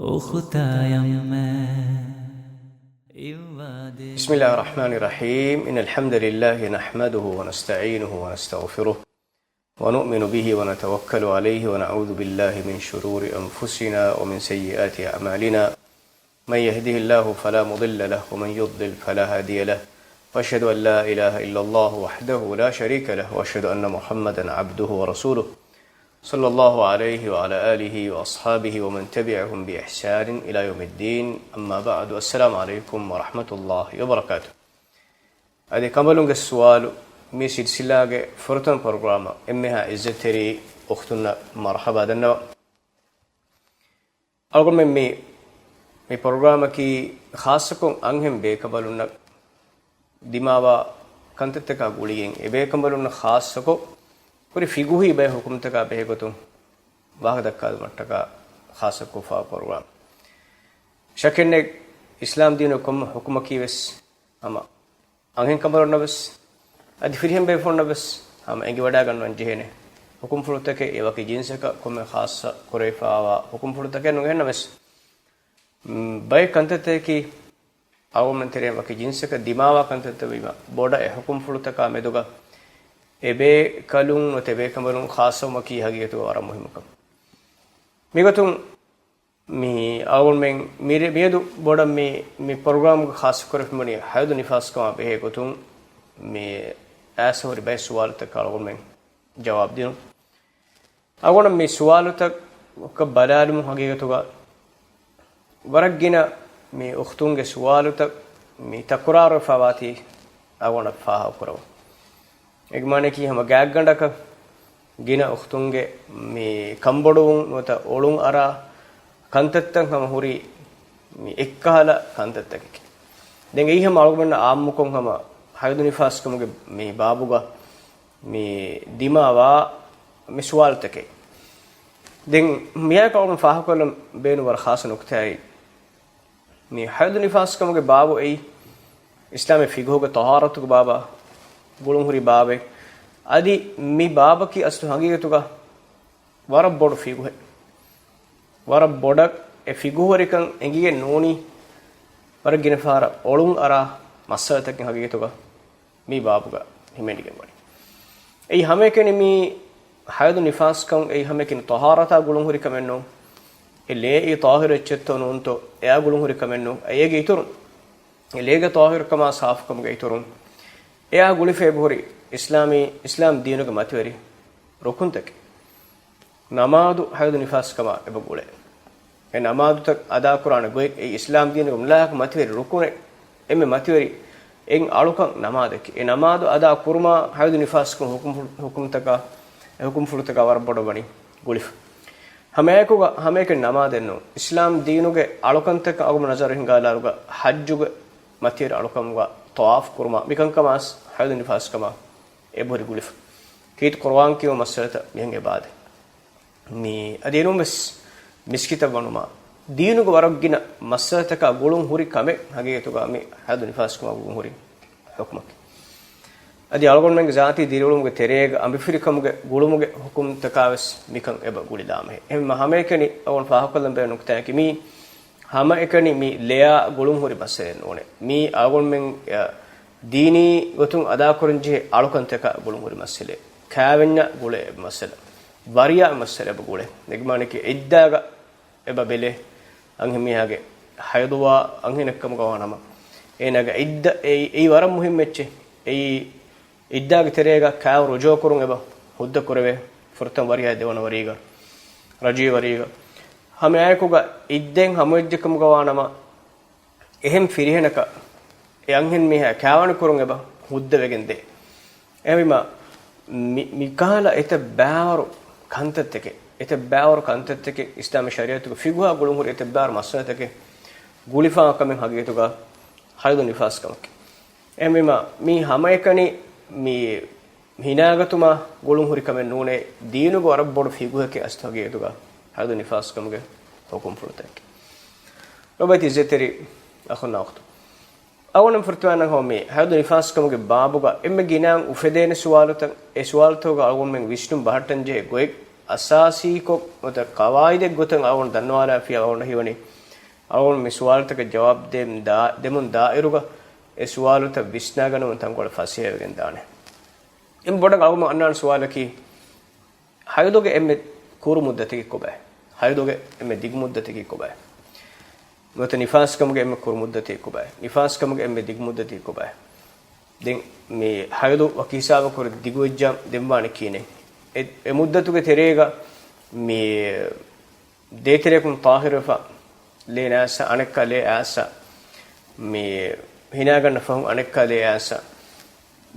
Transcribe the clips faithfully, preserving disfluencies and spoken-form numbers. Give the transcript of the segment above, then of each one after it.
އުޚުތާ އެންމެ އިއްވާ ދޭ. بسم الله الرحمن الرحيم. إن الحمد لله نحمده ونستعينه ونستغفره ونؤمن به ونتوكل عليه ونعوذ بالله من شرور أنفسنا ومن سيئات أعمالنا. من يهده الله فلا مضل له ومن يضلل فلا هادي له. وأشهد أن لا إله إلا الله وحده لا شريك له وأشهد أن محمدا عبده ورسوله. صلى الله عليه وعلى آله وأصحابه ومن تبعهم بإحسان إلى يوم الدين. أما بعد. السلام عليكم ورحمة الله وبركاته. އަދި ކަނބަލުންގެ ސުވާލު މި ސިލްސިލާގެ ފުރަތަމަ ޕްރޮގްރާމަށް އެންމެހާ އިއްޒަތްތެރި އުޚްތުންނަށް މަރުޙަބާ ދަންނަވަން. އަޅުގަނޑުމެން މި، މި ޕްރޮގްރާމަކީ ޚާއްޞަކޮށް އަންހެން ބޭކަނބަލުންނަށް ދިމާވާ ކަންތައްތަކާ ގުޅިގެން، އެ ބޭކަނބަލުންނަށް ޚާއްޞަކޮށް ހުރި ފިގުހީ ބައެއް ޙުކުމްތަކާ ބެހޭގޮތުން ވާހަކަ ދައްކާލުމަށްޓަކާ ޚާއްޞަކޮށް ފާހަގަކުރައްވާ. ޝައްކެއްނެތް، އިސްލާމް ދީނުގެ ކޮންމެ ޙުކުމަކީ ވެސް ހަމަ އަންހެން ކަނބަލުންނަށް ވެސް، އަދި ފިރިހެން ބޭފުޅުންނަށް ވެސް ހަމަ އެނގިވަޑައިގަންނަން ޖެހޭނެ ޙުކުމްފުޅުތަކެއް، އެ ވަކި ޖިންސަކަށް ކޮންމެ ޚާއްޞަ ކުރެވިފައިވާ ޙުކުމްފުޅުތަކެއް ނުގެންނަމަވެސް، މް، ބައެއް ކަންތައްތަކަކީ އަޅުގަނޑުމެން ތެރެއިން ވަކި ޖިންސަކަށް ދިމާވާ ކަންތައްތައް ވީމަ، ބޮޑަށް އެ ޙުކުމްފުޅުތަކާ މެދުގަ އެ ބޭކަލުން ނުވަތަ ބޭކަނބަލުން ޚާއްޞަވުމަކީ ހަގީގަތުގަ ވަރަށް މުހިއްމު ކަމެއް. މިގޮތުން މި އަޅުގަނޑުމެން މިރޭ-، މިއަދު ބޮޑަށް މި، މި ޕްރޮގްރާމްގަ ޚާއްޞަކުރެވިފައިވަނީ ޙައިޟު ނިފާސްކަމާ ބެހޭ ގޮތުން މި އައިސް ހުރި ބައެއް ސުވާލުތަކަށް އަޅުގަނޑުމެން ޖަވާބު ދިނުން. އަޅުގަނޑަށް މި ސުވާލުތަކަށް ބަލާލުމުން ހަގީގަތުގަ ވަރަށް ގިނަ މި އުޚްތުންގެ ސުވާލުތައް މި ތަކުރާރުވެފައިވާތީ އަޅުގަނޑަށް ފާހަގަކުރައްވަން. އޭގެ މާނައަކީ ހަމަ ގާތްގަނޑަކަށް ގިނަ އުޚްތުންގެ މި ކަންބޮޑުވުން ނުވަތަ އޮޅުން އަރާ ކަންތައްތައް ހަމަ ހުރީ މި އެއްކަހަލަ ކަންތައްތަކެކޭ. ދެން އެއީ ހަމަ އަޅުގަނޑަށް އާއްމުކޮށް ހަމަ ޙައިޟު ނިފާސްކަމުގެ މި ބާބުގަ މި ދިމާވާ މި ސުވާލުތަކެއް. ދެން މިއާއެކު އަޅުގަނޑު ފާހަގަކޮށްލަން ބޭނުން ވަރަށް ޚާއްޞަ ނުކުތާއެއް. މި ޙައިޟު ނިފާސްކަމުގެ ބާބު އެއީ އިސްލާމީ ފިޤުހުގެ ޠަހާރަތުގެ ބާބާ ގުޅުންހުރި ބާބެއް. އަދި މި ބާބަކީ އަސްލު ހަގީގަތުގަ ވަރަށް ބޮޑު ފިޤުހެއް. ވަރަށް ބޮޑަށް އެ ފިޤުހުވެރިކަން އެނގިގެން ނޫނީ ވަރަށް ގިނަ ފަހަރަށް އޮޅުން އަރާ މައްސަލަތަކެއް ހަގީގަތުގަ މި ބާބުގަ ހިމެނިގެން ވަނީ. އެއީ ހަމައެކަނި މި ޙައިޟު ނިފާސްކަން އެއީ ހަމައެކަނި ޠަހާރަތާ ގުޅުންހުރި ކަމެއް ނޫން. އެ ލޭ އެއީ ޠާހިރު އެއްޗެއްތޯ ނޫންތޯ އެއާ ގުޅުންހުރި ކަމެއް ނޫން. އެ އޭގެ އިތުރުން އެ ލޭގެ ޠާހިރުކަމާ ސާފުކަމުގެ އިތުރުން އެއާ ގުޅިފަ އެބަހުރި އިސްލާމީ، އިސްލާމް ދީނުގެ މަތިވެރި ރުކުންތަކެއް. ނަމާދު ޙައިޟު ނިފާސްކަމާ އެބަ ގުޅޭ. އެ ނަމާދުތައް އަދާކުރާނެ ގޮތް އެއީ އިސްލާމް ދީނުގެ މުލާހަކަ މަތިވެރި ރުކުނެއް. އެންމެ މަތިވެރި އެއް އަޅުކަން ނަމާދަކީ. އެ ނަމާދު އަދާ ކުރުމާ ޙައިޟު ނިފާސްކަމު ޙުކުމް، ޙުކުމްތަކާ، އެ ޙުކުމްފުޅުތަކާ ވަރަށް ބޮޑަށް ވަނީ ގުޅިފަ. ހަމައެކުގަ، ހަމައެކަނި ނަމާދެއް ނޫން. އިސްލާމް ދީނުގެ އަޅުކަންތަކަށް އަޅުގަނޑު ނަޒަރު ހިނގާލާރުގަ ޙައްޖުގެ މަތިވެރި އަޅުކަމުގަ ޠަވާފު ކުރުމާ މިކަންކަމާސް ޙައިޟު ނިފާސްކަމާ އެބަހުރި ގުޅިފަ. ކީރިތި ޤުރުއާން ކިޔެވުން މައްސަލަތައް މިހެން އެބައާދޭ. މި އަދި އެނޫންވެސް މިސްކިތަށް ވަނުމާ، ދީނުގެ ވަރަށް ގިނަ މައްސަލަތަކާ ގުޅުން ހުރި ކަމެއް ހަގީގަތުގަ މި ޙައިޟު ނިފާސްކަމާ ގުޅުން ހުރި ޙުކުމަކީ. އަދި އަޅުގަނޑުމެންގެ ޒާތީ ދިރިއުޅުމުގެ ތެރޭގަ އަނބިފިލިކަމުގެ ގުޅުމުގެ ޙުކުމްތަކާވެސް މިކަން އެބަ ގުޅިލާމެހެ. އެހެންމަ ހަމައެކަނި އަޅުގަނޑު ފާހަގަކޮށްލަން ބޭނުން ނުކުތާއަކީ މީ ހަމައެކަނި މި ލެޔާ ގުޅުން ހުރި މައްސަލައެއް ނޫނޭ. މީ އަޅުގަނޑުމެން، އަ، ދީނީ ގޮތުން އަދާކުރަންޖެހޭ އަޅުކަންތަކާ ގުޅުން ހުރި މައްސަލައެއް. ކާވެންޏާ ގުޅޭ އެބަ މައްސަލަ. ވަރިޔާ މައްސަލަ އެބަ ގުޅޭ. އެގެ މާނައަކީ އިއްދާގަ އެބަ ބެލޭ. އަންހެންމީހާގެ ޙައިޟުވާ އަންހެނެއްކަމުގަ ވާނަމަ، އޭނާގެ އިއްދަ އެއީ، އެއީ ވަރަށް މުހިއްމު އެއްޗެއް. އެއީ އިއްދާގެ ތެރޭގަ ކާވެން ރުޖޫޢަ ކުރުން އެބަ ހުއްދަ ކުރެވޭ. ފުރަތަމަ ވަރިޔާ ދެވަނަ ވަރީގަ، ރަޖުޢީ ވަރީގަ. ހަމައެއާއެކުގަ އިއްދައިން ހަމަވެއްޖެކަމުގަ ވާނަމަ، އެހެން ފިރިހެނަކަށް އެ އަންހެންމީހާ ކާވެނި ކުރުން އެބަ ހުއްދަވެގެން ދޭ. އެހެންވީމަ، މި، މިކަހަލަ އެތައް ބައިވަރު ކަންތައްތަކެއް، އެތައް ބައިވަރު ކަންތައްތަކެއް އިސްލާމީ ޝަރީޢަތުގެ ފިޤުހާ ގުޅުން ހުރި އެތައް ބައިވަރު މައްސަލަތަކެއް ގުޅިފާ ކަމެއް ހަގީގަތުގަ ޙައިޟު ނިފާސް ކަމަކީ. އެހެންވީމަ، މީ ހަމައެކަނި މި ހިނާގަތުމާ ގުޅުން ހުރި ކަމެއް ނޫނޭ، ދީނުގެ ވަރަށް ބޮޑު ފިޤުހެކޭ އަސްލު ހަގީގަތުގަ ޙައިޟު ނިފާސް ކަމުގެ ޙުކުމްފުޅުތަކެއް. ލޮބުވެތި އިއްޒަތްތެރި އަޚުންނާ އުޚްތުން. އަޅުގަނޑު ފުރަތަމަ ހަމަ މި ޙައިޟު ނިފާސް ކަމުގެ ބާބުގަ އެންމެ ގިނައިން އުފެދޭނެ ސުވާލުތައް، އެ ސުވާލުތަކުގަ އަޅުގަނޑުމެން ވިސްނުން ބަހައްޓަން ޖެހޭ ގޮތް، އަސާސީކޮށް ނުވަތަ ޤަވާއިދެއް ގޮތަށް އަޅުގަނޑު ދަންނަވާލާފިޔާ އަޅުގަނޑަށް ހީވަނީ، އަޅުގަނޑު މި ސުވާލުތަކަށް ޖަވާބު ދޭ-، ދާ-، ދެމުން ދާއިރުގަ އެ ސުވާލުތައް ވިސްނާގަންނަވަން ތަންކޮޅެއް ފަސޭހަވެގެން ދާނެ. އެންމެ ބޮޑަށް އަޅުގަނޑު އަންނާނެ ސުވާލަކީ، ހައިޟުގެ އެންމެ ކުރު މުއްދަތަކީ ކޮބާ؟ ހައިޟުގެ އެންމެ ދިގު މުއްދަތަކީ ކޮބާ؟ ނުވަތަ ނިފާސްކަމުގެ އެންމެ ކުރު މުއްދަތީ ކޮބާ؟ ނިފާސްކަމުގެ އެންމެ ދިގު މުއްދަތީ ކޮބާ؟ ދެން މި ހައިޟު ވަކި ހިސާބަކުރެ ދިގުވެއްޖާ ދެން ވާނެ ކިހިނެއް؟ އެ، އެ މުއްދަތުގެ ތެރޭގަ މި ދޭތެރެއަކުން ޠާހިރުވެފަ ލޭ ނާސް، އަނެއްކާ ލޭ އާސް، މި ހިނާގަންނަ ފަހުން އަނެއްކާ ލޭ އާސް.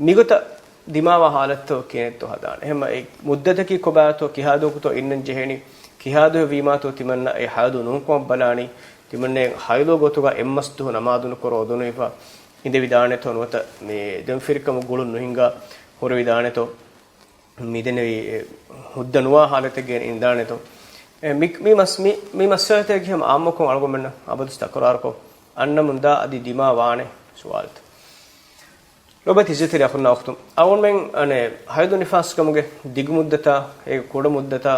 މިގޮތަށް ދިމާވާ ހާލަތުތައް ކިހިނެއްތޯ ހަދާނެ. އެހެންމަ އެ މުއްދަތަކީ ކޮބާތޯ، ކިހާ ދުވަހަކުތޯ އިންނަން ޖެހޭނީ، ކިހާ ދުވަހެއް ވީމާތޯ ތިމަންނަ އެ ހައިޟު ނޫންކަމަށް ބަލާނީ، ތިމަންނަ ހައިޟު ގޮތުގަ އެއްމަސް ދުވަހު ނަމާދު ނުކުރަ އޮދުނުވެފަ އިނދެވިދާނެތޯ، ނުވަތަ މި ދެން ފިރިކަމު ގުޅުން ނުހިނގާ ހުރެވިދާނެތޯ، މިދެންނެވި އެ ހުއްދަ ނުވާ ހާލަތެއްގައި އިންދާނެތޯ. އެ މި، މި މަސް-، މި، މި މައްސަލަތަކީ ހަމަ އާއްމުކޮށް އަޅުގަނޑުމެންނަށް އަބަދުވެސް ތަކުރާރުކޮށް އަންނަމުންދާ އަދި ދިމާވާނެ ސުވާލުތައް. ލޮބުވެތި އިއްޒަތްތެރި އަޚުންނާ އުޚްތުން، އަޅުގަނޑުމެން އަނެއް ހައިޟު ނިފާސްކަމުގެ ދިގު މުއްދަތާ އޭގެ ކުޑަ މުއްދަތާ،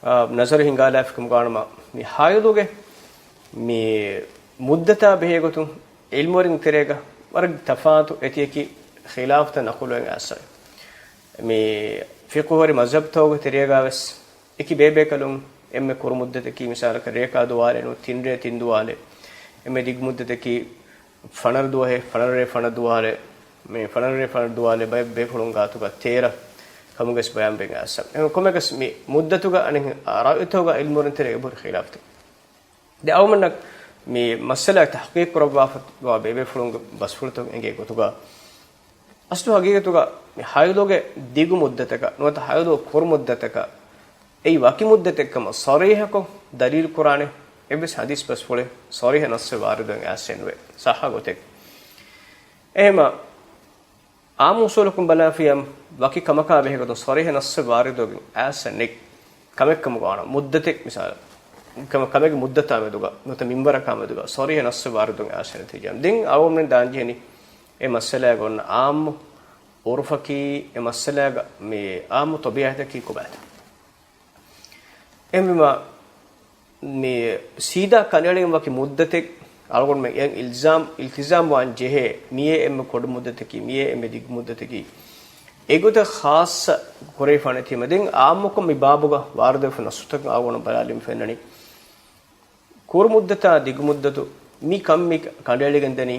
އާ، ނަޒަރު ހިންގާލާފިކަމުގަ ވާނަމަ، މި ހައިޟުގެ މި މުއްދަތާ ބެހޭގޮތުން ޢިލްމުވެރިން ތެރޭގަ ވަރަށް ތަފާތު އެތިއެކި ޚިލާފުތައް ނަޤުލުވެގެން އައިސްފައި. މި ފިޤުހުވެރި މަޒްހަބްތަކުގެ ތެރޭގަ ވެސް އެކި ބޭބޭކަލުން އެންމެ ކުރު މުއްދަތަކީ މިސާލަކަށް ރޭކާ ދުވާލެއް ނޫން، ތިން ރޭ ތިން ދުވާލެއް. އެންމެ ދިގު މުއްދަތަކީ ފަނަރަ ދުވަހެއް، ފަނަރަ ރޭ ފަނަރަ ދުވާލެއް، މި ފަނަރަ ރޭ ފަނަރަ ދުވާލެއް ބައެއް ބޭފުޅުން ގާތުގަ ތޭރަ ކަމުގަސް ބަޔާންވެގެން އައިސްފަ. އެހެން ކޮންމެއަކަސް މި މުއްދަތުގަ އަނެއް ރައުތަކުގަ ޢިލްމުވެރިން ތެރޭގަ އެބަހުރި ޚިލާފުތައް. ދެން އަޅުގަނޑަށް މި މައްސަލަ ތަޙްޤީޤު ކުރައްވާފަ ވާ ބޭބޭފުޅުންގެ ބަސްފުޅުތަކުން އެނގޭ ގޮތުގަ، އަސްލު ހަގީގަތުގަ މި ހައިޟުގެ ދިގު މުއްދަތަކަށް ނުވަތަ ހައިޟު ކުރު މުއްދަތަކަށް އެއީ ވަކި މުއްދަތެއްކަމަށް ޞަރީޙަކޮށް ދަލީލު ކުރާނެ އެއްވެސް ޙަދީޘް ބަސްފުޅެއް ޞަރީޙަ ނައްޞެއް ވާރިދުވެގެން އައިސްފައެއް ނުވޭ ޞައްޙަ ގޮތެއް. އެހެމަ އާއްމު އުޞޫލަކުން ބަލާފިޔަ ވަކި ކަމަކާ ބެހޭގޮތުން ޞަރީޙަ ނައްޞެއް ވާރިދުވެގެން އައިސްފަ ނެތް ކަމެއްކަމުގަ ވާނަމަ، މުއްދަތެއް މިސާލަށް، ކަމެ-، ކަމެއްގެ މުއްދަތާ މެދުގަ ނުވަތަ މިންވަރަކާ މެދުގަ ޞަރީޙަ ނައްޞެއް ވާރިދުވެގެން އައިސްފަ ނެތިޖާ. ދެން އަޅުގަނޑުމެން ދާންޖެހެނީ އެ މައްސަލާގަ އޮންނަ އާއްމު ޢުރުފަކީ، އެ މައްސަލާގަ މި އާއްމު ޠަބީޢަތަކީ ކޮބާތޯ؟ އެހެންވީމަ، މި ސީދާ ކަނޑައެޅިގެން ވަކި މުއްދަތެއް އަޅުގަނޑުމެން އެއަށް އިލްޒާމް، އިލްތިޒާމް ވާން ޖެހޭ، މިއޭ އެންމެ ކުޑަ މުއްދަތަކީ، މިއޭ އެންމެ ދިގު މުއްދަތަކީ، އެގޮތަށް ޚާއްޞަ ކުރެވިފާނެތީމަ، ދެން އާއްމުކޮށް މި ބާބުގަ ވާރިދުވެފަ ނައްޞުތަކަށް އަޅުގަނޑު ބަލާލީމަ ފެންނަނީ، ކުރު މުއްދަތާ ދިގު މުއްދަތު މި ކަން މި ކަނޑައެޅިގެން ދަނީ،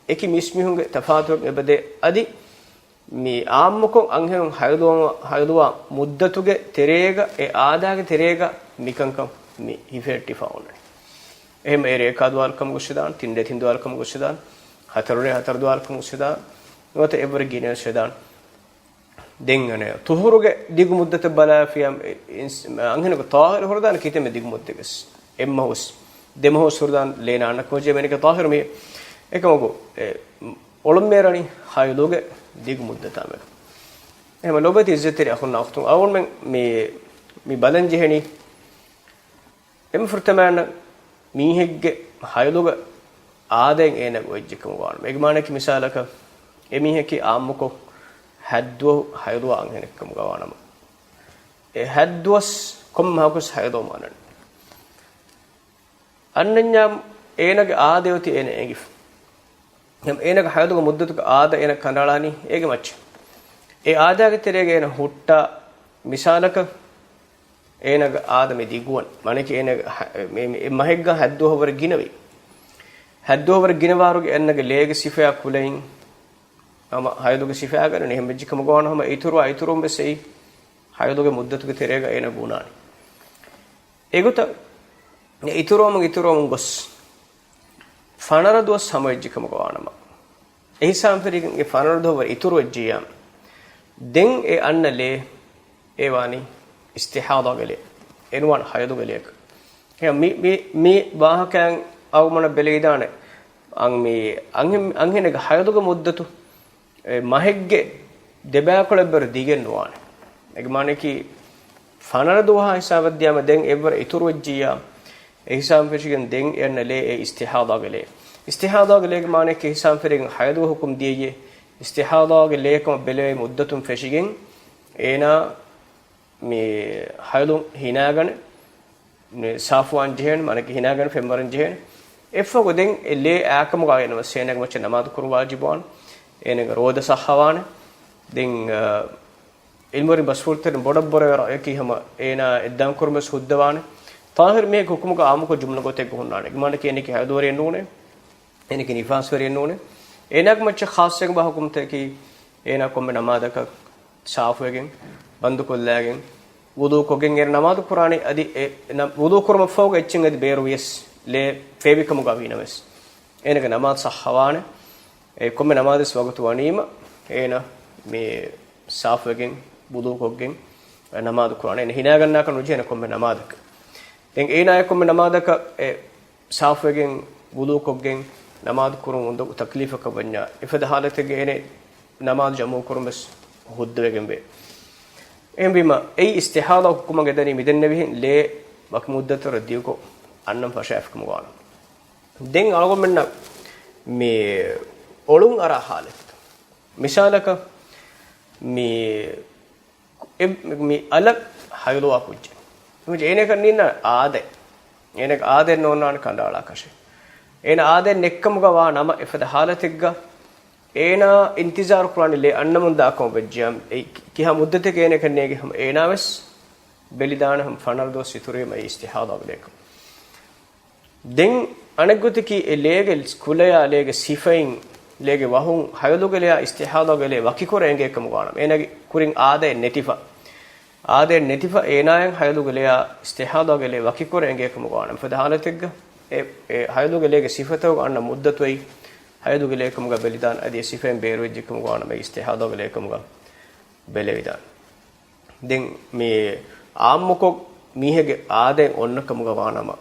އެކި މީސްމީހުންގެ ތަފާތު އެބަދޭ. އަދި މި އާއްމުކޮށް އަންހެނުން ހައިޟުވާ، ހައިޟުވާ މުއްދަތުގެ ތެރޭގަ، އެ އާދާގެ ތެރޭގަ މިކަންކަން މި ހިފެހެއްޓިފަ އޮންނަނީ. އެހެން އެ ރޭކާ ދުވާލު ކަމަށް ގޮސްދާން، ތިން ރޭ ތިން ދުވާލު ކަމަށް ގޮސްދާން، ހަތަރު ރޭ ހަތަރު ދުވާލު ކަމަށް ގޮސްދާން، ނުވަތަ އެއްވަރެއް ގިނަވެސް ވެދާން. ދެން އަނެއް ޠުހުރުގެ ދިގު މުއްދަތަށް ބަލާފިޔަ، އިންސް-، އަންހެނަކު ޠާހިރު ހުރެދާނެ ކިތަންމެ ދިގު މުއްދަތެއް ވެސް. އެއްމަހުސް، ދެމަހުސް ހުރެދާން ލޭ ނާންނަ ކޯޖޭ މެނިކަ ޠާހިރު މި އެކަމަކު، އެ، އޮޅުން މޭރަނީ ހައިޟުގެ ދިގު މުއްދަތާ މެދު. އެހެމަ ލޮބެތި އިއްޒަތްތެރި އަޚުންނާ އުޚްތުން އަޅުގަނޑުމެން މި، މި ބަލަން ޖެހެނީ އެންމެ ފުރަތަމައިން މީހެއްގެ ހައިޟުގެ އާދައިން އޭނަ ގޮވެއްޖެކަމުގަ ވާނަމަ. އޭގެ މާނައަކީ މިސާލަކަށް، އެ މީހަކީ އާއްމުކޮށް ހަތްދުވަހު ހައިޟުވާ އަންހެނެއްކަމުގަ ވާނަމަ، އެ ހަތްދުވަސް ކޮންމެ މަހަކުވެސް ހައިޟުވަމުން އަންނަނީ. އަންނަންޏާ އޭނަގެ އާދައެއް އޮތީ އޭނަ އެނގިފަ. އެހެން އޭނަގެ ހައިޟުގެ މުއްދަތުގެ އާދަ އޭނަ ކަނޑައަޅާނީ އޭގެ މައްޗަށް. އެ އާދާގެ ތެރޭގަ އޭނަ ހުއްޓާ މިސާލަކަށް އޭނަގެ އާދަ މި ދިގުވަން. މާނައަކީ އޭނަގެ ހަ-، މި، މި، އެ މަހެއްގަ ހަތްދުވަހު ވަރަށް ގިނަވީ. ހަތްދުވަހު ވަރަށް ގިނަވާރުގެ އޭނަގެ ލޭގެ ސިފަޔާ ކުލައިން ހަމަ ހައިޟުގެ ސިފަޔާ ގަނެ އެހެން ވެއްޖެ ކަމުގަ ވާނަމަ ހަމަ އިތުރުވާ އިތުރުވުން ވެސް އެއީ ހައިޟުގެ މުއްދަތުގެ ތެރޭގަ އޭނަ ބުނާނީ. އެގޮތަށް އިތުރުވަމުން އިތުރުވަމުން ގޮސް ފަނަރަ ދުވަސް ހަމަވެއްޖެ ކަމުގަ ވާނަމަ، އެހިސާބުން ފެށިގެން އެ ފަނަރަ ދުވަހު ވަރަށް އިތުރު ވެއްޖިއްޔާ، ދެން އެ އަންނަ ލޭ އެ ވާނީ އިސްތިޙާޟާގެ ލޭ. އެނުވާން ހައިޟުގެ ލޭކަށް. އެހެން މި، މި، މި ވާހަކައިން އަޅުގަނޑަށް ބެލެވިދާނެ، އަން-، މި އަންހެން-، އަންހެނެއްގެ ހައިޟުގެ މުއްދަތު އެ މަހެއްގެ ދެބައިކުޅަ އެއްވަރު ދިގެއް ނުވާނެ. އޭގެ މާނައަކީ، ފަނަރަ ދުވަހާ ހިސާބަށް ދިޔާމަ ދެން އެއްވަރަށް އިތުރު ވެއްޖިއްޔާ، އެ ހިސާބުން ފެށިގެން ދެން އެ އަންނަ ލޭ އެއީ އިސްތިޙާޟާގެ ލޭ. އިސްތިޙާޟާގެ ލޭގެ މާނައަކީ ހިސާބުން ފެށިގެން ހައިޟުގެ ހުކުމް ދިޔައީ، އިސްތިޙާޟާގެ ލޭ ކަމަށް ބެލެވޭ މުއްދަތުން ފެށިގެން އޭނާ މި ހައިލު ހިނާގަނެ، މި ސާފުވާން ޖެހޭނެ، މާނައަކީ ހިނާގަނެ ފެންވަރަން ޖެހޭނެ. އެއްފަހު ދެން އެ ލޭ އާކަމުގަ އައިނަމަ އޭނަގެ މައްޗަށް ނަމާދު ކުރުން ވާޖިބުވާނެ. އޭނަގެ ރޯދަ ސައްހަވާނެ. ދެން، އަ، އިލްމުވެރިން ބަސްފުޅުތެރިން ބޮޑަށް ބޮޑަށް ރައްޔަކީ ހަމަ އޭނާ އެއްދާން ކުރުމަސް ހުއްދަވާނެ. ޠާހިރު މީހެއްގެ ހުކުމުގަ އާއްމުކޮށް ޖުމްލަ ގޮތެއްގަ ހުންނާނެ. މާނައަކީ އޭނައަކީ ހައިލުވެރިއެއް ނޫނޭ. އޭނައަކީ ނިފާސްވެރިއެއް ނޫނޭ. އޭނާގެ މައްޗަށް ޚާއްޞަ އެއް ބާ ހުކުމްތަކީ އޭނާ ކޮންމެ ނަމާދަކަށް ސާފުވެގެން، ބަންދުކޮށްލާގެން، ވުޟޫކޮށްގެން އޭނަ ނަމާދު ކުރާނީ. އަދި އެ ނަ-، ވުޟޫ ކުރުމަށްފަހުގަ އެއްޗެއް އަދި ބޭރުވިޔަސް ލޭ ފޭބިކަމުގަ ވީނަމަވެސް، އޭނަގެ ނަމާދު ސައްހަވާނެ. އެ ކޮންމެ ނަމާދެއް ވަގުތު ވަނީމަ، އޭނަ މި ސާފުވެގެން، ވުޟޫކޮށްގެން ނަމާދު ކުރާނެ. އޭނަ ހިނާގަންނާކަށް ނުޖެހޭނެ ކޮންމެ ނަމާދަކަށް. ދެން އޭނާ އެ ކޮންމެ ނަމާދަކަށް އެ ސާފުވެގެން، ވުޟޫކޮށްގެން ނަމާދު ކުރުން އުނދަގޫ ތަކްލީފަކަށް ވަންޏާ، އެފަދަ ހާލަތެއްގަ އޭނަ ނަމާދު ޖަމުޢު ކުރުމަސް ހުއްދަވެގެންވޭ. އެހެންވީމަ، އެއީ އިސްތިޙާޟާ ހުކުމަށް ގެންދަނީ މިދެންނެވިހެން ލޭ ވަކި މުއްދަތު ދިގުކޮށް އަންނަން ފަށާފިކަމުގަ ވާނަމަ. ދެން އަޅުގަނޑުމެންނަށް މި އޮޅުން އަރާ ހާލަތު. މިސާލަކަށް، މި އެ-، މި އަލަށް ހައިލުވާ ކުއްޖެއް. އެހެންވެ އޭނައަކަށް ނީންނަ އާދައެއް. އޭނައަކަށް އާދައެއް ނޯންނާނެ ކަނޑައަޅާކަށެއް. އޭނަ އާދައެއް ނެއްކަމުގަ ވާ ނަމަ އެފަދަ ހާލަތެއްގަ އޭނާ އިންތިޒާރު ކުރާނީ ލޭ އަންނަމުން ދާކަމަށް ވެއްޖިއްޔާ، އެ ކިހާ މުއްދަތެއްގަ އޭނައަކަށް ނޭނގެ ހަމަ އޭނާވެސް ބެލިދާނެ ހަމަ ފަނަރަ ދުވަސް އިތުރުވީމަ އެއީ އިސްތިޙާޟާގެ ލޭކަން. ދެން އަނެއްގޮތަކީ އެ ލޭގެ ކުލަޔާ، ލޭގެ ސިފައިން، ލޭގެ ވަހުން ހައިލުގެ ލެޔާ އިސްތިޙާޟާގެ ލޭ ވަކިކުރަން އެނގޭ ކަމުގަ ވާނަމަ، އޭނާގެ ކުރިން އާދައެއް ނެތިފަ، އާދައެއް ނެތިފަ އޭނާއަށް ހައިލުގެ ލެޔާ އިސްތިޙާޟާގެ ލޭ ވަކިކުރަން އެނގޭ ކަމުގަ ވާނަމަ، އެފަދަ ހާލަތެއްގަ އެ، އެ ހައިލުގެ ލޭގެ ސިފަތަކުގަ އަންނަ މުއްދަތު އައި ހައިލުގެ ލޭކަމުގަ ބެލިދާނެ، އަދި އެ ސިފައިން ބޭރުވެއްޖެ ކަމުގަ ވާނަމަ އެ އިސްތިޙާޟާގެ ލޭކަމުގަ ބެލެވިދާނެ. ދެން މި އާއްމުކޮށް މީހެއްގެ އާދައެއް އޮންނަ ކަމުގަ ވާނަމަ،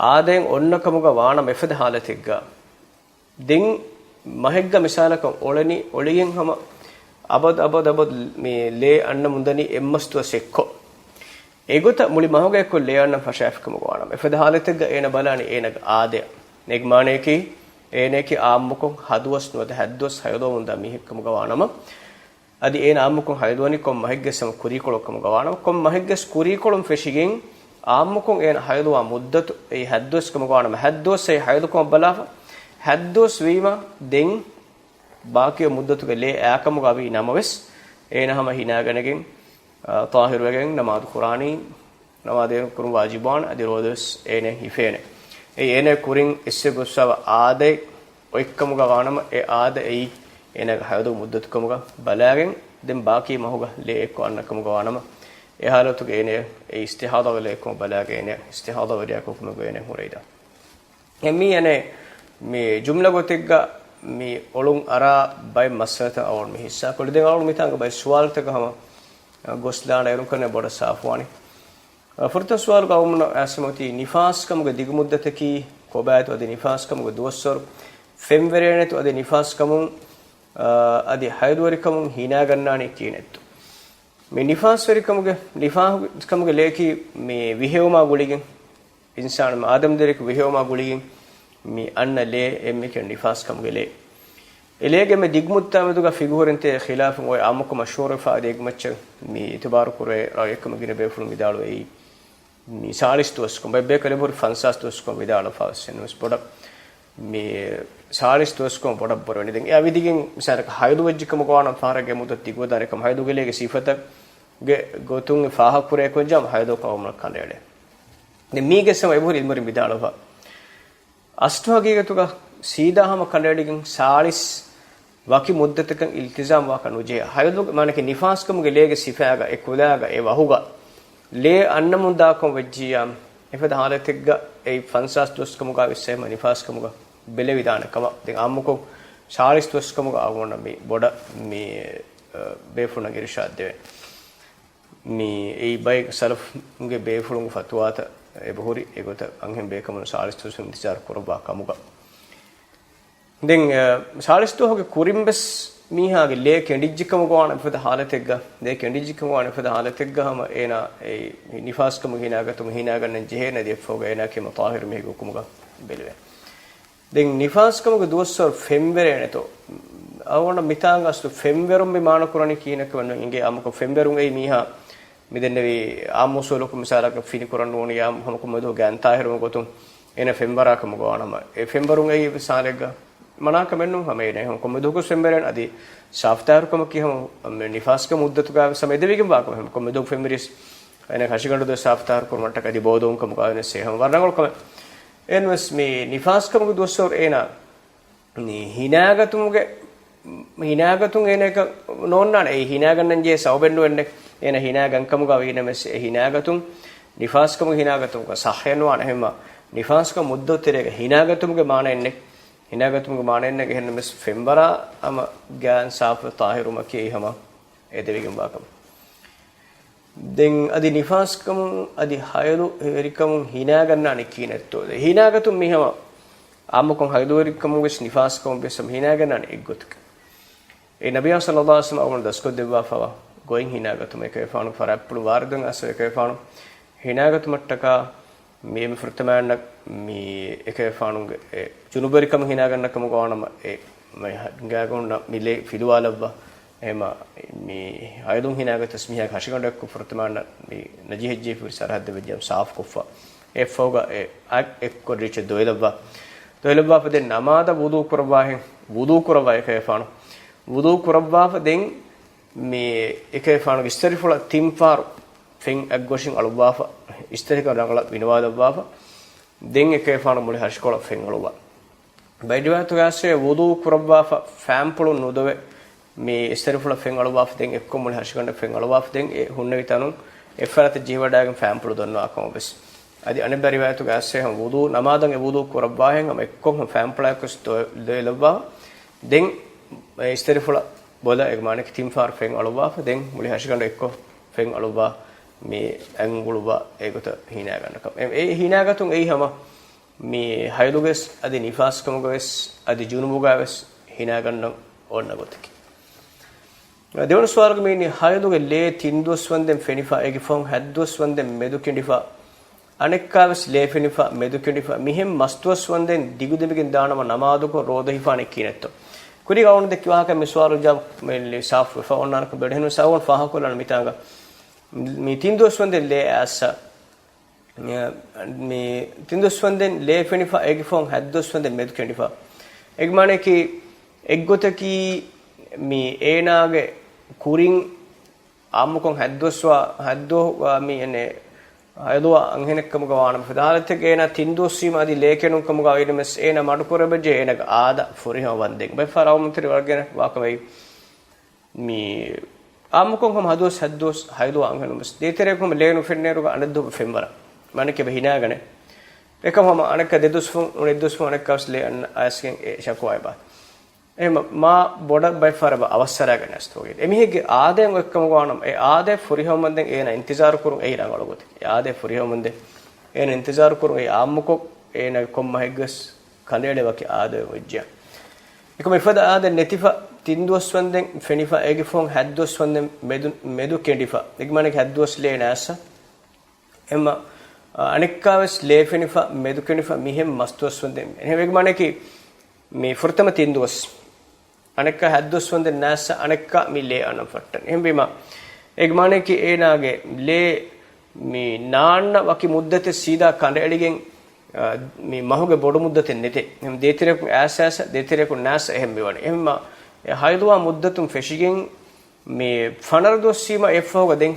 އާދައެއް އޮންނަ ކަމުގަ ވާނަމަ އެފަދަ ހާލަތެއްގަ، ދެން މަހެއްގަ މިސާލަކަށް އޮޅެނީ، އޮޅިގެން ހަމަ އަބަދު އަބަދު އަބަދު މި ލޭ އަންނަމުންދަނީ އެއްމަސް ދުވަސް އެއްކޮށް. އެގޮތަށް މުޅި މަހުގަ އެއްކޮށް ލޭ އަންނަން ފަށާފިކަމުގަ ވާނަމަ، އެފަދަ ހާލަތެއްގަ އޭނަ ބަލާނީ އޭނަގެ އާދަޔަށް. އޭގެ މާނައަކީ، އޭނައަކީ އާއްމުކޮށް ހަ ދުވަސް ނުވަތަ ހަތް ދުވަސް ހައިލުވަމުންދާ މީހެއްކަމުގަ ވާނަމަ، އަދި އޭނަ އާއްމުކޮށް ހައިލުވަނީ ކޮން މަހެއްގެސް ހަމަ ކުރީކޮޅު ކަމުގަ ވާނަމަ، ކޮން މަހެއްގެސް ކުރީކޮޅުން ފެށިގެން އާއްމުކޮށް އޭނަ ހައިލުވާ މުއްދަތު އެއީ ހަތް ދުވަސް ކަމުގަ ވާނަމަ، ހަތް ދުވަސް އެއީ ހައިލުކަމަށް ބަލާފަ، ހަތް ދުވަސް ވީމަ ދެން ބާކީ މުއްދަތުގެ ލޭ އާކަމުގަ ވީ ނަމަވެސް، އޭނަ ހަމަ ހިނާގަނެގެން، އާ، ޠާހިރުވެގެން ނަމާދު ކުރާނީ، ނަމާދު ކުރުން ވާޖިބުވާނެ، އަދި ރޯދަވެސް އޭނައަށް ހިފޭނެ. އެއީ އޭނަ ކުރިން އެއްސެ ގޮއްސަވަ އާދައެއް އޮތްކަމުގަ ވާނަމަ، އެ އާދަ އެއީ އޭނަގެ ހައިލު މުއްދަތު ކަމުގަ ބަލާގެން، ދެން ބާކީ މަހުގަ ލޭ އެއްކޮށް އަންނަ ކަމުގަ ވާނަމަ، އެ ހާލަތުގަ އޭނަ އެ އިސްތިޙާޟާގެ ލޭ އެއްކޮށް ބަލާގެން އޭނަ އިސްތިޙާޟާވެރިޔާ ކުކުމެއް އޭނަ ހުރެވިދާނެ. އެ މީ އަނެއް މި ޖުމްލަ ގޮތެއްގަ މި އޮޅުން އަރާ ބައެއް މައްސަލަތައް އަޅުގަނޑު މި ހިއްސާ ކޮށްލި. ދެން އަޅުގަނޑު މިތާނގަ ބައެއް ސުވާލުތަކަށް ހަމަ ގޮސްލާނަ އިރުކަން ބޮޑަށް ސާފުވާނީ. ފުރަތަމަ ސުވާލުގަ އަޅުގަނޑު އައިސްމަތީ ނިފާސްކަމުގެ ދިގު މުއްދަތަކީ ކޮބާތޯ؟ އަދި ނިފާސްކަމުގެ ދުވަސްވަރު ފެންވެރޭނެތޯ؟ އަދި ނިފާސްކަމުން، އަ، އަދި ހައިލުވެރިކަމުން ހީނާގަންނާނީ ކިހިނެއްތޯ؟ މި ނިފާސްވެރިކަމުގެ، ނިފާސްކަމުގެ ލެޔަކީ މި ވިހެއުމާ ގުޅިގެން، އިންސާނު މި އާދަމްދެރަކު ވިހެއުމާ ގުޅިގެން މި އަންނަ ލޭ އެއްމެކެ ނިފާސްކަމުގެ ލޭ. އެ ލޭގެ މި ދިގު މުއްދަތާ މެދުގަ ފިގުހުރިންތޭ ޚިލާފުން އޮތް އާއްމުކޮށް މަޝްހޫރުވެފަ އަދި އެއްމައްޗަށް މި އިތުބާރު ކުރޭ ރައުޔެއްކަމަށް ގިނަ ބޭފުޅުން ވިދާޅުވެއީ، މި ސާޅީސް ދުވަސްކަން، ބައެއް ބޭކަލެއް ހުރި ފަންސާސް ދުވަސްކަން ވިދާޅުވެފަ ވެސް ނުވެސް ބޮޑަށް މި ސާޅީސް ދުވަސްކަން ބޮޑަށް ބޮޑަށް ވަނީ. ދެން އެ އަވިދިގެން މިސާލަކަށް ހައިލު ވެއްޖެ ކަމަކު ވާނަމަ ފަހަރެއްގެ މުއްދަތު ދިގުވެދާނެ ކަމަށް ހައިލުގެ ލޭގެ ސިފަތަކުގެ ގޮތުން އެ ފާހަގަ ކުރޭ ކުއްޖާ ހައިލު ކަމަށް ކަނޑައެޅޭ. ދެން މީގެ ސަމަ އެބަހުރި އިލްމުވެރިން ވިދާޅުވާ އަސްލު ހަގީގަތުގަ ސީދާ ހަމަ ކަނޑައެޅިގެން ސާޅީސް ވަކި މުއްދަތަކަށް އިލްތިޒާމް ވާކަށް ނުޖެހޭ. ހައިލުގެ މާނައަކީ ނިފާސްކަމުގެ ލޭގެ ސިފައިގަ އެ ކުލައިގަ އެ ވަހުގަ ލޭ އަންނަމުން ދާކަން ވެއްޖިއްޔާ، އެފަދަ ހާލަތެއްގަ އެ ފަންސާސް ދުވަސްކަމުގަ ވެސް ހަމަ ނިފާސްކަމުގަ ބެލެވިދާނެ ކަމަށް. ދެން އާއްމުކޮށް ސާޅީސް ދުވަސްކަމުގަ އަޅުގަނޑަށް މި ބޮޑަށް މި، އަ، ބޭފުޅުންނަށް އިރުޝާދު ދެވޭނެ. މި އެއީ ބައެއް ސަލަފުންގެ ބޭފުޅުންގެ ފަތުވާތައް އެބަހުރި އެގޮތަށް އަންހެން ބޭކަމުން ސާޅީސް ދުވަސް އިންތިޒާރު ކުރައްވާ ކަމުގަ. ދެން، އަ، ސާޅީސް ދުވަހުގެ ކުރިން ވެސް މީހާގެ ލޭ ކެނޑިއްޖެ ކަމަކު ވާނަމަ އެފަދަ ހާލަތެއްގަ، ލޭ ކެނޑިއްޖެ ކަމަކު ވާނަމަ އެފަދަ ހާލަތެއްގަ ހަމަ އޭނާ އެ ނިފާސްކަމުގެ ހިނާގަތުމަށް ހިނާގަންނަން ޖެހޭނެ އަދި އެއަށްފަހުގަ އޭނާ ކީމަ ޠާހިރު މީހެއްގެ ހުކުމުގަ ބެލެވޭނެ. ދެން ނިފާސްކަމުގެ ދުވަސްވަރު ފެންވެރޭނެތޯ؟ އަޅުގަނޑަށް މިތާނގަ އަސްލު ފެންވެރުން މި މާނަ ކުރަނީ ކިހިނެއްކަމެއް ނު އިނގޭ. އާއްމުކޮށް ފެންވެރުން އެއީ މީހާ މިދެންނެވި އާއްމު އުސޫލަކުން މިސާލަކަށް ފިނިކުރަން ނޫނީ އާއްމު ހަމަ ކޮންމެ ދުވަހު ގާތް ޠާހިރުވުމުގެ ގޮތުން އޭނަ ފެންވަރާ ކަމުގަ ވާނަމަ، އެ ފެންވަރުން އެއީ ސާލެއްގަ މަނާކަމެއް ނޫން. ހަމަ އޭނަ ހަމަ ކޮންމެ ދުވަހަކު ފެންވަރޭން އަދި ސާފު ޠާހިރު ކަމަކީ ހަމަ ނިފާސްގެ މުއްދަތުގަ ވެސް ހަމަ އެދެވިގެން ވާ ކަމެއް. ހަމަ ކޮންމެ ދުވަހަކު ފެންވަރިޔަސް އޭނަ ހަށިގަނޑު ދޮށް ސާފު ޠާހިރު ކުރުމަށްޓަކައި އަދި ބޯ ދޮވުން ކަމުގަ ވެސް އެ ހަމަ ވަރަށް ރަނގަޅު ކަމެއް. އެހެންވެސް މި ނިފާސް ކަމުގެ ދުވަސްވަރު އޭނަ މި ހިނާގަތުމުގެ، ހިނާގަތުން އޭނައަކަށް ނޯންނާނެ. އެއީ ހިނާގަންނަން ޖެހޭ ސަބަބެއް ނުވެންނެ. އޭނަ ހިނާގަންކަމުގަ ވީނަމަވެސް އެ ހިނާގަތުން ނިފާސްކަމުގެ ހިނާގަތުމުގަ ޞައްޙައެއް ނުވާނެ. އެހެންމަ ނިފާސްކަމު މުއްދަތު ތެރޭގަ ހިނާގަތުމުގެ މާނައެއްނެ. ހިނާގަތުމުގެ މާނައެއްނެ. އެހެންނަމަވެސް ފެންވަރާ ހަމަ ގާތް ސާފު ޠާހިރުވުމަކީ އެއީ ހަމަ އެދެވިގެން ވާ ކަމެއް. ދެން އަދި ނިފާސްކަމުން އަދި ހައިޟުވެރިކަމުން ހިނާގަންނާނީ ކިހިނެއްތޯ؟ ދެން ހިނާގަތުން މީ ހަމަ އާއްމުކޮށް ހައިޟުވެރިކަމުން ވެސް ނިފާސްކަމުން ވެސް ހަމަ ހިނާގަންނާނީ އެއްގޮތަކަށް. އެ ނަބިއްޔާ ޞައްލައްލާހު ޢަލައިހި ވަސައްލަމަ އަޅުގަނޑު ދަސްކޮށްދެއްވާފައިވާ ގޮތް ހިނާގަތުމަށް އެކަލޭގެފާނު ފަރާތްޕުޅު ވާރިދުވެގެން އައިސް އެކަލޭގެފާނު ހިނާގަތުމަށްޓަކާ މި އެންމެ ފުރަތަމައަށް މި އެކަލޭގެފާނުގެ އެ ޖުނުބުވެރިކަމުން ހިނާގަންނަ ކަމުގަ ވާނަމަ އެ މި ހިނގާގެން ހުންނަ މި ލޭ ފިލުވާލައްވާ. އެހެންމަ މި ހައިޟުން ހިނާގަތަސް މީހާގެ ހަށިގަނޑު އެއްކޮށް ފުރަތަމައަށް މި ނަޖިހަށްޖެހިފަ ހުރި ސަރަހައްދެއް ވެއްޖެ ސާފުކޮށްފަ. އެއަށްފަހުގަ އެ އަތް އެއްކޮށް ރީއްޗެއް ދޮވެލައްވާ. ދޮވެލައްވާފަ ދެން ނަމާދަށް ވުޟޫ ކުރައްވާހެން، ވުޟޫ ކުރައްވާ އެކަލޭގެފާނު. ވުޟޫ ކުރައްވާފަ ދެން މި އެކަލޭގެފާނުގެ އިސްތަށިފުޅަށް ތިން ފަހަރު ފެން އަތްގޮށިން އަޅުއްވާފަ، އިސްތަށިގަނޑު ރަނގަޅަށް ވިނިވާލައްވާފަ، ދެން އެކަލޭގެފާނު މުޅި ހަށިކޮޅަށް ފެން އަޅުއްވާ. ބައެއް ރިވާޔަތުގައި އައިސް ވުޟޫ ކުރައްވާފަ ފާންޕުޅު ނުދޮވެ، މި އިސްތަށިފުޅަށް ފެން އަޅުއްވާފަ ދެން އެއްކޮށް މުޅި ހަށިގަނޑަށް ފެން އަޅުއްވާފަ ދެން އެ ހުންނެވި ތަނުން އެއްފަރާތަށް ޖެހިވަޑައިގެން ފާންޕުޅު ދޮންނަވާ ކަމަށް ވެސް. އަދި އަނެއްބައި ރިވާޔަތުގައި އައިސް ހަމަ ވުޟޫ ނަމާދަށް އެ ވުޟޫ ކުރައްވާހެން ހަމަ އެއްކޮށް ހަމަ ފާންޕުޅާއެއްކޮށް ދޮ-، ދޮވެލައްވާ. ދެން އެ އިސްތަށިފުޅަށް ބޮލަ އެ މާނައަކީ ތިން ފަހަރު ފެން އަޅުއްވާފަ ދެން މުޅި ހަށިގަނޑު އެއްކޮށް ފެން އަޅުއްވާ މި އަތް އުނގުޅުއްވާ އެގޮތަށް ހިނާގަންނަ ކަމަށް. އެ، އެ ހިނާގަތުން އެއީ ހަމަ މި ހައިޟުގަވެސް އަދި ނިފާސްކަމުގަވެސް އަދި ޖުނުބުގަވެސް ހިނާގަންނަން އޮންނަ ގޮތަކީ. ދެވަނަ ސުވާލުގަ މިއިނީ ހައިޟުގެ ލޭ ތިން ދުވަސް ވަންދެން ފެނިފަ، އޭގެ ފަހުން ހަތް ދުވަސް ވަންދެން މެދުކެނޑިފަ، އަނެއްކާވެސް ލޭ ފެނިފަ، މެދުކެނޑިފަ، މިހެން މަސްދުވަސް ވަންދެން ދިގުދެމިގެން ދާނަމަ ނަމާދުކޮށް ރޯދަ ހިފާނީ ކިހިނެއްތޯ؟ ކުރީގަ އަޅުގަނޑު ދެއްކި ވާހަކަ މި ސުވާލު ޖަވާބު ސާފު ވެފަ އޮންނާނެ ކަމަށް ބެލެހެން ސައުވަން ފާހަގަކޮށްލާނެ މިތާނގަ. މި ތިން ދުވަސް ވަންދެން ލޭ އައިސް މި ތިން ދުވަސް ވަންދެން ލޭ ފެނިފަ، އޭގެ ފަހުން ހަތް ދުވަސް ވަންދެން މެދު ކެނޑިފަ. އޭގެ މާނައަކީ އެއްގޮތަކީ މި އޭނާގެ ކުރިން އާއްމުކޮށް ހަތް ދުވަސް ވާ، ހަތް ދުވަހު ވާ މި އެންމެ ހައިޟުވާ އަންހެނެއްކަމުގަ ވާނަމަ ފަދަ ހާލަތެއްގަ އޭނާ ތިން ދުވަސް ވީމަ އަދި ލޭ ކެނޑުން ކަމުގަ ވީނަމަވެސް އޭނާ މަޑުކުރެވިއްޖެ އޭނާގެ އާދަ ފުރިހަމަ ވަންދެން. ބައެއް ފަހަރަށް އަޅުގަނޑުމެން ވާކަމެއް މި އާއްމުކޮށް ހަމަ ހަތް ދުވަސް، ހަތް ދުވަސް ހައިޟުވާ އަންހެނުންވެސް ދޭތެރެއަކު ހަމަ ލޭ ނުފެންނައިރުގަ އަނެއް ދުވަހު ފެންވަރާ. މާނައަކީ އެބަ ހިނާގަނެ. އެކަމް ހަމަ އަނެއްކާ ދެ ދުވަސް ފުން، އަނެއް ދުވަސް ފުން އަނެއްކާވެސް ލޭ އަންނަ އައިސްގެން އެ ޝަކުވާ އެބަ. އެހެން މާ ބޮޑަށް ބައެއް ފަހަރަށް އެބަ އަވަސްއަރާގަނެ އަސްތޯގެ. އެމީހެއްގެ އާދައެއް އޮތްކަމުގަ ވާނަމަ، އެ އާދައެއް ފުރިހަމަ ވަންދެން އޭނާ އިންތިޒާރު ކުރުން އެއީ ރަނގަޅު ގޮތެއް. އެ އާދައެއް ފުރިހަމަ ވަންދެން އޭނާ އިންތިޒާރު ކުރުން އެއީ އާއްމުކޮށް އޭނާގެ ކޮން މަހެއްގަސް ކަނޑައެޅޭ ވަކި އާދައެއް ވެއްޖެ. އެކަމަށް މިފަދަ އާދައެއް ނެތިފަ، ތިން ދުވަސް ވަންދެން ފެނިފަ، އޭގެ ފަހުން ހަތް ދުވަސް ވަންދެން މެދު، މެދު ކެނޑިފަ. އޭގެ މާނައަކީ ހަތް ދުވަސް ލޭ ނާއްސަ. އެމަ، އަނެއްކާވެސް ލޭ ފެނިފަ، މެދު ކެނޑިފަ، މިހެން މަސް ދުވަސް ވަންދެން. އެހެން އޭގެ މާނައަކީ މި ފުރަތަމަ ތިން ދުވަސް. އަނެއްކާ ހަތް ދުވަސް ވަންދެން ނާއްސަ، އަނެއްކާ މި ލޭ އަންނަން ފައްޓަން. އެހެންވީމަ، އޭގެ މާނައަކީ އޭނާގެ ލޭ މި ނާންނަ ވަކި މުއްދަތެއް ސީދާ ކަނޑައެޅިގެން، އާ، މި މަހުގެ ބޮޑު މުއްދަތެއް ނެތޭ. އެހެން ދޭތެރެއަކުން އައިސް އައިސް، ދޭތެރެއަކުން ނާއްސަ އެހެން މިވަނީ. އެހެންމަ، އެ ހައިޟުވާ މުއްދަތުން ފެށިގެން މި ފަނަރަ ދުވަސް ވީމަ އެއަށްފަހުގަ ދެން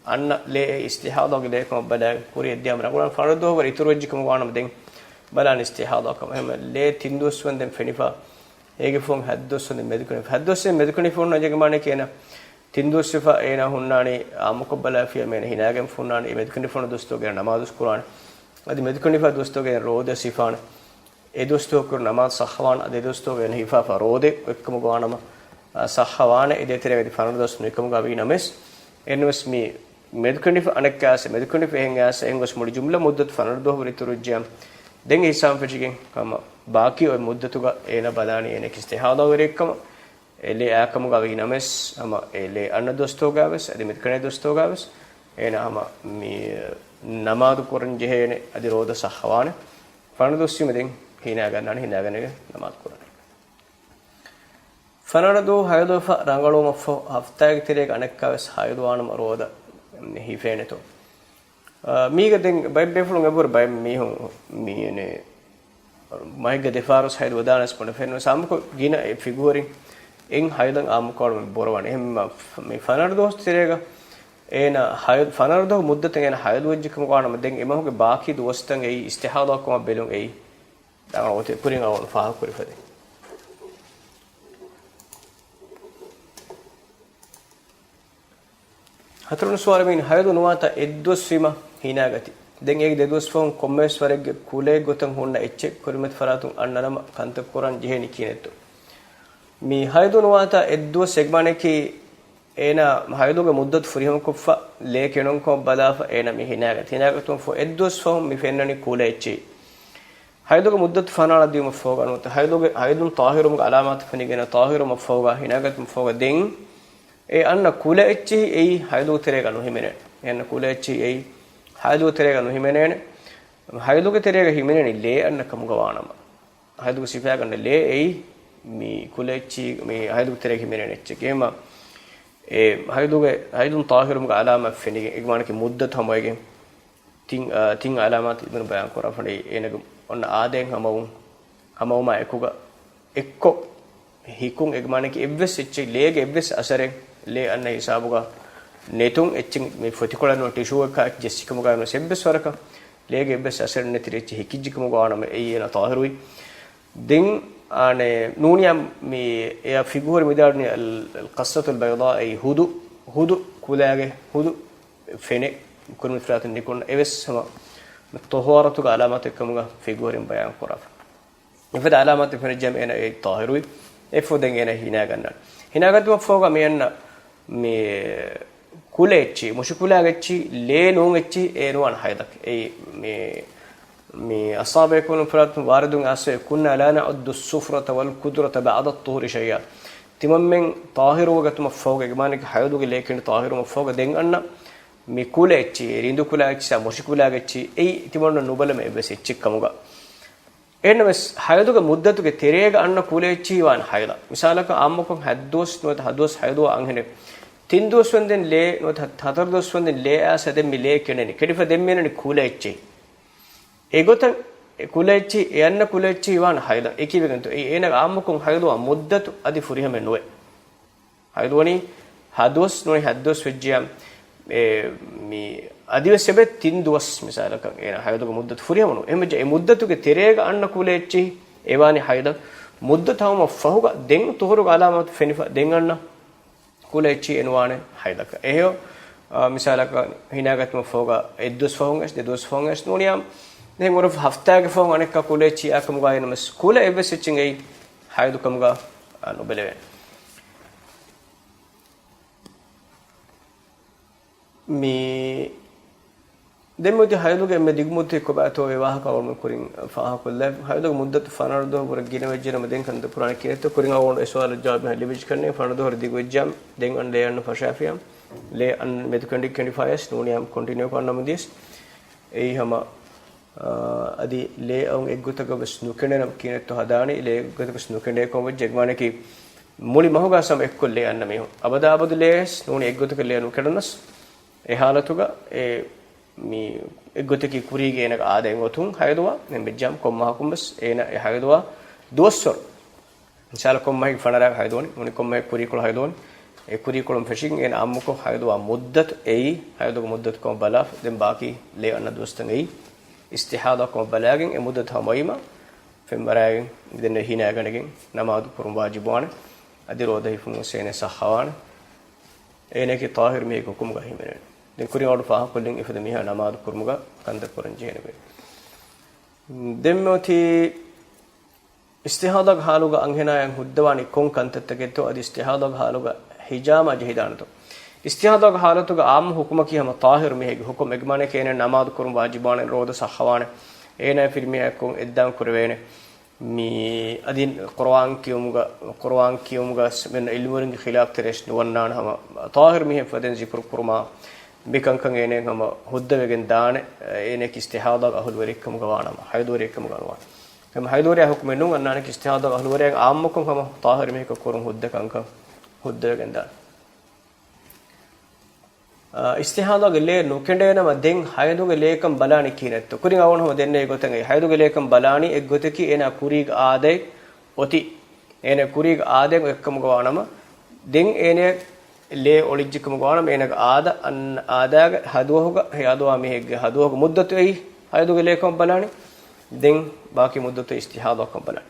އަންނަ ލޭ އެ އިސްތިޙާޟާގެ ލޭ ކަމަށް ބަލާ ކުރިއަށް ދިޔަމަ ރަނގަޅަން ފަނަރަ ދުވަހު ވަރަށް އިތުރުވެއްޖެ ކަމުގަ ވާނަމަ ދެން ބަލާން އިސްތިޙާޟާ ކަމަށް. އެހެންމަ ލޭ ތިން ދުވަސް ވަންދެން ފެނިފަ، އޭގެ ފަހުން ހަތް ދުވަސް ވަންދެން މެދުކުނި، ހަތް ދުވަސް ވަންދެން މެދުކުނި ފަހުން އަޖެގެ މާނައަކީ އޭނާ ތިން ދުވަސް ވެފަ އޭނާ ހުންނާނީ އާއްމުކޮށް ބަލާފިޔަ މޭނަ ހިނާގެން ހުންނާނީ އެ މެދުކެނޑި ފަހުން ދުވަސްތޯގެ ނަމާދުސް ކުރާނެ. އަދި މެދުކެނޑި ފަހުން ދުވަސްތޯގެ ރޯދަ ސިފާނެ. އެ ދުވަސްތޯ ކުރު ނަމާދު ސައްޙަވާނެ، އަދި އެ ދުވަސްތޯގެ ހިފާފަ ރޯދެ އޮތްކަމުގަ ވާނަމަ، އާ، ސައްޙަވާނެ. އެ ދޭތެރޭގަ އަދި ފަނަރަ ދުވަސް ނުވިކަމުގަ ވީނަމަވެސް، އެންވެސް މި މެދުކެނޑިފަ އަނެއްކާސެ، މެދުކެނޑިފަ އެހެން އާސެ، އެހެން ގޮސް މުޅި ޖުމްލަ މުއްދަތު ފަނަރަ ދުވަހު ވަރަށް އިތުރުވެއްޖެ. ދެން އެ ހިސާބުން ފެށިގެން ހަމަ ބާކީ އޮތް މުއްދަތުގަ އޭނަ ބަލާނީ އޭނަ އިސްތިޙާޟާވެރިއެއްކަމަށް. އެ ލޭ އާކަމުގަ ވީނަމަވެސް، ހަމަ އެ ލޭ އަންނަ ދުވަސްތޯގަވެސް، އަދި މެދުކެނޑި ދުވަސްތޯގަވެސް، އޭނަ ހަމަ މި ނަމާދު ކުރަން ޖެހޭނެ، އަދި ރޯދަ ސައްޙަވާނެ. ފަނަރަ ދުވަސްވީމަ ދެން ހިނާގަންނާނެ، ހިނާގަނެގެން ނަމާދު ކުރާނެ. ފަނަރަ ދުވަހު ހައިޟުވެފަ ރަނގަޅުވުމަށްފަހު، ހަފްތާގެ ތެރޭގަ އަނެއްކާވެސް ހައިޟުވާނަމަ ރޯދަ ހިފޭނެތޯ. އާ، މީގަ ދެން ބައެއް ބޭފުޅުން އެބުރ ބައެއް މީހުން މީނެ މަހެއްގަ ދެފާރުސް ހައިދު ވަދާނަސް ބުނެ ފެންނު ސާމުކޮށް ގިނަ އެ ފިގުހުރި އެން ހައިދަން އާއްމުކޮޅު ބޮރަވަނެ. އެހެން ފަނަރަ ދުވަސް ތެރޭގަ އޭނަ ހައި-، ފަނަރަ ދުވަހު މުއްދަތަށް އޭނަ ހައިދު ވެއްޖެ ކަމުގަ ވާނަމަ، ދެން އެމަހުގެ ބާކީ ދުވަސްތައް އެއީ އިސްތިހާޟާ ކަމަށް ބެލުން އެއީ. ދާނަ އޮތީ ކުރިން އަވަން ފާހަގަކުރި ފަދަ. ހަތަރުވަނަ ސުވާލު މިއިން ހައިދު ނުވާތާ އެއްދުވަސް ވީމަ ހިނާގަތީ. ދެން އޭގެ ދެދުވަސް ފަހުން ކޮންމެވެސް ވަރެއްގެ ކުލައެއް ގޮތަށް ހުންނަ އެއްޗެއް ކުރިމަތި ފަރާތުން އަންނަ ނަމަ ކަންތައް ކުރަން ޖެހޭނީ ކިހިނެއްތޯ؟ މި ހައިދު ނުވާތާ އެއްދުވަސް އެގްމާނަކީ އޭނާ ހައިދުގެ މުއްދަތު ފުރިހަމަކޮށްފަ ލޭ ކެނޑުންކަމަށް ބަލާފަ އޭނާ މި ހިނާގަތީ. ހިނާގަތުން ފަހު އެއްދުވަސް ފަހުން މި ފެންނަނީ ކުލައެއްޗެއް. ހައިދުގެ މުއްދަތު ފަނާޅަ ދިޔުމަށް ފަހުގަ ނުވަތަ ހައިދުގެ، ހައިދުން ޠާހިރުވުމުގެ އަލާމާތު ފެނިގެން ޠާހިރުވުމަށް ފަހުގަ ހިނާގަތުމަށް ފަހުގަ ދެން އެ އަންނަ ކުލައެއްޗެހި އެއީ ހައިދުގެ ތެރޭގަ ނުހިމެނޭނެ. އެ އަންނަ ކުލައެއްޗެހި އެއީ ހައިދުގެ ތެރޭގަ ނުހިމެނޭނެ. ހައިދުގެ ތެރޭގަ ހިމެނެނީ ލޭ އަންނަ ކަމުގަ ވާނަމަ. ހައިދުގެ ސިފައިގަ އަންނަ ލޭ އެއީ މި ކުލައެއްޗި، މި ހައިދުގެ ތެރޭގަ ހިމެނޭނެ އެއްޗެއް. އެހެންމަ އެ ހައިދުގެ، ހައިދުން ޠާހިރުވުމުގެ އަލާމާތު ފެނިގެން، އެގެ މާނައަކީ މުއްދަތު ހަމަވެގެން ތިން، އާ، ތިން އަލާމާތު އިބްނު ބަޔާން ކުރާފަ އެ އޭނަގެ އޮންނަ އާދައިން ހަމަވުން، ހަމަވުމާ އެކުގަ އެއްކޮށް ހިކުން އެގެ މާނައަކީ އެއްވެސް އެއްޗެއް ލޭގެ އެއްވެސް އަސަރެއް ލޭ އަންނަ ހިސާބުގަ ނެތުން އެއްޗެއް މި ފޮތިކޮޅަށް ނުވަ ޓިޝޫއަކާ ޖެއްސިކަމުގަ ނުވެސް އެއްވެސް ވަރަކަށް ލޭގެ އެއްވެސް އަސަރެއް ނެތި އެއްޗެއް ހިކިއްޖެ ކަމުގަ ވާނަމަ އެއީ އޭނަ ޠާހިރުވި. ދެން އާނެ ނޫނިޔާ މި އެއަށް ފިގުހުރި މިދާޅުނީ އަލް، އަލް ޤައްސަތުލް ބަޔްޟާ އެއީ ހުދު، ހުދު ކުލައިގެ ހުދު ފެނެއް ކުރިމަތި ފަރާތުން ނިކުންނަ އެވެސް ހަމަ ޠަހާރަތުގެ އަލާމާތެއް ކަމުގަ ފިގުހުރިން ބަޔާން ކުރާފަ. އެފަދަ އަލާމާތެއް ފެނިއްޖެ ހަމަ އޭނަ އެއީ ޠާހިރުވި. އެއަށްފަހު ދެން އޭނަ ހިނާގަންނާނެ. ހިނާގަތުމަށްފަހުގަ މި އަންނަ މި ކުލައެއްޗި، މުށިކުލައިގެ އެއްޗި، ލޭ ނޫން އެއްޗި، އެ ނުވާނެ ހައިޟަކަށް. އެއީ މި، މި އަޞްޙާބު ބޭކަލުން ފަރާތުން ވާރިދުން އައިސްފަ، كنا لا نعد الصفرة والقدرة بعد الطهر شيئا. ތިމަންމެން ޠާހިރުވެގަތުމަށްފަހުގަ، އެގެ މާނައަކީ ހައިޟުގެ ލޭ ކެނޑި ޠާހިރުވުމަށްފަހުގަ ދެން އަންނަ މި ކުލައެއްޗި، ރިނދުކުލައެއްޗި، މުށިކުލައިގެ އެއްޗި، އެއީ ތިމަންނަށް ނުބަލަމެ އެއްވެސް އެއްޗެއް ކަމުގަ. އެހެންނަމަވެސް، ހައިޟުގެ މުއްދަތުގެ ތެރޭގަ އަންނަ ކުލައެއްޗި ވާނެ ހައިޟަ. މިސާލަކަށް، އާއްމުކޮށް ހަތްދުވަސް ނުވަތަ ހަތްދުވަސް ހައިޟުވާ އަންހެނެއް ތިން ދުވަސް ވަންދެން ލޭ ނުވަތަ ހަތަރު ދުވަސް ވަންދެން ލޭ އައިސް ދެން މި ލޭ ކެނޑެނީ. ކެނޑިފަ ދެން މި އަންނަނީ ކުލައެއްޗެއް. އެގޮތަށް އެ ކުލައެއްޗި، އެ އަންނަ ކުލައެއްޗި ވާނެ ހައިޟަ. އެކީވެގެންތޯ؟ އެ އޭނަގެ އާއްމުކޮށް ހައިޟުވާ މުއްދަތު އަދި ފުރިހަމަ ނުވޭ. ހައިޟުވަނީ ހަދުވަސް ނޫނީ ހައްދުވަސް ވެއްޖިޔާ، އެ، މި އަދިވެސް އެބަ ތިން ދުވަސް މިސާލަކަށް އޭނަ ހައިޟުގެ މުއްދަތު ފުރިހަމަ ނޫން. އެހެންވެއްޖެ އެ މުއްދަތުގެ ތެރޭގަ އަންނަ ކުލައެއްޗި އެވާނީ ހައިޟަ. މުއްދަތު ހަމަ ފަހުގަ ދެން ޠުހުރުގެ އަލާމާތު ފެނިފަ ދެން އަންނަ ކުލައެއްޗި އެނުވާނެ ހައިޟަކަށް. އެހެޔޮ، އާ، މިސާލަކަށް ހިނާގަތުމަށް ފަހުގަ އެއްދުވަސް ފަހުން އެސް، ދެދުވަސް ފަހުން އެސް ނޫނިޔާ، ދެން އުރަފް ހަފްތާގެ ފަހުން އަނެއްކާ ކުލައެއްޗި އާކަމުގަ އިނަމަސް ކުލަ އެއްވެސް އެއްޗެއް އެއީ ހައިޟު ކަމުގަ، އާ، ނުބެލެވޭނެ. މި ދެންމެ އޮތީ ހައިޟުގެ އެންމެ ދިގު މުއްދަތެއް ކޮބާތޯ އެ ވާހަކަ އަޅުގަނޑު ކުރިން ފާހަގަކޮށްލާ. ހައިޟުގެ މުއްދަތު ފަނަރަ ދުވަހު ވުރެ ގިނަ ވެއްޖެނަމަ ދެން ކަންތައް ކުރާނެ ކިހިނެއްތޯ؟ ކުރިން އަޅުގަނޑު އެ ސުވާލަށް ޖަވާބު ލިބިއްޖެ ކަންނޭނގެ. ފަނަރަ ދުވަހު ވުރެ ދިގު ވެއްޖާމަ ދެން އަންނަ ލޭ އަންނަ ފަށާފިޔާ. ލޭ އަންނަ މެދު ކެނޑި ކެނޑިފަޔަސް ނޫނިޔާ ކޮންޓިނިއު ކޮށް އަންނަމުން ދިޔަސް. އެއީ ހަމަ އާ، އަދި ލޭ އައުން އެއްގޮތަކަށް ވެސް ނުކެނޑެނަމަ ކިހިނެއްތޯ ހަދާނީ؟ ލޭ އެއްގޮތަކަށް ވެސް ނުކެނޑޭ ކޮން ވެއްޖެ؟ އެގެ މާނައަކީ މުޅި މަހުގަ ހަމަ އެއްކޮށް ލޭ އަންނަ މީހުން. އަބަދާ އަބަދު ލޭ ވެސް ނޫނީ އެއްގޮތަކަށް ލޭ ނުކެނޑުނަސް. އެ ހާލަތުގަ އެ މި އެއްގޮތަކީ ކުރީގެ އޭނަގެ އާދައިން އޮތުން ހައިޟުވާ އެހެން ވެއްޖާމަ ކޮން މަހަކުން ވެސް އޭނަ އެ ހައިޟުވާ ދުވަސްވަރު މިސާލަކަށް ކޮންމެހެން ފަނަރަ ހައިޟުވަނީ، ނޫނީ ކޮންމެހެން ކުރީކޮޅު ހައިޟުވަނީ. އެ ކުރީކޮޅުން ފެށިގެން އޭނަ އާއްމުކޮށް ހައިޟުވާ މުއްދަތު އެއީ، ހައިޟުގެ މުއްދަތު ކަމަށް ބަލާފަ، ދެން ބާކީ ލޭ އަންނަ ދުވަސްތައް އެއީ އިސްތިޙާޟާ ކަމަށް ބަލާގެން އެ މުއްދަތު ހަމަވީމަ ފެންވަރާގެން ދެން ހިނާގަނެގެން ނަމާދު ކުރުން ވާޖިބުވާނެ. އަދި ރޯދަ ހިފުން ވެސް އޭނަ ޞައްޙަވާނެ. އޭނައަކީ ޠާހިރު މީހެއްގެ ޙުކުމުގަ ހިމެނޭނެ. ދެން ކުރިން އަޅުގަނޑު ފާހަގަކޮށްލިން އެފަދަ މީހާ ނަމާދު ކުރުމުގަ ކަންތައް ކުރަން ޖެހޭނެ ބޭ. ދެންމެ އޮތީ އިސްތިޙާޟާގެ ޙާލުގަ އަންހެނާޔަށް ހުއްދަވާނީ ކޮން ކަންތައްތަކެއްތޯ؟ އަދި އިސްތިޙާޟާގެ ޙާލުގަ ޙިޖާމާ ޖެހިދާނެތޯ؟ އިސްތިޙާޟާގެ ޙާލަތުގަ ޢާއްމު ޙުކުމަކީ ހަމަ ޠާހިރު މީހެއްގެ ޙުކުމް. އެގެ މާނައަކީ އޭނަ ނަމާދު ކުރުން ވާޖިބުވާނެ، ރޯދަ ޞައްޙަވާނެ، އޭނަ ފިރިމީހާއެއްކޮށް އެއްދާން ކުރެވޭނެ. މި އަދި ޤުރުއާން ކިޔުމުގަ، ޤުރުއާން ކިޔުމުގަ މެން ޢިލްމުވެރިންގެ ޚިލާފް ތެރޭސް ނުވަންނާނެ ހަމަ ޠާހިރު މީހެއް ފަދައިން ޒިކުރު ކުރުމާ، މިކަންކަން އޭނައަށް ހަމަ ހުއްދަވެގެން ދާނެ، އޭނައަކީ އިސްތިޙާޟާގެ އަހުލުވެރިއެއްކަމުގަ ވާނަމަ، ޙައިޟުވެރިއެއްކަމުގަ ނުވާނެ. ހަމަ ޙައިޟުވެރިޔާ ޙުކުމެއް ނޫން، އަންނާނެކީ އިސްތިޙާޟާގެ އަހުލުވެރިޔާ ޢާއްމުކޮށް ހަމަ ޠާހިރު މީހަކަށް ކުރުން ހުއްދަ ކަންކަން ހުއްދަވެގެން ދާނެ. އިސްތިހާޟާގެ ލޭ ނުކެނޑޭނަމަ ދެން ހައިޟުގެ ލޭކަން ބަލާނީ ކިހިނެއްތޯ؟ ކުރިން އަވަން ހަމަ ދެންނެވި ގޮތަށް އެ ހައިޟުގެ ލޭކަން ބަލާނީ އެއްގޮތަކީ އޭނާ ކުރީގެ އާދައެއް އޮތީ. އޭނާ ކުރީގެ އާދައެއް އޮތްކަމުގަ ވާނަމަ، ދެން އޭނާ ލޭ އޮޅިއްޖެކަމުގަ ވާނަމަ، އޭނާގެ އާދަ، އަން، އާދައިގެ ހަ ދުވަހުގަ، ހަ ދުވަހު މީހެއްގެ ހަ ދުވަހުގެ މުއްދަތު އެއީ ހައިޟުގެ ލޭކަން ބަލާނީ. ދެން ބާކީ މުއްދަތު އިސްތިހާޟާކަން ބަލާނީ.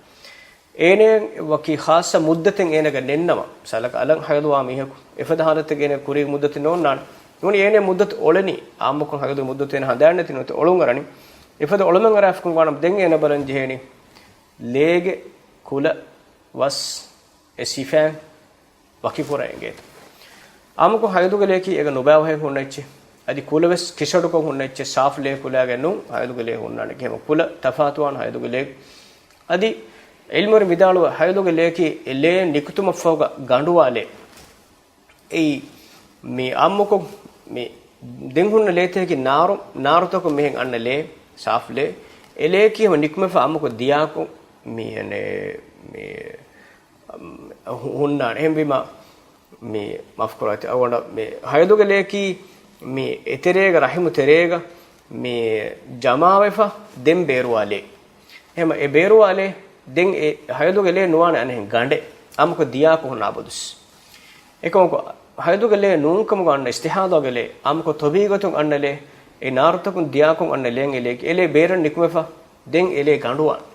އޭނައަށް ވަކި ޚާއްޞަ މުއްދަތެއް އޭނަގަ ނެތްނަމަ، މިސާލަކަށް އަލަށް ހައިޟުވާ މީހަކު އެފަދަ ހާލަތެއްގަ އޭނަ ކުރީގެ މުއްދަތެއް ނޯންނާނެ. ނޫނީ އޭނަ މުއްދަތު އޮޅެނީ، އާއްމުކޮށް ހައިޟުގެ މުއްދަތު އޭނަ ހަނދާން ނެތި ނުވަތަ އޮޅުން އަރަނީ. އެފަދަ އޮޅުމެއް އަރާފަކުން ވާނަމަ ދެން އޭނަ ބަލަން ޖެހޭނީ ލޭގެ ކުލަ ވަސް އެ ސިފައިން ވަކިކުރަން އެނގޭތަ؟ އާއްމުކޮށް ހައިޟުގެ ލެޔަކީ އޭގަ ނުބައިވަހެއް ހުންނަ އެއްޗެއް. އަދި ކުލަވެސް ކިސަޑުކޮށް ހުންނަ އެއްޗެއް، ސާފު ލެޔަކު ލާގެ ނޫން ހައިޟުގެ ލެޔަ ހުންނާނެ. އެހެން ކުލަ ތަފާތުވާނެ ހައިޟުގެ ލެޔަކު. އަދި އިލްމުވެރިން ވިދާޅުވާ ހައިޟުގެ ލެޔަކީ އެ ލޭ ނިކުތުމަށްފަހުގަ ގަނޑުވާ ލެޔެއް. އެއީ މި އާއްމުކޮށް މި ދެން ހުންނަ ލޭތަކަކީ ނާރު، ނާރުތަކުން މިހެން އަންނަ ލޭ، ސާފު ލޭ. އެ ލެޔަކީ ހަމަ ނިކުމެފަ އާއްމުކޮށް ދިޔާކޮށް މި، އަނެ، މި ހު-، ހުންނާނެ. އެހެންވީމަ، މި މާފުކުރާތި އަޅުގަނޑަށް މި ހައިޟުގެ ލެޔަކީ މި އެތެރޭގަ ރަޙިމު ތެރޭގަ މި ޖަމާވެފަ ދެން ބޭރުވާ ލެޔެއް. އެހެން އެ ބޭރުވާ ލެޔެއް ދެން އެ ހައިޟުގެ ލެޔެއް ނުވާނެ އަނެއްހެން ގަނޑެއް. އާއްމުކޮށް ދިޔާކޮށް ހުންނަ އަބަދުސް. އެކަމަކު ހައިޟުގެ ލެޔެއް ނޫންކަމުގަ އަންނަ އިސްތިހާޟާގެ ލެޔެއް، އާއްމުކޮށް ޠަބީޢީ ގޮތުން އަންނަ ލެޔެއް، އެ ނާރުތަކުން ދިޔާކޮށް އަންނަ ލެޔެއް އެ ލެޔަކީ، އެ ލެޔެއް ބޭރަށް ނިކުމެފަ ދެން އެ ލެޔެއް ގަނޑުވާނެ.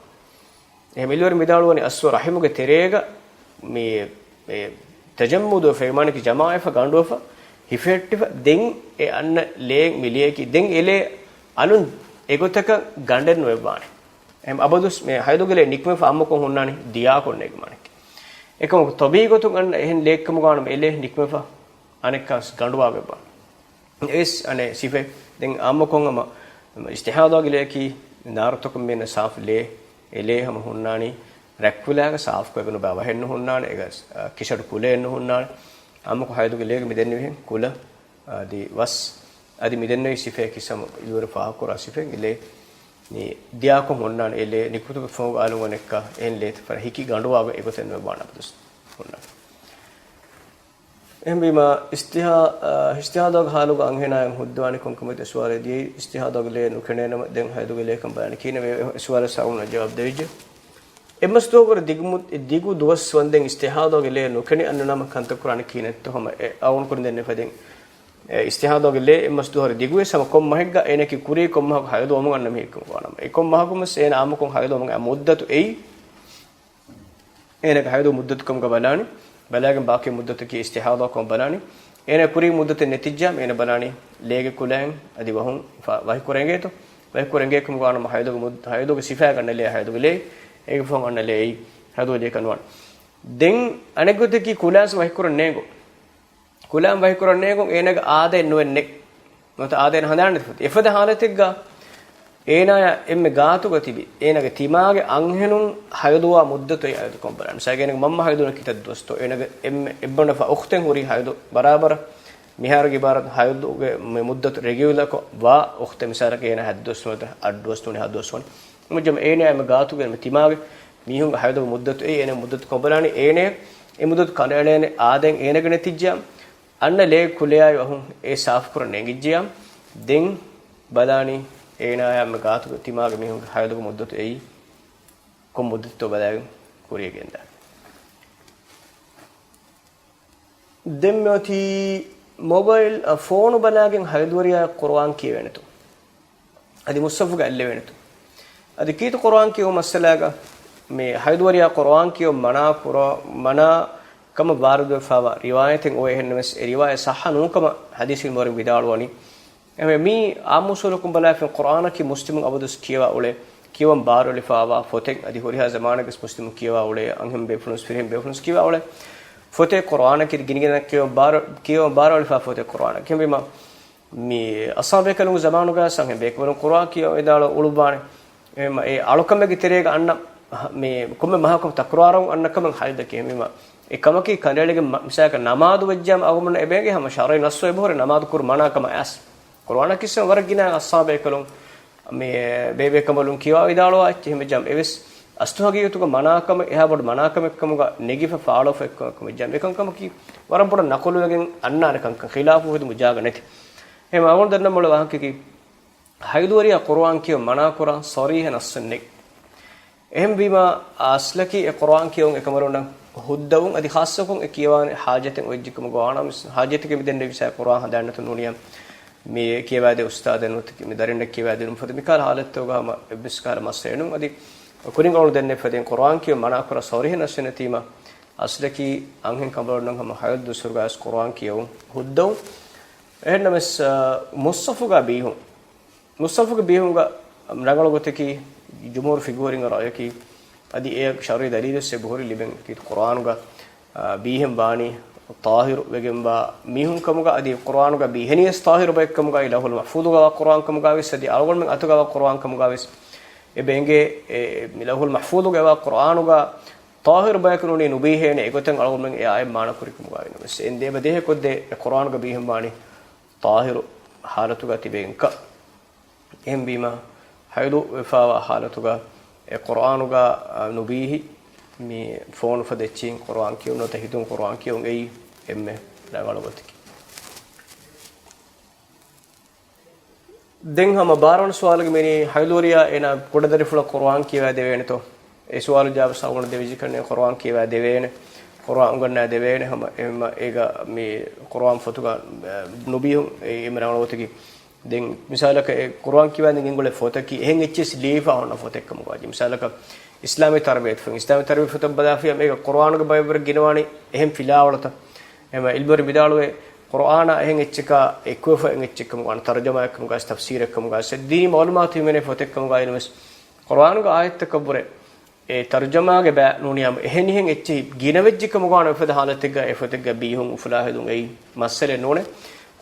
އެހެން އިލްމުވެރިން ވިދާޅުވަނީ އަސްލު ރަޙިމުގެ ތެރޭގަ މި، އެ، ތަޖައްމުދުވެފަ، މާނައަކީ ޖަމާވެފަ، ގަނޑުވެފަ، ހިފެހެއްޓިފަ، ދެން އެ އަންނަ ލެޔެއް މި ލެޔަކީ، ދެން އެ ލެޔެއް އަލުން އެގޮތަކަށް ގަނޑެއް ނުވެއްވާނެ. އެހެން އަބަދުސް މި ހައިޟުގެ ލެޔެއް ނިކުމެފަ އާއްމުކޮށް ހުންނާނީ ދިޔާކޮށް ނޭނގި މާނައަކީ. އެކަމަކު ޠަބީޢީ ގޮތުން އަންނަ އެހެން ލެޔެއްކަމުގަ ވާނަމަ އެ ލެޔެއް ނިކުމެފަ އަނެއްކާވެސް ގަނޑުވާވެއްވާނެ. އެވެސް އަނެއް ސިފައެއް. ދެން އާއްމުކޮށް ހަމަ އިސްތިހާޟާގެ ލެޔަކީ ނާރުތަކުން މި އަންނަ ސާފު ލޭ، އެ ލޭ ހަމަ ހުންނާނީ ރަތްކުލައިގަ ސާފުކޮށް އެބަ ނުބައި ވަހެއް ނުހުންނާނެ، އޭގަ ކިސަޑު ކުލައެއް ނުހުންނާނެ. އާއްމުކޮށް ހައިޟުގެ ލޭގަ މި ދެންނެވިހެން ކުލަ، އަދި ވަސް، އަދި މި ދެންނެވި ސިފައަކީ ސަމަ އިލްމުވެރިން ފާހަގަކުރާ ސިފައެއް. އެ ލޭ މި ދިޔާކޮށް ހުންނާނެ، އެ ލޭ ނިކުތުމަށްފަހު އަލުން އަނެއްކާ އެހެން ލޭތައް ފަރަށް ހިކި ގަނޑުވާގޮތް އެގޮތެއް ނުވެއްވާނެ އަބަދުސް ހުންނާނެ. އެހެންވީމަ، އިސްތިހާ-، އާ، އިސްތިހާޟާގެ ހާލުގަ އަންހެނާއަށް ހުއްދަވާނީ ކޮންކަމެއް އެ ސުވާލެއް ދިޔައީ، އިސްތިހާޟާގެ ލޭ ނުކެނޑޭނަމަ ދެން ހައިޟުގެ ލޭކަން ބަލާނީ ކިހިނެއް؟ އެ ސުވާލަށް ސައުނަށް ޖަވާބު ދެވިއްޖެ. އެއްމަސް ދުވަހުވުރެ ދިގު މު-، ދިގު ދުވަސް ވަންދެން އިސްތިހާޟާގެ ލޭ ނުކެނޑި އަންނަނަމަ ކަންތައް ކުރާނީ ކިހިނެއްތޯ؟ ހަމަ އެ އަޅުގަނޑު ކުރިން ދެންނެވި ފަދައިން، އެ އިސްތިހާޟާގެ ލޭ އެއްމަސް ދުވަހުވުރެ ދިގުވެސް ހަމަ ކޮން މަހެއްގަ އޭނައަކީ ކުރީ ކޮން މަހަކު ހައިޟު ވަމުން އަންނަ މީހެއްކަމުގަ ވާނަމަ، އެ ކޮން މަހަކުވެސް އޭނަ އާއްމުކޮށް ހައިޟު ވަމުން އައި މުއްދަތު އެއީ، އޭނަގެ ހައިޟު މުއްދަތު ކަމުގަ ބަލާނީ، ބަލާގެން ބާކީ މުއްދަތަކީ އިސްތިހާޟާ ކަމަށް ބަލާނީ. އޭނަ ކުރީ މުއްދަތެއް ނެތިއްޖާމަ އޭނަ ބަލާނީ ލޭގެ ކުލައިން އަދި ވަހުން ފަ-، ވަހިކުރެނގޭތޯ. ވަހިކުރެނގޭ ކަމުގަ ވާނަމަ ހައިޟުގެ މުއްދަ-، ހައިޟުގެ ސިފައިގަ އަންނަ ލޭ ހައިޟުގެ ލޭ، އޭގެ ފަހުން އަންނަ ލޭ އެއީ ހައިޟު ލޭކަން ނުވާނެ. ދެން އަނެއްގޮތަކީ ކުލައިން ވަހިކުރަން ނޭނގުން. ކުލައިން ވަހިކުރަން ނޭނގުން އޭނަގެ އާދައެއް ނުވެން ނެތް. ނުވަތަ އާދައެއް ހަނދާން ނެތި ފަދަ. އެފަދަ ހާލަތެއްގަ އޭނާޔާ އެންމެ ގާތުގަ ތިބި އޭނާގެ ތިމާގެ އަންހެނުން ހައިޟުވާ މުއްދަތު އެއީ ހައިޟު ކަމަށް ބަލާނީ. މިސާލަކަށް އޭނާގެ މަންމަ ހައިޟުވަނީ ކިތައް ދުވަސްތޯ؟ އޭނާގެ އެންމެ އެއްބަނޑު ފަ އުޚްތެއް ހުރީ ހައިޟު ބަރާބަރަށް. މިހާރުގެ އިބާރާތުން ހައިޟުގެ މި މުއްދަތު ރެގިއުލަކޮށް ވާ އުޚްތެއް، މިސާލަކަށް އޭނާ ހަތް ދުވަސް ނުވަތަ އަށް ދުވަސް ނޫނީ ހަ ދުވަސް ވަނީ. އެހެންވީމަ އޭނާ އެންމެ ގާތުގަ އެންމެ ތިމާގެ މީހުންގެ ހައިޟުގެ މުއްދަތު އެއީ އޭނާ މުއްދަތު ކަމަށް ބަލާނީ. އޭނާ އެ މުއްދަތު ކަނޑައެޅޭނެ އާދައެއް އޭނާގެ ނެތިއްޖާ އަންނަ ލޭ ކުލައާއި ވަހުން އެ ސާފުކުރަން ނޭނގިއްޖިއްޔާ، ދެން ބަލާނީ އޭނާޔާ އެންމެ ގާތުގެ ތިމާގެ މީހުންގެ ހައިޟުގެ މުއްދަތު އެއީ ކޮން މުއްދަތެއްތޯ ބަލާގެން ކުރިޔަށް ގެންދާނެ. ދެން މިއޮތީ މޮބައިލް، އަ، ފޯނު ބަލާގެން ހައިޟުވެރިޔާ ޤުރުއާން ކިޔެވޭނެތޯ؟ އަދި މުޞްޙަފުގަ އެއްލެވޭނެތޯ؟ އަދި ކީރިތި ޤުރުއާން ކިޔެވުމުގެ މައްސަލާގަ މި ހައިޟުވެރިޔާ ޤުރުއާން ކިޔެވުން މަނާ ކުރާ، މަނާ ކަމަށް ވާރިދުވެފައިވާ ރިވާޔަތެއް އޮވޭ. އެހެންނަމަވެސް އެ ރިވާޔަތް ޞައްޙަ ނޫންކަމަށް ޙަދީޘް ޢިލްމުވެރިން ވިދާޅުވަނީ. އެހެންވެ، މީ އާއްމު އުޞޫލަކުން ބަލާފިން ޤުރުއާނަކީ މުސްލިމުން އަބަދުވެސް ކިޔަވާ އުޅޭ، ކިޔަވަން ބާރުއެޅިފައިވާ ފޮތެއް. އަދި ހުރިހާ ޒަމާނެއްގަސް މުސްލިމުން ކިޔަވާ އުޅޭ، އަންހެން ބޭފުޅުން ވެސް ފިރިހެން ބޭފުޅުން ވެސް ކިޔަވާ އުޅޭ ފޮތެއް ޤުރުއާނަކީ. ގިނަގިނަ ކިޔަވަން ބާރު، ކިޔަވަން ބާރުއެޅިފައިވާ ފޮތެއް ޤުރުއާނަކީ. އެހެންވީމަ، މި އަޞްޙާބު ބޭކަލުންގެ ޒަމާނުގަ އަންހެން ބޭކަލުން ޤުރުއާން ކިޔަވައިދާޅު އުޅުއްވާނެ. އެހެންވީމަ، އެ އަޅުކަމެއްގެ ތެރޭގަ އަންނަ، މި ކޮންމެ މަހަކު ތަކުރާރު އަންނަ ކަމެއް ހައިދަކީ. އެހެންވީމަ، އެ ކަމަކީ ކަނޑައެޅިގެން މަ-، މިސާލަކަށް ނަމާދު ވެއްޖާމަ އަޅުގަނޑުމެންނަށް އެބަ އެނގޭ ހަމަ ޝަރުޢީ ނައްޞު އެބަހުރި ނަމާދު ކުރުން މަނާ ކަމަށް އައިސް. ޤުރުއާނަކީ ވަރަށް ގިނަ އަޞްޙާބު ބޭކަލުން، މި ބޭބޭ ކަނބަލުން ކިޔަވައިދާޅުވާ އެއްޗެއް. އެހެންވެއްޖާމަ އެވެސް އަސްލު ހަގީގަތުގަ މަނާކަމެއް އެހާ ބޮޑު މަނާކަމެއްކަމުގަ ނެގިފަ ފާޅުވެފަ އެއްކަމަކަށް ވެއްޖާ މިކަންކަމަކީ ވަރަށް ބޮޑަށް ނަކުލުވެގެން އަންނާނެ ކަންކަން، ޚިލާފު ހެދުމު ޖާގަ ނެތި. އެހެން އަޅުގަނޑު ދަންނަންވާ ވާހަކައަކީ، ހައިލުވެރިޔާ ޤުރުއާން ކިޔަވަން މަނާކުރާ ޞަރީޙަ ނައްޞެއް ނެތް. އެހެންވީމާ، އަސްލަކީ އެ ޤުރުއާން ކިޔެވުން އެކަމަރުންނަށް ހުއްދަވުން، އަދި ޚާއްޞަކޮށް އެ ކިޔަވާނެ ޙާޖަތެއް އޮތްޖެކަމުގަ ވާނަމަ، ޙާޖަތެކޭ މި ދެންނެވި ސައި ޤުރުއާން ހަނދާންނަތު ނޫނިޔާ، މި ކިޔަވާދޭ އުސްތާދެއް ނުވަތަ މި ދަރިންނަށް ކިޔަވާދިނުން ފަދަ މިކަހަލަ ޙާލަތްތަކުގަ ހަމަ އެއްވެސް ކަހަލަ މައްސަލައެއް ނޫން. އަދި ކުރިން އަޅުގަނޑު ދެންނެވި ފަދައިން ޤުރުއާން ކިޔެވުން މަނާކުރާ ޞަރީޙަ ނައްޞެއް ނެތީމާ، އަސްލަކީ އަންހެން ކަނބަލުންނަށް ހަމަ ހައިލު ދުއްސުރުގަވެސް ޤުރުއާން ކިޔެވުން ހުއްދަވުން. އެހެންނަމަވެސް، އަ، މުޞްޙަފުގަ ބީހުން. މުޞްޙަފުގެ ބީހުމުގަ ރަނގަޅު ގޮތަކީ، ޖުމްހޫރު ފިޤުހުވެރިންގެ ރައުޔަކީ، އަދި އެ ޝަރުޢީ ދަލީލުވެސް އެބަހުރި ލިބެން ކީ، ޤުރުއާނުގަ، އާ، ބީހެން ވާނީ ޠާހިރު ވެގެންވާ މީހުން ކަމުގަ، އަދި ޤުރުއާނުގަ ބީހެނީވެސް ޠާހިރު ބައެއް ކަމުގައި، ލައުޙުލް މަޙްފޫޡުގަ ވާ ޤުރުއާން ކަމުގަވެސް، އަދި އަޅުގަނޑުމެން އަތުގަ ވާ ޤުރުއާން ކަމުގަވެސް އެބަ އެނގޭ. އެ، މި ލައުޙުލް މަޙްފޫޡުގަ ވާ ޤުރުއާނުގަ ޠާހިރު ބަޔަކު ނޫނީ ނުބީހޭނެ، އެގޮތަށް އަޅުގަނޑުމެން އެ އާޔަތް މާނަ ކުރި ކަމުގައި ނަމަވެސް، އެ އެބަ ދޭހަކޮށްދޭ އެ ޤުރުއާނުގަ ބީހެން ވާނީ ޠާހިރު ޙާލަތުގަ ތިބޭ އިންކަ. އެހެންވީމަ، ހައިލު ވެފަވާ ޙާލަތުގަ އެ ޤުރުއާނުގަ، އަ، ނުބީހި މި ފޯނު ފަދަ އެއްޗިހިން ޤުރުއާން ކިޔުން ނުވަތަ ހިތުން ޤުރުއާން ކިޔުން އެއީ އެންމެ ރަނގަޅު ގޮތަކީ. ދެން ހަމަ ބާރަ ވަނަ ސުވާލުގަ މިއިނީ ހައިލުވެރިޔާ އޭނާ ކުޑަދަރިފުޅަށް ޤުރުއާން ކިޔަވާ ދެވޭނެތޯ؟ އެ ސުވާލު ޖަވާބު ސައުގުނަ ދެވިޖި ކަންނޭ ޤުރުއާން ކިޔަވާ ދެވޭނެ، ޤުރުއާން އުނގަންނާ ދެވޭނެ، ހަމަ އެމަ އޭގަ މި ޤުރުއާން ފޮތުގަ، އަ، ނުބީހުން އެ އެންމެ ރަނގަޅު ގޮތަކީ. ދެން މިސާލަކަށް އެ ޤުރުއާން ކިޔަވާ ގެންގުޅޭ ފޮތަކީ އެހެން އެއްޗެސް ލިޔެފަ ހުންނަ ފޮތެއް ކަމުގައި. މިސާލަކަށް އިސްލާމީ ތަރުބިޔަތު ފޮތް، އިސްލާމީ ތަރުބިޔަތު ފޮތަށް ބަލާފިޔާ އޭގަ ޤުރުއާނުގެ ބައެއްވަރަށް ގިނަވާނީ އެހެން ފިލާވަޅުތައް. އެމަ އިލްމުވެރިން ވިދާޅުވޭ، ޤުރުއާނާ އެހެން އެއްޗަކާ އެކުވެފަ އެހެން އެއްޗެއް ކަމުގައި، ތަރުޖަމާއެއް ކަމުގައި، ތަފްސީރެއް ކަމުގައި، ދީނީ މަޢުލޫމާތު ހިމެނޭ ފޮތެއް ކަމުގައި ނަމަވެސް، ޤުރުއާނުގެ އާޔަތްތަކަށްވުރެ އެ ތަރުޖަމާގެ ބައި ނޫނިޔާމު އެހެނިހެން އެއްޗެހި ގިނަވެއްޖެ ކަމުގާ ނުފެދޭ ހާލަތެއްގަ އެ ފޮތެއްގަ ބީހުން އުފުލާ ހެދުން އެއީ މައްސަލައެއް ނޫނޭ.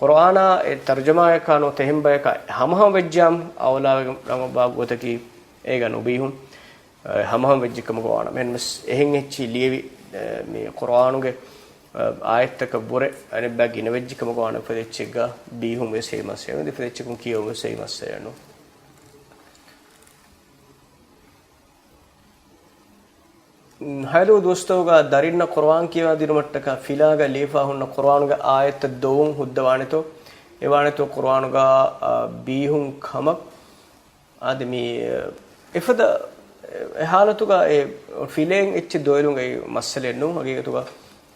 ޤުރުއާނާ އެ ތަރުޖަމާއަކާ ނުވަތަ އެހެން ބަޔަކާ ހަމަހަމަ ވެއްޖާމު އައުލާވެގެން ރަނގަޅު ގޮތަކީ އޭގަ ނުބީހުން. އެ ހަމަހަމަ ވެއްޖެ ކަމުގަ ވާނަމަ އެހެންވެސް އެހެން އެއްޗެހި ލިޔެވި، އެ، މި ޤުރުއާނުގެ، އެ، އާޔަތްތަކަށްވުރެ އަނެއްބައި ގިނަވެއްޖެ ކަމުގަ ވާނަމަ އެފަދަ އެއްޗެއްގަ ބީހުން ވެސް އެއީ މައްސަލައެއް ނޫން، އެފަދަ އެއްޗަކުން ކިޔެވުން ވެސް އެއީ މައްސަލައެއް ނޫން. ހައިލު ދުވަސްތަކުގަ ދަރިންނަށް ޤުރުއާން ކިޔަވާ ދިނުމަށްޓަކާ ފިލާގަ ލިޔެފަ ހުންނަ ޤުރުއާނުގެ އާޔަތްތައް ދޮވުން ހުއްދަވާނެތޯ؟ އެވާނެތޯ ޤުރުއާނުގަ، އާ، ބީހުން ކަމަށް. އާދެ މި، އެފަދަ އެ ހާލަތުގަ އެ ފިލޭން އެއްޗެއް ދޮވެލުން އެއީ މައްސަލައެއް ނޫން. ހަގީގަތުގަ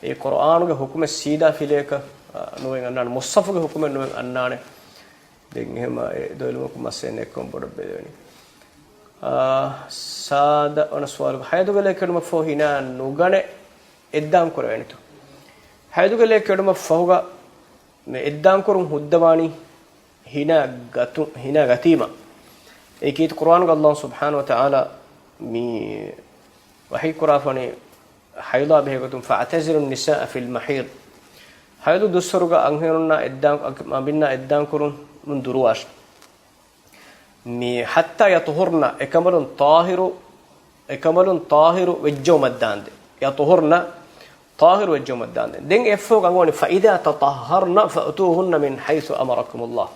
އެ ޤުރުއާނުގެ ޙުކުމެއް ސީދާ ފިލޭކަށް، އާ، ނުވެން އަންނާނެ. މުޞްޙަފުގެ ޙުކުމެއް ނުވެން އަންނާނެ. ދެން އެހެމަ އެ ދޮވެލުމަކު މައްސަލައެއް ނެއްކޮން ބޮޑަށް ބެލެވެނީ. އާ، ސާދަ ވަނަ ސުވާލު، ހައިދުގެ ލޭ ކެޑުމަށް ފަހު ހިނާ ނުގަނެ އެއްދާން ކުރެވޭނެތޯ؟ ހައިދުގެ ލޭ ކެޑުމަށް ފަހުގަ މި އެއްދާން ކުރުން ހުއްދަވާނީ ހިނާ ގަތު، ހިނާ ގަތީމަ. އެއީ ކީރިތި ޤުރުއާނުގަ ﷲ ސުބްޙާނަހޫ ވަތަޢާލާ މި ވަޙީ ކުރާފަނީ ހައިޟާ ބެހޭގޮތުން، فاعتزلوا النساء في المحيض. ހައިޟު ދުއްސަރުގަ އަންހެނުންނާ އެއްދާން، އަނބިންނާ އެއްދާން ކުރުން ދުރުވާށި. މި حتى يطهرن، އެކަނބަލުން ޠާހިރު، އެކަނބަލުން ޠާހިރު ވެއްޖައުމަށްދާންދެން. يطهرن، ޠާހިރު ވެއްޖައުމަށްދާންދެން. ދެން އެއަށްފަހު އަންގަވަނީ، فإذا تطهرن فأتوهن من حيث أمركم الله.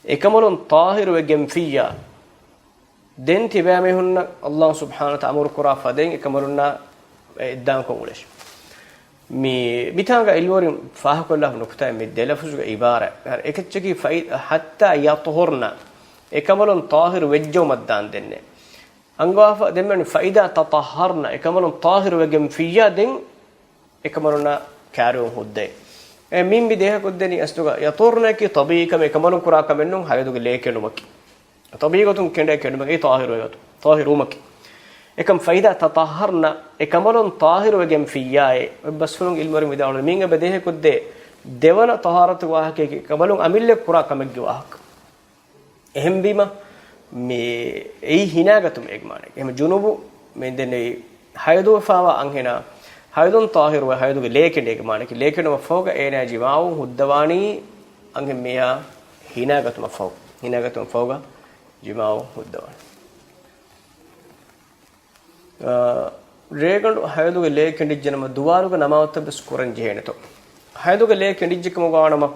އެކަނބަލުން ޠާހިރު ވެގެންފިއްޔާ، ދެން ތިބޭމީހުންނަށް ﷲ ސުބްޙާނަހޫ ވަތަޢާލާ އަމުރު ކުރާ ފަދައިން އެކަނބަލުންނާ އެއްދާންކޮށް އުޅޭށި. މި، މިތާނގަ އިލްމުވެރިން ފާހަގަކޮށްލާފަ ނުކުތާއެއް މި ދެ ލަފުޒުގެ ޢިބާރާތް. އެކައްޗަކީ ފައި-، حتى يطهرن، އެކަނބަލުން ޠާހިރު ވެއްޖައުމަށްދާންދެންނޭ. އަންގަވާފަ ދެންމެ فإذا تطهرن، އެކަނބަލުން ޠާހިރު ވެގެންފިއްޔާ ދެން އެކަނބަލުންނާ ކާރިއުން ހުއްދައޭ. އެ މިން މި ދޭހަކޮށްދެނީ އަސްލުގަ ޔަޠުހުރުނައަކީ ޠަބީޢީ ކަމެއް، އެކަނބަލުން ކުރާ ކަމެއް ނޫން، ހައިޟުގެ ލޭ ކެނޑުމަކީ. ޠަބީޢީ ގޮތުން ކެނޑޭ ކެނޑުމަކީ ޠާހިރުވެ ގޮތުން، ޠާހިރުވުމަކީ. އެކަމް فإذا تطهرن، އެކަނބަލުން ޠާހިރުވެގެން ފިއްޔާއޭ. އެއްބަސްފުޅުން އިލްމުވެރިން ވިދާޅުވި މިން އެބަ ދޭހަކޮށްދޭ ދެވަނަ ޠަހާރަތު ވާހަކައަކީ އެކަނބަލުން އަމިއްލަ ކުރާ ކަމެއްގެ ވާހަކަ. އެހެންވީމަ، މި އެއީ ހިނާގަތުމެއް އޭގެ މާނައަކީ. އެހެން ޖުނުބު މި ދެންނެވި ހައިޟުވެފާވާ އަންހެނާ، ހައިޟުން ޠާހިރުވެ ހައިޟުގެ ލޭ ކެނޑޭ އޭގެ މާނައަކީ. ލޭ ކެނޑުމަށްފަހުގަ އޭނާ ޖިމާޢު ހުއްދަވާނީ އަންހެން މީހާ ހިނާގަތުމަށް ފަހު. ހިނާގަތުމަށް ފަހުގަ ޖިމާޢު ހުއްދަވާނީ. އާ، ރޭގަނޑު ހައިޟުގެ ލޭ ކެނޑިއްޖެނަމަ ދުވާލުގެ ނަމާދުތައް ވެސް ކުރަން ޖެހޭނެތޯ؟ ހައިޟުގެ ލޭ ކެނޑިއްޖެކަމުގަ ވާނަމަ،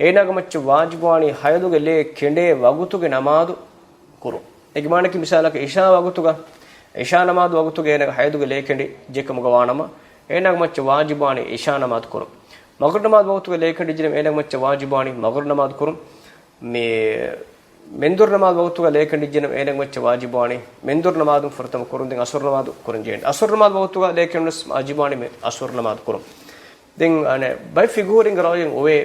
އޭނާގެ މައްޗަށް ވާޖިބުވާނީ ހައިޟުގެ ލޭ ކެނޑޭ ވަގުތުގެ ނަމާދު ކުރުން. އޭގެ މާނައަކީ މިސާލަކަށް އިޝާ ވަގުތުގަ އިޝާ ނަމާދު ވަގުތުގަ އޭނަގެ ހައިދުގެ ލޭކެނޑި ޖެކަމުގަ ވާނަމަ، އޭނާގެ މައްޗަށް ވާޖިބުވާނީ އިޝާ ނަމާދު ކުރުން. މަގުރިބް ނަމާދު ވަގުތުގަ ލޭކެނޑިއްޖެނަމަ، އޭނާގެ މައްޗަށް ވާޖިބުވާނީ މަގުރިބް ނަމާދު ކުރުން. މި މެންދުރު ނަމާދު ވަގުތުގަ ލޭކެނޑިއްޖެނަމަ، އޭނާގެ މައްޗަށް ވާޖިބުވާނީ މެންދުރު ނަމާދުން ފުރަތަމަ ކުރުން. ދެން އަސުރު ނަމާދު ކުރަން ޖެހޭނެ. އަސުރު ނަމާދު ވަގުތުގަ ލޭކެނޑުނަސް ވާޖިބުވާނީ މެ-، އަސުރު ނަމާދު ކުރުން. ދެން އަނެއް ބައެއް ފިގުހުރިންގެ ރައުޔެއް އޮވޭ،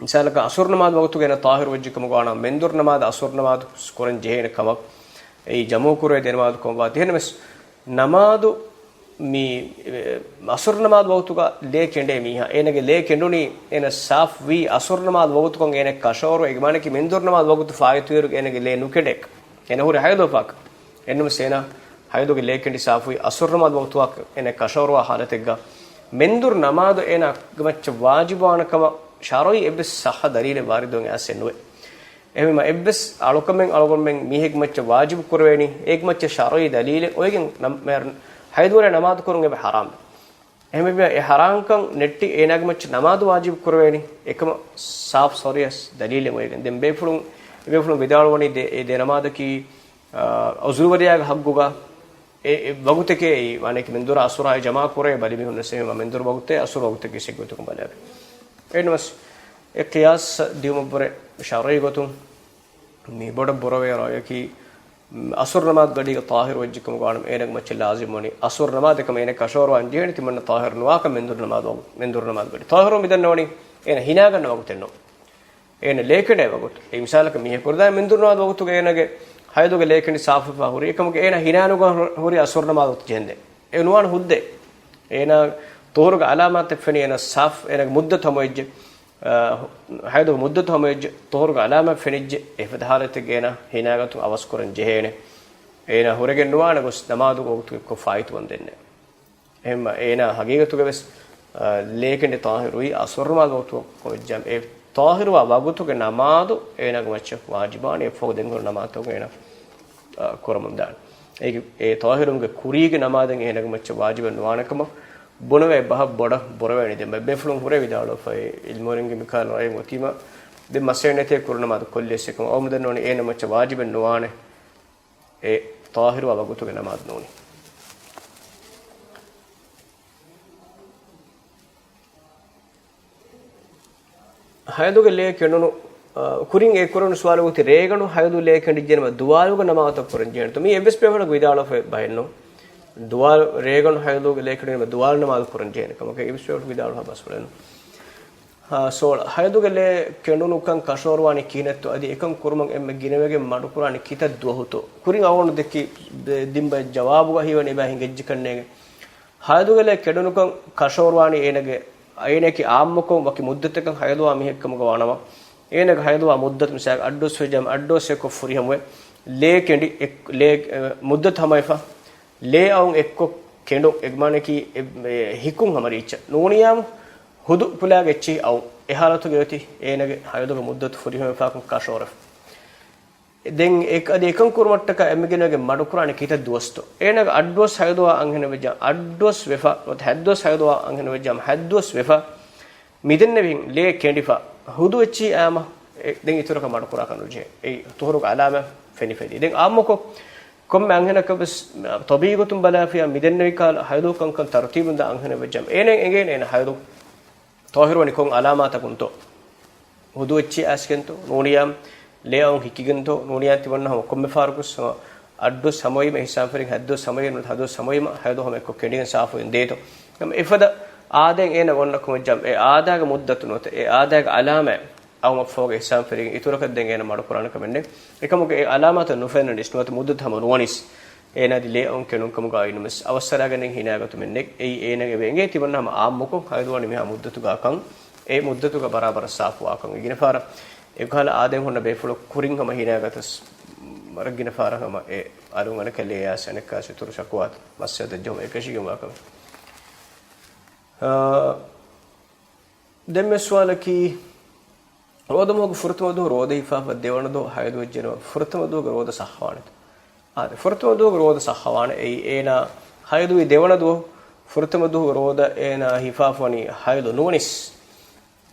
މިސާލަކަށް، އަސުރު ނަމާދު ވަގުތުގަ އޭނަ ޠާހިރު ވެއްޖެ ކަމުގަ ވާނަމަ، މެންދުރު ނަމާދު އަސުރު ނަމާދު ކުރަން ޖެހޭނެ ކަމަށް، އެއީ ޖަމުޢު ކުރެވޭ ދެ ނަމާދު ކަމަށް ވާތީ. އެހެންނަމަވެސް، ނަމާދު މި، އެ، އަސުރު ނަމާދު ވަގުތުގަ ލޭ ކެނޑޭ މީހާ، އޭނަގެ ލޭ ކެނޑުނީ، އޭނަ ސާފު ވީ އަސުރު ނަމާދު ވަގުތުކޮށް އޭނަ ކަށަވަރު، އޭގެ މާނައަކީ މެންދުރު ނަމާދު ވަގުތު ފާއިތުވިއިރު އޭނަގެ ލޭ ނުކެނޑޭކަށް. އޭނަ ހުރި ހައިދު ވެފަކަށް. އެހެންނަމަވެސް އޭނާ ހައިދުގެ ލޭ ކެނޑި ސާފުވީ އަސުރު ނަމާދު ވަގުތު އޭނަ ކަށަވަރުވާ ހާލަތެއްގަ، މެންދުރު ނަމާދު އޭނާގެ މައްޗަށް ވާޖިބުވާނެ ކަމަށް ޝަރުޢީ އެއްވެސް ޞައްޙަ ދަލީލެއް ވާރިދުވެގެން އައިސެއް ނުވޭ. އެހެންވީމަ އެއްވެސް އަޅުކަމެއް އަޅުގަނޑުމެން މީހެއްގެ މައްޗަށް ވާޖިބު ކުރެވޭނީ، އޭގެ މައްޗަށް ޝަރުޢީ ދަލީލެއް އޮވެގެން ނަމް-، މޭ-، ހައިދުވަރޭ ނަމާދު ކުރުން އެބަ ޙަރާމް. އެހެންވެ އެ ޙަރާމްކަން ނެއްޓި އޭނާގެ މައްޗަށް ނަމާދު ވާޖިބު ކުރެވޭނީ އެކަމަށް ސާފު ޞަރީޙަ ދަލީލެއް އޮވެގެން. ދެން ބޭފުޅުން، ބޭފުޅުން ވިދާޅުވަނީ ދެ-، އެ ދެ ނަމާދަކީ، އާ، އުޒުރުވެރިޔާގެ ޙައްޤުގަ އެ، އެ ވަގުތެކޭ އެއީ، ވާނެކި މެންދުރާ އަސުރާއި ޖަމާ ކުރޭ ބަލިމީހުންނަށް އެހެންވީމަ މެންދުރު ވަގުތޭ އަސުރު ވަގުތެކޭ އެއްގޮތަކުން ބަލާފި. އެހެންނަމަވެސް އެ ޤިޔާސް ދިޔުމަށްވުރެ ޝަރުޢީ ގޮތުން މި ބޮޑަށް ބުރަވޭ ރައުޔަކީ، އަސުރު ނަމާދު ގަޑީގަ ޠާހިރު ވެއްޖެ ކަމުގަ ވާނަމަ އޭނަގެ މައްޗަށް ލާޒިމް ވަނީ އަސުރު ނަމާދު. އެކަމަ އޭނަ ކަށަވަރުވާން ޖެހޭނެ ތިމަންނަ ޠާހިރު ނުވާކަން މެންދުރު ނަމާދު، މެންދުރު ނަމާދު ގަޑީ. ޠާހިރު މިދަންނަވަނީ އޭނަ ހިނާގަންނަ ވަގުތެއް ނޫން. އޭނަ ލޭކެނޑޭ ވަގުތު. އެ މިސާލަކަށް މީހަކު ހުރި މެންދުރު ނަމާދު ވަގުތުގަ އޭނަގެ ހައިދުގެ ލޭކެނޑި ސާފުވެފަ ހުރި އެކަމުގެ އޭނަ ހިނާނުގަ ހުރި އަސުރު ނަމާދު ވަގުތު ޖެހެންދެން. އެ ނުވާނެ ހުއްދައެއް. އޭނަ ޠުހުރުގެ ޢަލާމާތެއް ފެނި އޭނަ ސާފު އޭނަގެ މުއްދަތު ހަމަވެއްޖެ. އަ، ހައިދުގެ މުއްދަތު ހަމަވެއްޖެ، ޠުހުރުގެ ޢަލާމާތް ފެނިއްޖެ، އެފަދަ ޙާލަތެއްގަ އޭނަ ހިނާގަތުން އަވަސް ކުރަން ޖެހޭނެ. އޭނަ ހުރެގެން ނުވާނެ ގޮސް ނަމާދުގެ ވަގުތު އެއްކޮށް ފާއިތުވަން ދެންނެ. އެހެންމަ އޭނާ ހަގީގަތުގަވެސް، އަ، ލޭކެނޑި ޠާހިރުވީ އަސުރު ނަމާދު ވަގުތު ކޮމެއްޖާމް އެ ޠާހިރުވާ ވަގުތުގެ ނަމާދު އޭނާގެ މައްޗަށް ވާޖިބާނެ އެއަށްފަހު ދެން ހުރި ނަމާދުތަކުން އޭނާ، އަ، ކުރަމުންދާނެ. އޭގެ، އެ ޠާހިރުވުމުގެ ކުރީގެ ނަމާދެއް އޭނާގެ މައްޗަށް ވާޖިބެއް ނުވާނެ ކަމަށް ބުނެވޭ ބަހަށް ބޮޑަށް ބުރަވެނީ. ދެން ބޭފުޅުން ހުރެ ވިދާޅުވެފައި އިލްމުވެރިންގެ މިކަހަލަ ރައެއް އޮތީމަ ދެން މައްސަލައެއް ނެތޭ ކުރު ނަމާދު ކޮށްލިޔަސް އެކަމަށް އަވަމު ދެންނެވަނީ އޭނާ މައްޗަށް ވާޖިބެއް ނުވާނެ. އެ ޠާހިރުވާ ވަގުތުގެ ނަމާދު ނޫނީ. ހައިދުގެ ލޭ ކެނޑުނު، އަ، ކުރިން އެ ކުރަން ސުވާލު ގޮތި ރޭގަނޑު ހައިދު ލޭ ކެނޑިއްޖެނަމަ ދުވާލުގެ ނަމާދުތައް ކުރަން ޖެހޭނެތޯ؟ މީ އެއްވެސް ބޭފުޅަކު ވިދާޅުވެފަ ބަހެއްނު. ދުވާލު، ރޭގަނޑު ހައިދުގެ ލޭ ކެނޑިއްޖެނަމަ ދުވާލު ނަމާދު ކުރަން ޖެހޭނެ ކަމަކަށް އެއްވެސް ބޭފުޅަކު ވިދާޅުވެފަ ބަސްފުޅެއްނު. ހާ، ސޯޅަ. ހައިދުގެ ލޭ ކެނޑުނުކަން ކަށަވަރުވާނީ ކިހިނެއްތޯ؟ އަދި އެކަން ކުރުމަށް އެންމެ ގިނަވެގެން މަޑުކުރާނީ ކިތައް ދުވަހުތޯ؟ ކުރިން އަޅުގަނޑު ދެއްކި ދެ-، ދިން ބައެއް ޖަވާބުގަ ހީވަނީ އެބަ ހިނގައްޖެކަންނޭނގެ. ހައިދުގެ ލޭ ކެނޑުނުކަން ކަށަވަރުވާނީ އޭނަގެ، އޭނައަކީ އާއްމުކޮށް ވަކި މުއްދަތަކަށް ހައިދުވާ މީހެއްކަމުގަ ވާނަމަ، އޭނަގެ ހައިދުވާ މުއްދަތު މިސާލަކަށް އައްޑުސް ވެއްޖާމަ، އައްޑުސް އެއްކޮށް ފުރިހަމަވެ، ލޭ ކެނޑި، އެ، ލޭ، އެ، މުއްދަތު ހަމަވެފަ، ލޭ އައުން އެއްކޮށް ކެނޑުން، އެ މާނައަކީ އެ، އެ، ހިކުން ހަމަ ރީއްޗަށް ނޫނިޔާމު ހުދު ކުލާގެ އެއްޗިހި އައުން. އެ ހާލަތުގައި އޮތީ އޭނަގެ ހައިދުގެ މުއްދަތު ފުރިހަމަވެފާކަން ކަށަވަރު. ދެން އެ، އަދި އެކަން ކުރުމަށްޓަކާ އެންމެ ގިނަވެގެން މަޑުކުރާނީ ކިތައް ދުވަސްތޯ؟ އޭނަގެ އައްޑުވަސް ހައިދުވާ އަންހެނެއް ވެއްޖާ، އައްޑުވަސް ވެފަ، ނުވަތަ ހަތްދުވަސް ހައިދުވާ އަންހެނެއް ވެއްޖާ، ހަތްދުވަސް ވެފަ، މިދެންނެވިހެން ލޭ ކެނޑިފަ، ހުދު އެއްޗިހި އައީމަ، އެ، ދެން އިތުރަކަށް މަޑުކުރާކަށް ނުޖެހޭ. އެއީ ޠުހުރުގެ އަލާމާތް ފެނިފަ ދީ. ދެން އާއްމުކޮށް، ކޮންމެ އަންހެނަކަށް ވެސް ޠަބީޢީ ގޮތުން ބަލާފިޔާ މިދެންނެވި ކަހަލަ ހައިދު ކަންކަން ތަރުތީބުން ދާ އަންހެނެއް ވެއްޖާމަ، އޭނަ އެނގޭނެ އޭނަ ހައިދު ޠާހިރުވަނީ ކޮން އަލާމާތަކުންތޯ؟ ހުދު އެއްޗިހި އައިސްގެންތޯ؟ ނޫނިޔާމު ލޭ އައުން ހިކިގެންތޯ؟ ނޫނިޔާ ތިމަންނަ ހަމަ ކޮންމެ ފަހަރަކުވެސް ހަމަ އައްޑުސް ހަމަވީމަ، އިހްސާން ފެރިގެން ހަތްދުވަސް ހަމަވީމަ، ހަތްދުވަސް ހަމަވީމަ ހައިދު ހަމަ އެއްކޮށް ކެނޑިގެން ސާފުވެގެން ދޭތޯ؟ ހަމަ އެފަދަ އާދައެއް އޭނަ އޮންނަ ކަމަށް ވެއްޖާމަ، އެ އާދައިގެ އަލާމާތް އައުމަށްފަހުގަ އިހްސާން ފެރިގެން އިތުރަކަށް ދެން އޭނަ މަޑުކުރާނެ ކަމެއް ނެތް. އެކަމުގަ އެ އަލާމާތު ނުފެންނަނީސް ނުވަތަ މުއްދަތު ހަމަ ނުވަނީސް، އޭނާ އަދި ލޭ އައުން ކެނޑުން ކަމުގަ އިނުމެސް އަވަސްއަރާގެން ހިނާގަތުމެއް ނެތް. އެއީ އޭނަގެ ވެ އެނގޭ ތިމަންނަ ހަމަ އާއްމުކޮށް ހައިދުވާނީ މިހާ މުއްދަތުގަ ކަން، އެ މުއްދަތުގަ ބަރާބަރަށް ސާފުވާކަން. އެ ގިނަ ފަހަރަށް އެކަހަލަ އާދައެއް ހުންނަ ބޭފުޅަކު ކުރިން ހަމަ ހިނާގަތަސް ވަރަށް ގިނަ ފަހަރަށް ހަމަ އެ އަލުން އަނެއްކާ ލޭ އައިސް އަނެއްކާ އިތުރު ޝަކުވާތައް މައްސަލަތައް ޖެހުމަށް އެކަށީގެންވާކަމެއް. އާ، ދެން މި ސުވާލަކީ، ރޯދަ މަހުގެ ފުރަތަމަ ދުވަހު ރޯދަ ހިފާފަ ދެވަނަ ދުވަހު ހައިދު ވެއްޖެނަމަ ފުރަތަމަ ދުވަހުގެ ރޯދަ ޞައްޙަވާނެތަ؟ އާދެ، ފުރަތަމަ ދުވަހުގެ ރޯދަ ޞައްޙަވާނެ. އެއީ އޭނާ ހައިދުވި ދެވަނަ ދުވަހު ފުރަތަމަ ދުވަހުގެ ރޯދަ އޭނާ ހިފާފަވަނީ ހައިދު ނުވަނީސް.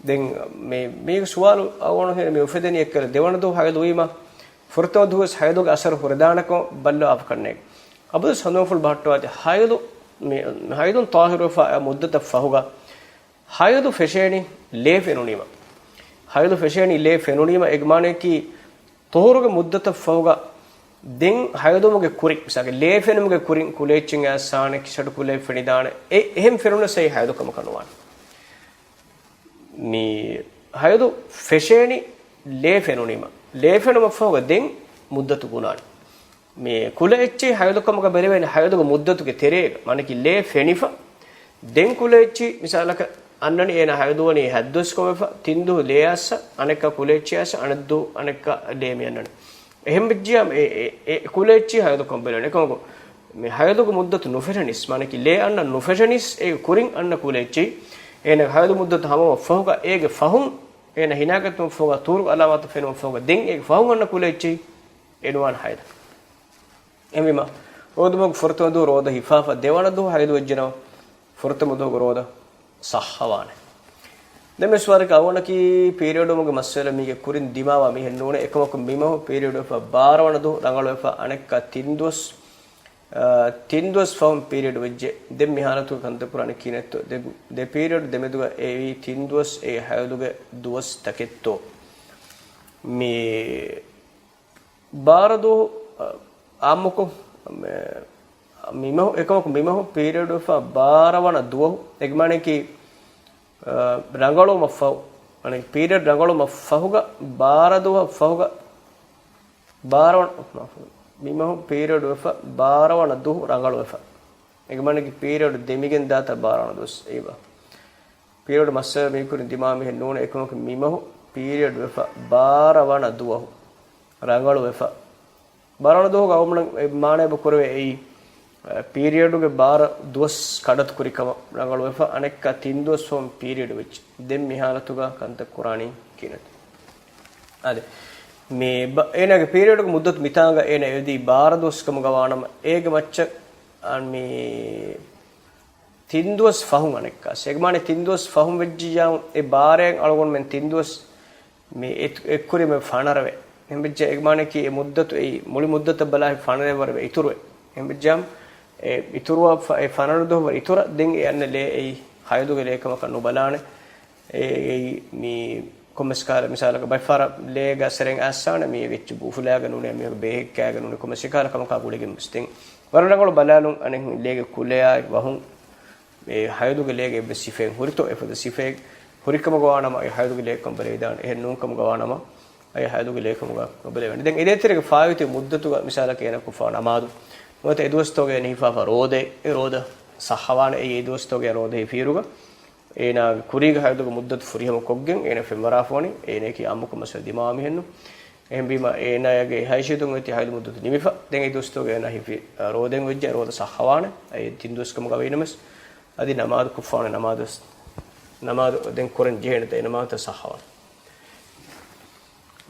ދެން މި، މީގެ ސުވާލު އަޅުގަނޑު ހޭނ މި އުފެދެނީ އެއްކަލަ ދެވަނަ ދުވަހު ހައިދުވީމަ ފުރަތަމަ ދުވަހުވެސް ހައިދުގެ އަސަރު ހުރެދާނެކަން ބައްލަވާފަ ކަންނޭނގެ. އަބަދުވެސް ހަނދުމަފުޅު ބަހައްޓަވާތި ހައިލު، މި ހައިލުން ޠާހިރުވެފަ އައި މުއްދަތަށް ފަހުގަ ހައިލު ފެށޭނީ ލޭ ފެނުނީމަ. ހައިލު ފެށޭނީ ލޭ ފެނުނީމަ، އޭގެ މާނައަކީ ޠުހުރުގެ މުއްދަތަށް ފަހުގަ ދެން ހައިލުވުމުގެ ކުރިން، މިސާލަކަށް ލޭ ފެނުމުގެ ކުރިން ކުލައެއްޗެއް އައްސާނެ، ކިސަޑު ކުލައެއް ފެނިދާނެ، އެ އެހެން ފެނުނަސް އެއީ ހައިލު ކަމަކަށް ނުވާނެ. މި ހައިލު ފެށޭނީ ލޭ ފެނުނީމަ. ލޭ ފެނުމަށްފަހުގަ ދެން މުއްދަތު ގުނާނެ. މި ކުލައެއްޗެއް ހައިލު ކަމަކަށް ބެލެވޭނެ ހައިލުގެ މުއްދަތުގެ ތެރޭގަ، މާނައަކީ ލޭ ފެނިފަ، ދެން ކުލައެއްޗި، މިސާލަކަށް އަންނަނީ އޭނަ ހައިލުވަނީ ހައްދުވަސް ކޮމެފަ، ތިންދުހު ލޭ އައްސަ، އަނެއްކާ ކުލައެއްޗި އައްސަ، އަނެއްދު އަނެއްކާ ލޭ މި އަންނަނީ. އެހެން ވެއްޖިޔާ އެ، އެ، އެ ކުލައެއްޗި ހައިލު ކަމަށް ބެލެވޭނެ. އެކަމަކު، މި ހައިލުގެ މުއްދަތު ނުފެށެނީސް، މާނައަކީ ލޭ އަންނަން ނުފެށެނީސް، އޭގެ ކުރިން އަންނަ ކުލައެއްޗި، އޭނަގެ ހައިލު މުއްދަތު ހަމަވުމަށްފަހުގަ، އޭގެ ފަހުން، އޭނަ ހިނާގަތުމަށްފަހުގަ، ޠުހުރު އަލާމާތު ފެނުމަށްފަހުގަ، ދެން އޭގެ ފަހުން އަންނަ ކުލައެއްޗި، އެ ނުވާނެ ހައިލު. އެހެންވީމަ، ރޯދަމަހުގެ ފުރަތަމަ ދުވަހު ރޯދަ ހިފާފަ، ދެވަނަ ދުވަހު ހައިލު ވެއްޖެނަމަ، ފުރަތަމަ ދުވަހުގެ ރޯދަ ޞައްޙަވާނެ. ދެން މި ސުވާލަކީ އަޅުގަނޑަކީ ޕީރިއަޑުވުމުގެ މައްސަލަ މީގެ ކުރިން ދިމާވާ މީހެއް ނޫނޭ. އެކަމަކު މިމަހު ޕީރިއަޑުވެފަ ބާރަ ވަނަ ދުވަހު ރަނގަޅުވެފަ، އަނެއްކާ ތިން ދުވަސް، އާ، ތިން ދުވަސް ފަހުން ޕީރިއަޑު ވެއްޖެ. ދެން މި ހާލަތުގަ ކަންތައް ކުރާނީ ކިހިނެއްތޯ؟ ދެ، ދެ ޕީރިއަޑު ދެމެދުގަ އެއީ ތިން ދުވަސް އެ ހައިލުގެ ދުވަސްތަކެއްތޯ؟ މި ބާރަ ދުވަހު، އާ، އާއްމުކޮށް، މެ، މިމަހު، އެކަމަކު މިމަހު ޕީރިއަޑުވެފަ ބާރަ ވަނަ ދުވަހު، އޭގެ މާނައަކީ، އާ، ރަނގަޅުވުމަށްފަހު، އަނެއް ޕީރިއަޑް ރަނގަޅުވުމަށްފަހުގަ ބާރަ ދުވަހަށް ފަހުގަ ބާރަ ވަނަ، މާފު، މިމަހު ޕީރިއަޑުވެފަ ބާރަ ވަނަ ދުވަހު ރަނގަޅުވެފަ. އޭގެ މާނައަކީ ޕީރިއަޑު ދެމިގެން ދާތާ ބާރަ ވަނަ ދުވަސް އެއީބާ. ޕީރިއަޑު މައްސަލަ މީކުރިން ދިމާ މީހެއް ނޫނޭ. އެކަމަކު މިމަހު ޕީރިއަޑު ވެފަ ބާރަ ވަނަ ދުވަހު ރަނގަޅު ވެފަ. ބާރަ ވަނަ ދުވަހުގަ އަޅުގަނޑަށް އެ މާނަ އެބަ ކުރެވޭ އެއީ، އަ، ޕީރިއަޑުގެ ބާރަ ދުވަސް ކަނޑަތު ކުރި ކަމަށް. ރަނގަޅު ވެފަ އަނެއްކާ ތިން ދުވަސް ފަހުން ޕީރިއަޑު ވެއްޖެ. ދެން މި ހާލަތުގަ ކަންތައް ކުރާނީ ކިހިނެއް؟ އާދެ، މި ބަ-، އޭނާގެ ޕީރިއަޑުގެ މުއްދަތު މިތާނގަ އޭނާ އެދީ ބާރަ ދުވަސް ކަމުގަ ވާނަމަ، އޭގެ މައްޗަށް، އަ، މި ތިން ދުވަސް ފަހުން އަނެއްކާސް. އޭގެ މާނަ ތިން ދުވަސް ފަހުން ވެއްޖިއްޔާ، އެ ބާރައިން އަޅުގަނޑުމެން ތިން ދުވަސް މި އެތު-، އެއްކުރިން މި ފަނަރަވޭ. އެހެންވެއްޖެ އޭގެ މާނައަކީ އެ މުއްދަތު އެއީ މުޅި މުއްދަތަށް ބަލާއި ފަނަރަ ވަރަށް އިތުރުވޭ. އެހެންވެއްޖާމަ އެ އިތުރުވާ ފަ-، އެ ފަނަރަ ދުވަހު ވަރަށް އިތުރަށް ދެން އެ އަންނަ ލޭ އެއީ ހައިލުގެ ލޭ ކަމަކަށް ނުބަލާނެ. އެ، އެއީ މި ކޮންމެސް ކަހަލަ މިސާލަކަށް ބައެއް ފަހަރަށް ލޭގެ އަސަރެއް އައްސާނެ މީހެއްގެ އެއްޗެއް އުފުލާގެން ނޫނޭ މީހަކު ބޭހެއް ކާގެން ނޫނޭ ކޮންމެސް އެކަހަލަ ކަމަކާ ގުޅިގެން ވެސް. ދެން ވަރަށް ރަނގަޅު ބަލާލުން އަނެއް ލޭގެ ކުލައާއި ވަހުން އެ ހައިލުގެ ލޭގެ އެއްވެސް ސިފައެއް ހުރިތޯ؟ އެފަދަ ސިފައެއް ހުރިކަމުގަ ވާނަމަ އެ ހައިލުގެ ލޭކަން ބަލައިދާނެ. އެހެން ނޫންކަމުގަ ވާނަމަ އެ ހައިލުގެ ލޭކަމުގަ ނުބަލައިވާނެ. ދެން އެ ދޭތެރޭގެ ފާއިތު މުއްދަތުގަ މިސާލަކަށް އޭނަ ކޮށްފާ ނަމާދު ނުވަތަ އެ ދުވަސްތަކުގަ އޭނަ ހިފާފާ ރޯދައެއް، އެ ރޯދަ ސައްހަވާނެ. އެއީ އެ ދުވަސްތަކުގަ ރޯދަ ހިފިއިރުގަ އޭނާގެ ކުރީގެ ހައިލުގެ މުއްދަތު ފުރިހަމަ ކޮށްގެން އޭނަ ފެންވަރާފަ ވަނީ. އޭނައަކީ އާއްމުކޮށް މައްސަލަ ދިމާވާ މީހެއްނު. އެހެންވީމަ އޭނާގެ ހައިސިއްޔަތުން އޮތީ ހައިލު މުއްދަތު ނިމިފަ. ދެން އެ ދުވަސްތަކުގަ އޭނާ ހިފި، އަ، ރޯދައިން ވެއްޖެ ރޯދަ ސައްހަވާނެ. އެ ތިން ދުވަސް ކަމުގަ ވީނަމަވެސް އަދި ނަމާދު ކޮށްފާނެ. ނަމާދު، ނަމާދު ދެން ކުރަން ޖެހޭނެތަ؟ އެ ނަމާދުތައް ސައްހަވާނެ.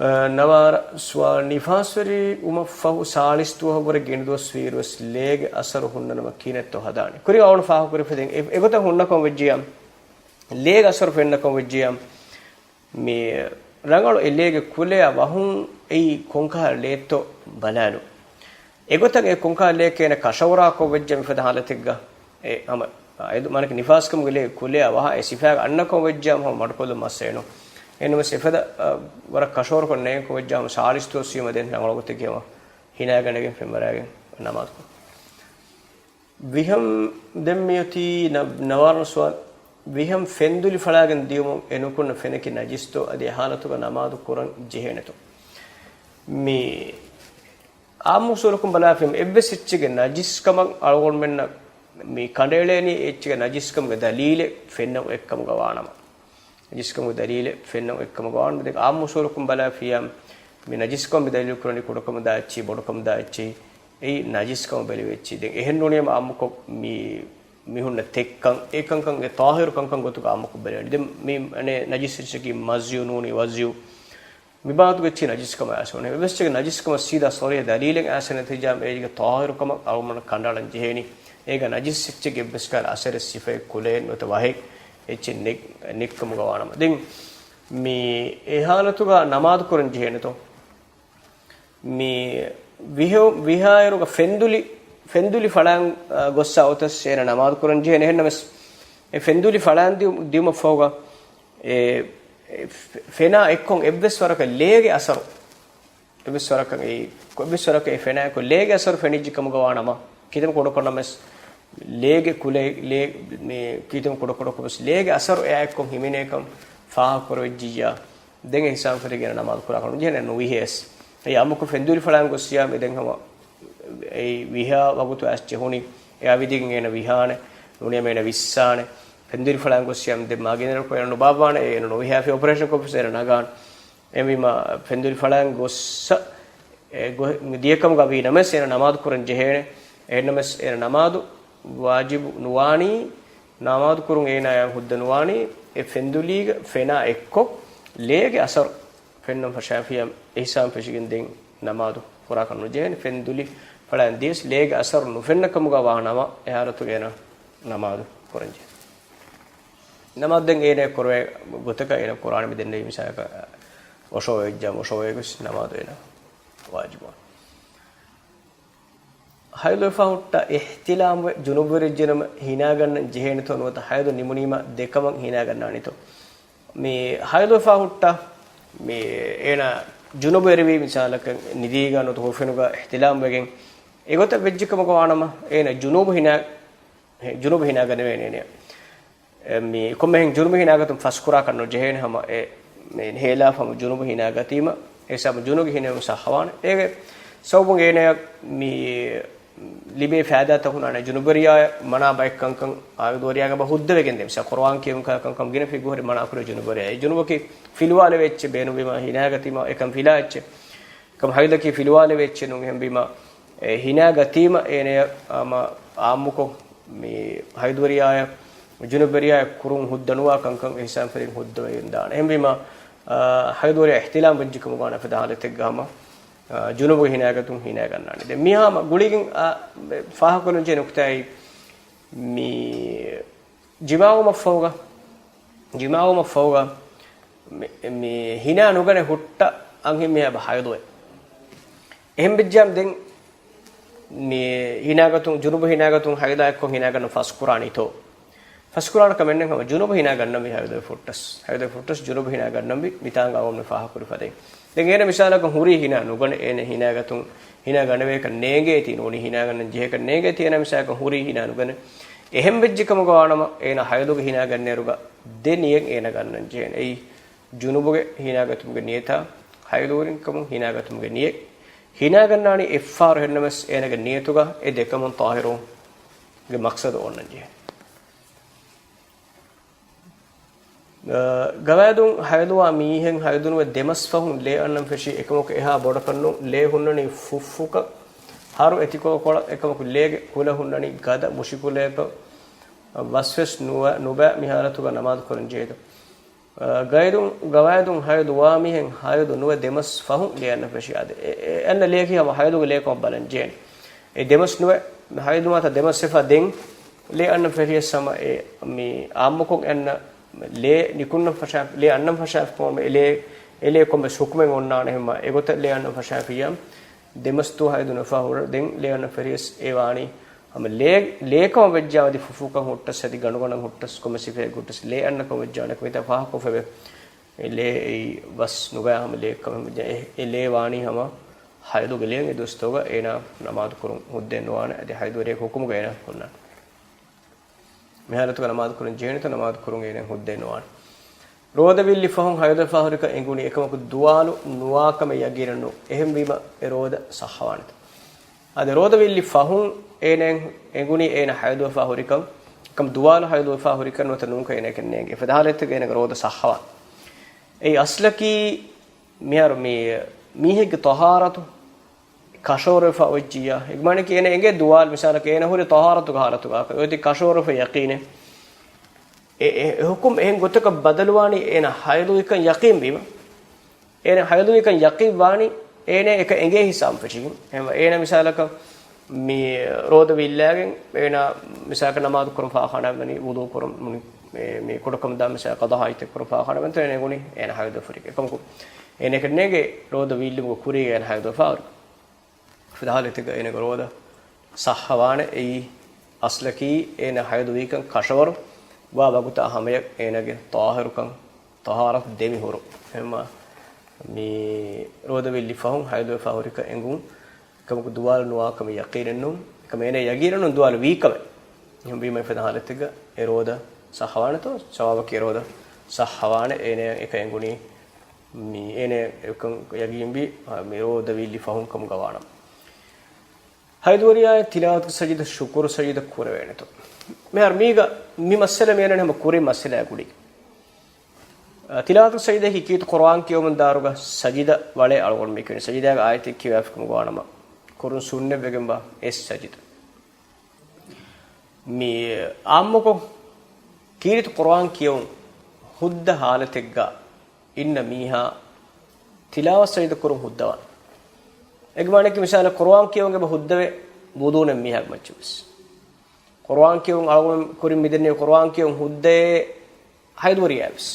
އަ، ނަވާރަ ސުވާލު، ނިފާސްވެރި ވުމަށްފަހު ސާޅީސް ދުވަހަށްވުރެ ގިނަ ދުވަސް ވީއިރުވެސް ލޭގެ އަސަރު ހުންނަނަމަ ކިހިނެއްތޯ ހަދާނީ؟ ކުރިން އަޅުގަނޑު ފާހަގަކުރި ފަދައިން އެ-، އެގޮތަށް ހުންނަކަމަށް ވެއްޖިއްޔާ، ލޭގެ އަސަރު ފެންނަކަމަށް ވެއްޖިއްޔާ، މި ރަނގަޅު އެ ލޭގެ ކުލައާ ވަހުން އެއީ ކޮންކަހަލަ ލޭއްތޯ ބަލާލުން. އެގޮތަށް އެ ކޮންކަހަލަ ލެއެއް އޭނަ ކަށަވަރާކޮށް ވެއްޖެ މިފަދަ ހާލަތެއްގަ އެ ހަމަ އެދު މާނައަކީ ނިފާސްކަމުގެ ލެއެއް ކުލައާ ވަހާ އެ ސިފައިގަ އަންނަކަމަށް ވެއްޖާމަ ހަމަ މަޑުކޮށްލުން މައްސަލައެއް ނޫން. އެހެންނަމަވެސް އެފަދަ، އަ، ވަރަށް ކަށަވަރުކޮށް ނޭނގެކަމަށް ވެއްޖާމަ ސާޅީސް ދުވަސް ވީމަ ދެން ރަނގަޅު ގޮތެއްގަ ހިނާގަނެގެން ފެންވަރާގެން ނަމާދުކޮށް. ވިހަން ދެން މިއޮތީ ނަ-، ނަވާރަ ސުވާލު. ވިހަން ފެންދުލި ފަޅާގެން ދިޔުމުން އެ ނުކުންނަ ފެނަކީ ނަޖިސްތޯ އަދި އެ ހާލަތުގަ ނަމާދު ކުރަން ޖެހޭނެތޯ؟ މި އާއްމު އުސޫލަކުން ބަލާފިން އެއްވެސް އެއްޗެއްގެ ނަޖިސްކަމަށް އަޅުގަނޑުމެންނަށް މި ކަނޑައެޅޭނީ އެއްޗެއްގެ ނަޖިސްކަމުގެ ދަލީލެއް ފެންނަމުން އެއްކަމުގަ ވާނަމަ. ނަޖިސްކަމުގެ ދަލީލެއް ފެންނަމުން އެއްކަމުގަ ވާނަމަ. ދެން އާއްމު އުސޫލަކުން ބަލާފިއްޔާ މި ނަޖިސްކަމަށް މި ދަލީލު ކުރަނީ ކުޑަކަމުދާ އެއްޗެއް، ބޮޑުކަމުދާ އެއްޗެއް. އެއީ ނަޖިސްކަމަށް ބެލެވޭ އެއްޗެއް. ދެން އެހެން ނޫނީމަ އާއްމުކޮށް މި މި ހުންނަ ތެއްކަން، އެ ކަންކަން، އެ ޠާހިރު ކަންކަން ގޮތުގަ އާއްމުކޮށް ބެލެވޭނެ. ދެން މި އަނެއް ނަޖިސް އެއްޗަކީ މަޒްޔު ނޫނީ ވަޒްޔު. މި ބާވަތުގަ އެއްޗެއް ނަޖިސްކަމަށް އައިސް ނޫނޭ. އެއްވެސް އެއްޗެއްގެ ނަޖިސްކަމަށް ސީދާ ޞަރީޙަ ދަލީލެއް އައިސް ނެތިޖާ އޭގެ ޠާހިރުކަމަށް އަޅުގަނޑު ކަނޑައަޅަން ޖެހޭނީ. އޭގަ ނަޖިސް އެއްޗެއްގެ އެއްވެސް ކަހަލަ އަސަރެއް ސިފައެއް ކުލައެއް ނުވަތަ ވަހެއް އެއްޗެއް ނެތް-، ނެތްކަމުގަ ވާނަމަ. ދެން މި އެ ހާލަތުގަ ނަމާދު ކުރަން ޖެހޭނެތޯ؟ މި ވިހެ-، ވިހާއިރުގަ ފެންދުލި ފެންދުލި ފަޅާން، އާ، ގޮއްސަ އޮތަސް އޭނަ ނަމާދު ކުރަން ޖެހޭނެ. އެހެންނަމަސް އެ ފެންދުލި ފަޅާން ދިއު-، ދިއުމަށް ފަހުގަ އެ، އެ ފެ-، ފެނާ އެއްކޮށް އެއްވެސް ވަރަކަށް ލޭގެ އަސަރު، އެއްވެސް ވަރަކަށް އެ، އެއްވެސް ވަރަކަށް އެ ފެނާއެއްކޮށް ލޭގެ އަސަރު ފެނިއްޖެ ކަމުގަ ވާނަމަ، ކީއްތަން ކުޑަކޮށް ނަމަސް ލޭގެ ކުލައި، ލޭ، މި ކީއްތަން ކުޑަކުޑަ ކޮށް ވެސް ލޭގެ އަސަރު އެއާއެއްކޮށް ހިމެނޭކަން ފާހަގަކުރެވިއްޖިއްޔާ، ދެން އެ ހިސާބު ފެށިގެން ނަމާދު ކުރާކަށް ނުޖެހޭނެ ނުވިހޭސް. އެ އާއްމުކޮށް ފެންދުލި ފަޅާން ގޮއްސިޔާ މި ދެން ހަމަ އެ ވިހާ ވަގުތު އައިސް ޖެހުނީ، އެއާ ވިދިގެން އޭނަ ވިހާނެ، ނޫނީ އޭނަ ވިއްސާނެ. ފެންދުލި ފަޅާން ގޮއްސިޔާ މި ދެން މާގިނައިރަކު އޭނަ ނުބާއްވާނެ، އޭނަ ނުވިހާފި އޮޕަރޭޝަން ކޮށްފަސް އޭނަ ނަގާނެ. އެހެންވީމަ ފެންދުލި ފަޅާން ގޮއްސަ އެ ގޮ-، ދިޔަކަމުގަ ވީ ނަމަސް އޭނަ ނަމާދު ކުރަން ޖެހޭނެ. އެހެންނަމަސް އޭނަ ނަމާދު ވާޖިބު ނުވާނީ، ނަމާދު ކުރުން އޭނާޔަށް ހުއްދަ ނުވާނީ، އެ ފެންދުލީގަ ފެނާ އެއްކޮށް ލޭގެ އަސަރު ފެންނަން ފަށާފިޔާ އެހިސާބުން ފެށިގެން ދެން ނަމާދު ކުރާކަށް ނުޖެހޭނެ. ފެންދުލި ފަޅާން ދިޔަސް ލޭގެ އަސަރު ނުފެންނަ ކަމުގަ ވާ ނަމަ، އެ ހާލަތުގަ އޭނަ ނަމާދު ކުރަން ޖެހޭ. ނަމާދު ދެން އޭނަ ކުރެވޭ ގޮތަކަށް އޭނަ ކުރާނެ މި ދެންނެވި މިސާލަކަށް އޮށޯވެ އިއްޖާމު އޮށޯވެ ގޮސް ނަމާދު އޭނަ ވާޖިބުވާނެ. ހައިލުވެފަ ހުއްޓަ އިޙްތިލާމްވެ ޖުނުބުވެރިއްޖެނަމަ ހިނާގަންނަން ޖެހޭނެތޯ ނުވަތަ ހައިލު ނިމުނީމަ ދެކަމަށް ހިނާގަންނާނެތޯ؟ މި ހައިލުވެފަ ހުއްޓަ މި އޭނަ ޖުނުބުވެރިވީ މިސާލަކަށް ނިދީގަ ނުވަތަ ހުވަފެނުގަ އިޙްތިލާމްވެގެން އެގޮތަށް ވެއްޖެ ކަމަކަށް ވާނަމަ އޭނަ ޖުނޫބު ހިނާ، ޖުނޫބު ހިނާގަނެވޭނެ. އެ، މި ކޮންމެހެން ޖުނުބު ހިނާގަތުން ފަސްކުރާކަށް ނުޖެހޭނެ ހަމަ އެ، މި ހޭލާފަ ހަމަ ޖުނުބު ހިނާގަތީމަ، އެ ސަބަބުން ޖުނުބު ހިނެވުން ސައްހަވާނެ. އޭގެ ސަބަބުން އޭނަޔަށް މި ލިބޭ ފައިދާތައް ހުންނާނެ. ޖުނުބުވެރިޔާޔަށް މަނާ ބައެއް ކަންކަން ހައިލުވެރިޔާގެ ބަ ހުއްދަވެގެން ދޭ. މިސާ ޤުރުއާން ކިޔެވުން ކަ-، ކަންކަން ގިނަ ފިގުހުރި މަނާ ކުރޭ ޖުނުބުވެރިޔާ. އެ ޖުނުބަކީ ފިލުވާލެވޭ އެއްޗެއް ބޭނުންވީމަ ހިނާގަތީމަ އެކަން ފިލާ އެއްޗެއް. ކަމަ ހައިލަކީ ފިލުވާލެވޭ އެއްޗެއް ނޫން. އެހެންވީމަ އެ ހިނާގަތީމަ އޭނަޔަށް އާމަ-، އާއްމުކޮށް މި ހައިލުވެރިޔާޔަށް ޖުނުބުވެރިޔާޔަށް ކުރުން ހުއްދަ ނުވާ ކަންކަން އިހްސާން ފެށިގެން ހުއްދަވެގެން ދާނެ. އެހެންވީމަ، އާ، ހައިލުވެރިޔާ އިޙްތިލާމް ވެއްޖެ ކަމުގަ ވާނެ ފަދަ ހާލަތެއްގަ ހަމަ، އާ، ޖުނުބުގެ ހިނާގަތުން ހިނާގަންނާނެ. ދެން މިހާ ހަމަ ގުޅިގެން، އާ، ފާހަގަކޮށްލަން ޖެހޭ ނުކުތާއީ މި ޖިމާވުމަށްފަހުގަ، ޖިމާވުމަށްފަހުގަ މި، މި ހިނާ ނުގަނެ ހުއްޓަ އަންހެންމީހާ އެބަ ހައިލުވޭ. އެހެން ވެއްޖާމަ ދެން މި ހިނާގަތުން، ޖުނުބު ހިނާގަތުން ހައިލާ އެއްކޮށް ހިނާގަންނަން ފަސްކުރާނީތޯ؟ ފަސްކުރާނެ ކަމެއް ނެތް ހަމަ ޖުނުބު ހިނާގަންނަންވީ ހައިލުވެ ފުއްޓަސް. ހައިލުވެ ފުއްޓަސް ޖުނުބު ހިނާގަންނަންވީ މިތާނގަ އަޅުގަނޑުމެން ފާހަގަކުރި ފަދައިން. ދެން އޭނަ މިސާލަކަށް ހުރީ ހިނާ ނުގަނެ، އޭނަ ހިނާގަތުން ހިނާ ގަނެވޭކަށް ނޭނގޭތީ ނޫނީ ހިނާގަންނަން ޖެހޭކަށް ނޭނގޭތީ އޭނަ މިސާލަކަށް ހުރީ ހިނާ ނުގަނެ. އެހެން ވެއްޖެ ކަމުގަ ވާނަމަ، އޭނަ ހައިލުގެ ހިނާ ގަންނައިރުގަ ދެ ނިޔަތް އޭނަ ގަންނަން ޖެހޭނެ. އެއީ، ޖުނުބުގެ ހިނާގަތުމުގެ ނިޔަތާ، ހައިލުވެރިކަމުން ހިނާގަތުމުގެ ނިޔަތް. ހިނާގަންނާނީ އެއްފަހަރު އެހެންނަމަސް އޭނަގެ ނިޔަތުގަ އެ ދެކަމުން ޠާހިރުވުމުގެ މަޤްޞަދު އޮންނަން ޖެހޭނެ. ގަވާއިދުން ހައިލުވާ މީހެއް ހައިލުނުވެ ދެމަސް ފަހުން ލޭ އަންނަން ފެށީ އެކަމަކު އެހާ ބޮޑަކަށް ނޫން. ލޭ ހުންނަނީ ފުށްފުކަށް، ހަރު އެތިކޮޅުކޮޅަށް. އެކަމަކު ލޭގެ ކުލަ ހުންނަނީ ގަދަ މުށިކުލަޔަކަށް. ވަސްވެސް ނުވަ-، ނުބައި މި ހާލަތުގަ ނަމާދު ކުރަން ޖެހޭތޯ؟ ގައިދުން، ގަވާއިދުން ހައިލުވާ މީހެއް ހައިލު ނުވެ ދެމަސް ފަހުން ލޭ އަންނަން ފެށީ އާދެ. އެ، އެ އަންނަ ލޭކީ ހަމަ ހައިލުގެ ލޭކަމަށް ބަލަން ޖެހޭނެ. އެ ދެމަސް ނުވެ، ހައިލު މާތަ ދެމަސް އެފަ ދެން ލޭ އަންނަން ފެށިޔަސް ހަމަ އެ މި އާއްމުކޮށް އަންނަ ލޭ ނިކުންނަން ފަށާ، ލޭ އަންނަން ފަށާފި ކަމަށް އެ ލޭ، އެ ލޭ ކޮންމެސް ހުކުމެއް އޮންނާނެ ހަމަ އެގޮތަށް ލޭ އަންނަން ފަށާފިޔާ. ދެމަސް ދުވަހު ހައިލު ނުފާ ހުރެ ދެން ލޭ އަންނަން ފެށިޔަސް އެ ވާނީ ހަމަ ލޭ، ލޭކަމަށް ވެއްޖާ އަދި ފުފުކަން ހުއްޓަސް އަދި ގަނޑުގަނޑަށް ހުއްޓަސް ކޮންމެ ސިފައެއް ހުއްޓަސް ލޭ އަންނަ ކަމަށް ވެއްޖާނެ ކަމަށް މިތާ ފާހަގަކޮށްފައިވޭ. އެ ލޭ އެއީ ވަސް ނުބައި ހަމަ ލޭ ކަމެއް ވެއްޖާ އެ، އެ ލޭ ވާނީ ހަމަ ހައިލުގެ ލޭ. އެ ދުވަސްތަކުގަ އޭނާ ނަމާދު ކުރުން ހުއްދައެއް ނުވާނެ. އަދި ހައިލުވެރިޔަކު ހުކުމުގަ އޭނާ ހުންނާނެ. މި ހާލަތުގަ ނަމާދު ކުރަން ޖެހޭނެތޯ؟ ނަމާދު ކުރުން އޭނަ ހުއްދައެއް ނުވާނެ. ރޯދަ ވީއްލި ފަހުން ހައިލުވެފަ ހުރިކަން އެނގުނީ އެކަމަކު ދުވާލު ނުވާކަމެއް ޔަގީނެއް ނޫން. އެހެންވީމަ އެ ރޯދަ ސައްހަވާނެތަ؟ އަދި ރޯދަ ވީއްލި ފަހުން އޭނަ އެނގުނީ އޭނަ ހައިލުވެފަ ހުރިކަން، އެކަމަ ދުވާލު ހައިލުވެފަ ހުރިކަން ނުވަތަ ނޫންކަން އޭނައަކަށް ނޭނގޭ. ފަދަ ހާލަތެއްގަ އޭނަގެ ރޯދަ ސައްހަވާނެ. އެއީ އަސްލަކީ މިހާރު މި މީހެއްގެ ޠަހާރަތު ކަށަވަރުވެފަ އޮތްޖިއްޔާ، އެ މާނައަކީ އޭނަ އެނގޭ ދުވާލު މިސާލަކަށް އޭނަ ހުރި ޠަހާރަތުގެ ހާލަތުގަ އޮތީ ކަށަވަރުވެފަ ޔަޤީނެއް. އެ، އެ، އެ ޙުކުމް އެހެން ގޮތަކަށް ބަދަލުވާނީ އޭނަ ހައިލުވިކަން ޔަޤީންވީމަ. އޭނަ ހައިލުވިކަން ޔަޤީން ވާނީ އޭނަ އެކަން އެނގޭ ހިސާބުން ފެށިގެން. އެހެންވެ، އޭނަ މިސާލަކަށް މި ރޯދަ ވީއްލާގެން އޭނަ މިސާލަކަށް ނަމާދު ކުރަން ފާޚާނާ ވަނީ ވުޟޫ ކުރަން މުނި-، މި، މި ކުޑަކަމުދާ މިސާލަކަށް ޤަޟާ ޙާޖަތެއް ކުރަން ފާޚާނާ ވަންތަ އޭނަ އެނގުނީ އޭނަ ހައިލުވެފަ ހުރި. އެކަމަކު އޭނައަކަށް ނޭނގޭ ރޯދަ ވީއްލުމުގެ ކުރީގަ އޭނަ ހައިލުވެފަ ހުރި. ފަދަ ހާލަތެއްގަ އޭނަގެ ރޯދަ ޞައްޙަވާނެ. އެއީ އަސްލަކީ އޭނަ ޙައިޟުވީކަން ކަށަވަރު ވާ ވަގުތާ ހަމަޔަށް އޭނަގެ ޠާހިރުކަން، ޠަހާރަތު ދެމިހުރު. އެހެންމަ މި ރޯދަ ވިއްލި ފަހުން ޙައިޟުވެފަ ހުރިކަން އެނގުން، އެކަމަކު ދުވާލު ނުވާކަމަށް ޔަޤީނެއް ނޫން. އެކަމަ އޭނަ ޔަޤީނެއް ނޫން ދުވާލު ވީކަމެއް. އެހެންވީމަ އެފަދަ ޙާލަތެއްގަ އެ ރޯދަ ޞައްޙަވާނެތޯ؟ ޖަވާބަކީ އެ ރޯދަ ޞައްޙަވާނެ. އޭނަ އެކަން އެނގުނީ މި އޭނަ އެކަން ޔަޤީންވީ މި ރޯދަ ވިއްލި ފަހުން ކަމުގަ ވާނަމަ. ޙައިޟުވެރިޔާއަށް ތިލާވަތު ސަޖިދަ، ޝުކުރު ސަޖިދަ ކުރެވޭނެތޯ؟ މިހާރު މީގަ މި މައްސަލަ މިއަންނަނީ ހަމަ ކުރިން މައްސަލައާ ގުޅި. އަ، ތިލާވަތު ސަޖިދައަކީ ކީރިތި ޤުރުއާން ކިޔަވަމުން ދާއިރުގަ ސަޖިދަ ވަޅޭ އަޅުގަނޑު މި ކިޔަނީ. ސަޖިދާގެ އާޔަތެއް ކިޔަވާފިކަމުގަ ވާނަމަ ކުރުން ސުންނަތްވެގެންވާ އެއް ސަޖިދަ. މި އާއްމުކޮށް ކީރިތި ޤުރުއާން ކިޔެވުން ހުއްދަ ޙާލަތެއްގަ އިންނަ މީހާ ތިލާވަތު ސަޖިދަ ކުރުން ހުއްދަވާނެ. އޭގެ މާނައަކީ މިސާލަށް ޤުރުއާން ކިޔެވުން އެބަ ހުއްދަވޭ ވުޟޫ ނެތް މީހާގެ މައްޗަށް ވެސް. ޤުރުއާން ކިޔެވުން އަޅުގަނޑު ކުރިން މިދެންނެވި ޤުރުއާން ކިޔެވުން ހުއްދައޭ ޙައިޟުވެރިޔާ ވެސް.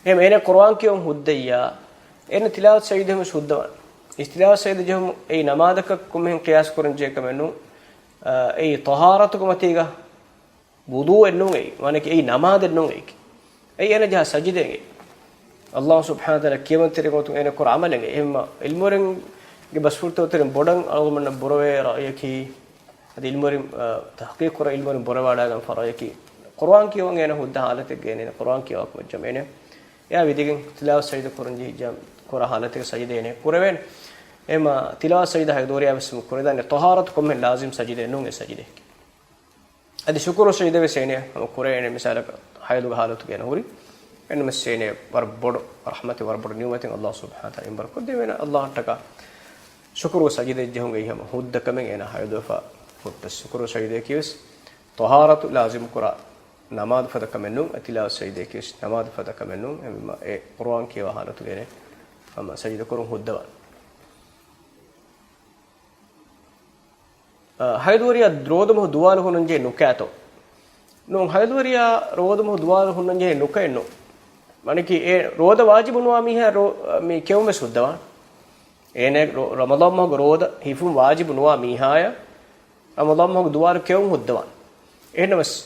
އެހެން އޭނަ ޤުރުއާން ކިޔެވުން ހުއްދައްޔާ އޭނަ ތިލާވަތު ސަޖިދަ ހަމަ ހުއްދަވާނެ. އެ ތިލާވަތު ސަޖިދަ ޖެހުމު އެއީ ނަމާދަކަށް ކޮންމެހެން ޤިޔާސް ކުރަން ޖެހޭ ކަމެއް ނޫން. އެއީ ޠަހާރަތުގެ މަތީގަ ވުޟޫއެއް ނޫން އެއީ. ވާނެކި އެއީ ނަމާދެއް ނޫން އެއީ. އެއީ އޭނަ ޖަހާ ސަޖިދައެއް އެއީ. އައްލާހު ސުބްޙާނަހު ވަތަޢާލާ ކިޔަވަންތެރި ގޮތުން އޭނަ ކުރާ ޢަމަލެއް އެއީ. އެހެންމަ ޢިލްމުވެރިންގެ ބަސްފުޅުތަކުގެ ތެރެއިން ބޮޑަށް އަޅުގަނޑުމެންނަށް ބުރަވޭ ރައުޔަކީ، އަދި ޢިލްމުވެރިން، އަ، ތަޙްޤީޤު ކުރާ ޢިލްމުވެރިން ބުރަވާލާގެންފާ ރައުޔަކީ، ޤުރުއާން ކިޔަވަން އޭނަ ހުއްދަ ޙާލަތެއްގަ އޭނަ ޤުރުއާން ކިޔަވާ ކަމަށް ޖަމަ އޭނަ އެއާ ވިދިގެން ތިލާވަތު ސަޖިދަ ކުރަން ޖެހިއްޖާ ކުރާ ޙާލަތެއްގަ ސަޖިދަ އޭނަ ކުރެވޭނެ. އެހެންމަ ތިލާވަތު ސަޖިދަ ޙައިޟުވެރިޔާ ވެސް ކުރެވޭނެ. ޠަހާރަތު ކޮންމެހެން ލާޒިމް ސަޖިދައެއް ނޫން އެ ސަޖިދައަކީ. އަދި ޝުކުރު ސަޖިދަ ވެސް އޭނަ ހަމަ ކުރޭނެ. މިސާލަކަށް ޙައިޟުގެ ޙާލަތުގަ އޭނަ ހުރި، އެންމެސް އޭނަ ވަރަށް ބޮޑު ރަޙްމަތެއް، ވަރަށް ބޮޑު ނިޢުމަތެއް އައްލާހު ސުބްޙާނަހު ވަތަޢާލާ އެނބުރި ކޮށްދެއްވި. އޭނަ އައްލާހަށްޓަކާ ޝުކުރު ސަޖިދައަށް ޖެހުން އެއީ ހަމަ ހުއްދަ ކަމެއް އޭނަ ޙައިޟުވެފަ ހުއްދަ. ޝުކުރު ސަޖިދައަކީ ވެސް ޠަހާރަތު ލާޒިމް ކުރާ ނަމާދު ފަދަ ކަމެއް ނޫން. އެ ތިލާވަތު ސަޖިދައަކީ ވެސް ނަމާދު ފަދަ ކަމެއް ނޫން. އެހެންވީމަ އެ ޤުރުއާން ކިޔަވާ ޙާލަތުގަ އޭނަ ހަމަ ސަޖިދަ ކުރުން ހުއްދަވާނެ. އަ، ޙައިޟުވެރިޔާ ރޯދަމަހު ދުވާލު ހުންނަންޖެހޭ ނުކާތޯ؟ ނޫން، ޙައިޟުވެރިޔާ ރޯދަމަހު ދުވާލު ހުންނަންޖެހޭ ނުކައެއް ނޫން. ވާނެކީ އެ ރޯދަ ވާޖިބު ނުވާ މީހާ ރޯ-، މި ކެއުން ވެސް ހުއްދަވާނެ. އޭނަ ރޯ-، ރަމަޟާން މަހުގެ ރޯދަ ހިފުން ވާޖިބު ނުވާ މީހާޔަށް ރަމަޟާން މަހުގެ ދުވާލު ކެއުން ހުއްދަވާނެ. އެހެންނަމަވެސް،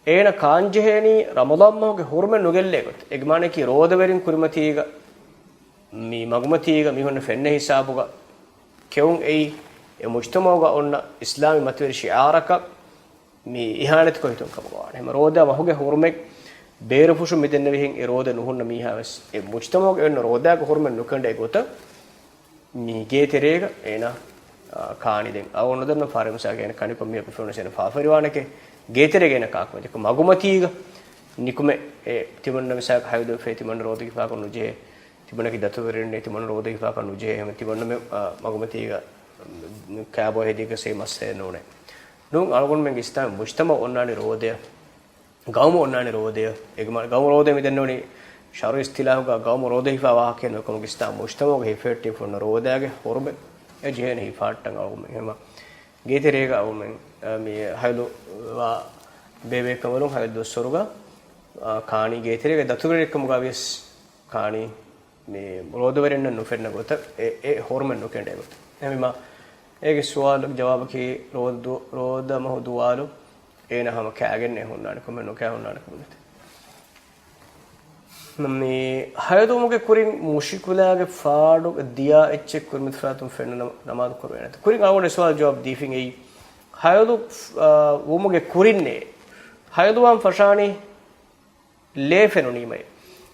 އޭނަ ކާންޖެހޭނީ ރަމަޟާން މަހުގެ ޙުރުމަތް ނުގެއްލޭ ގޮތަށް. އޭގެ މާނައަކީ ރޯދަވެރިން ކުރިމަތީގަ، މި މަގުމަތީގަ މީހުންނަށް ފެންނަ ހިސާބުގަ ކެއުން އެއީ، އެ މުޖްތަމަޢުގަ އޮންނަ އިސްލާމީ މަތިވެރި ޝިޢާރަކަށް މި އިހާނެތިކޮށް ހިތުން ކަމުގަ ވާނެ. ހަމަ ރޯދަ މަހުގެ ޙުރުމަތް ބޭރުފުށުން މިދެންނެވިހެން އެ ރޯދަ ނުހުންނަ މީހާ ވެސް އެ މުޖްތަމަޢުގަ އޮންނަ ރޯދާގެ ޙުރުމަތް ނުކެނޑޭ ގޮތަށް މި ގޭތެރޭގަ އޭނާ، އާ، ކާނީ. ދެން އަޅުގަނޑު ދަންނަ ފާރެއް މިސާލަކަށް އޭނަ ކަނިކޮށް މީހަކު ފެނުނަސް އޭނަ ފާފަރިވާނެކޭ، ގޭތެރޭގަ އޭނަ ކާކު މަގުމަތީގަ ނިކުމެ އެ ތިމަންނަ މިސާލަކަށް ޙައިޟުވެފައި ތިމަންނަ ރޯދަ ހިފާކަށް ނުޖެހޭ، ތިމަންނަކީ ދަތުރުވެރިންނޭ، ތިމަންނަ ރޯދަ ހިފާކަށް ނުޖެހޭ، އެހެން ތިމަންނަ މެ-، އާ، މަގުމަތީގަ ކާބޯ ހެދީގަސް އެ މައްސަލައެއް ނޫނޭ. ނޫން، އަޅުގަނޑުމެންގެ އިސްލާމީ މުޖްތަމަޢު އޮންނާނީ ރޯދަޔަށް. ގައުމު އޮންނާނެ ރޯދަޔަށް. އޭގެ މާނަ ގައުމު ރޯދަ މި ދެންނެވުނީ ޝަރުޢީ އިސްތިލާހުގަ ގައުމު ރޯދަ ހިފާ ވާހަކައެއް ނޫން. އެކަމަކު އިސްލާމް މުޖްތަމަޢުގަ ހިފެހެއްޓިފަ ހުންނަ ރޯދާގެ ޙުރުމަތް އެ ޖެހޭނެ ހިފާއްޓަން އަޅުގަނޑުމެން. އެހެންވީމަ ގޭތެރޭގަ އަޅުގަނޑުމެން، އަ، މި ޙައިޟު ވާ ބޭބެއެއްކަމުން ޙައިޟު ދުވަސްވަރުގަ، އަ، ކާނީ ގޭތެރޭގަ ދަތުރުވެރިއެއްކަމުގަ ވިޔަސް ކާނީ. މި ރޯދަވެރިންނަށް ނުފެންނަ ގޮތަށް، އެ، އެ ޙުރުމަތް ނުކެނޑޭ ގޮތަށް. އެހެންވީމަ، އޭގެ ސުވާލުގެ ޖަވާބަކީ ރޯދު-، ރޯދަ މަހު ދުވާލު އޭނަ ހަމަ ކާގެންނޭ ހުންނާނެ، ކޮންމެ ނުކާ ހުންނާނެ ކަމެއް ނެތެ. މި ޙައިޟުވުމުގެ ކުރިން މުޝްކިލާގެ ފާޑު ދިޔާ އެއްޗެއް ކުރިމަތިފަރާތުން ފެންނަ ނަމާދު ކުރުވޭނެތަ؟ ކުރިން އަޅުގަނޑު ސުވާލު ޖަވާބު ދީފިން އެއީ، ޙައިޟު، އާ، ވުމުގެ ކުރިންނޭ. ޙައިޟުވާން ފަށާނީ ލޭ ފެނުނީމައޭ.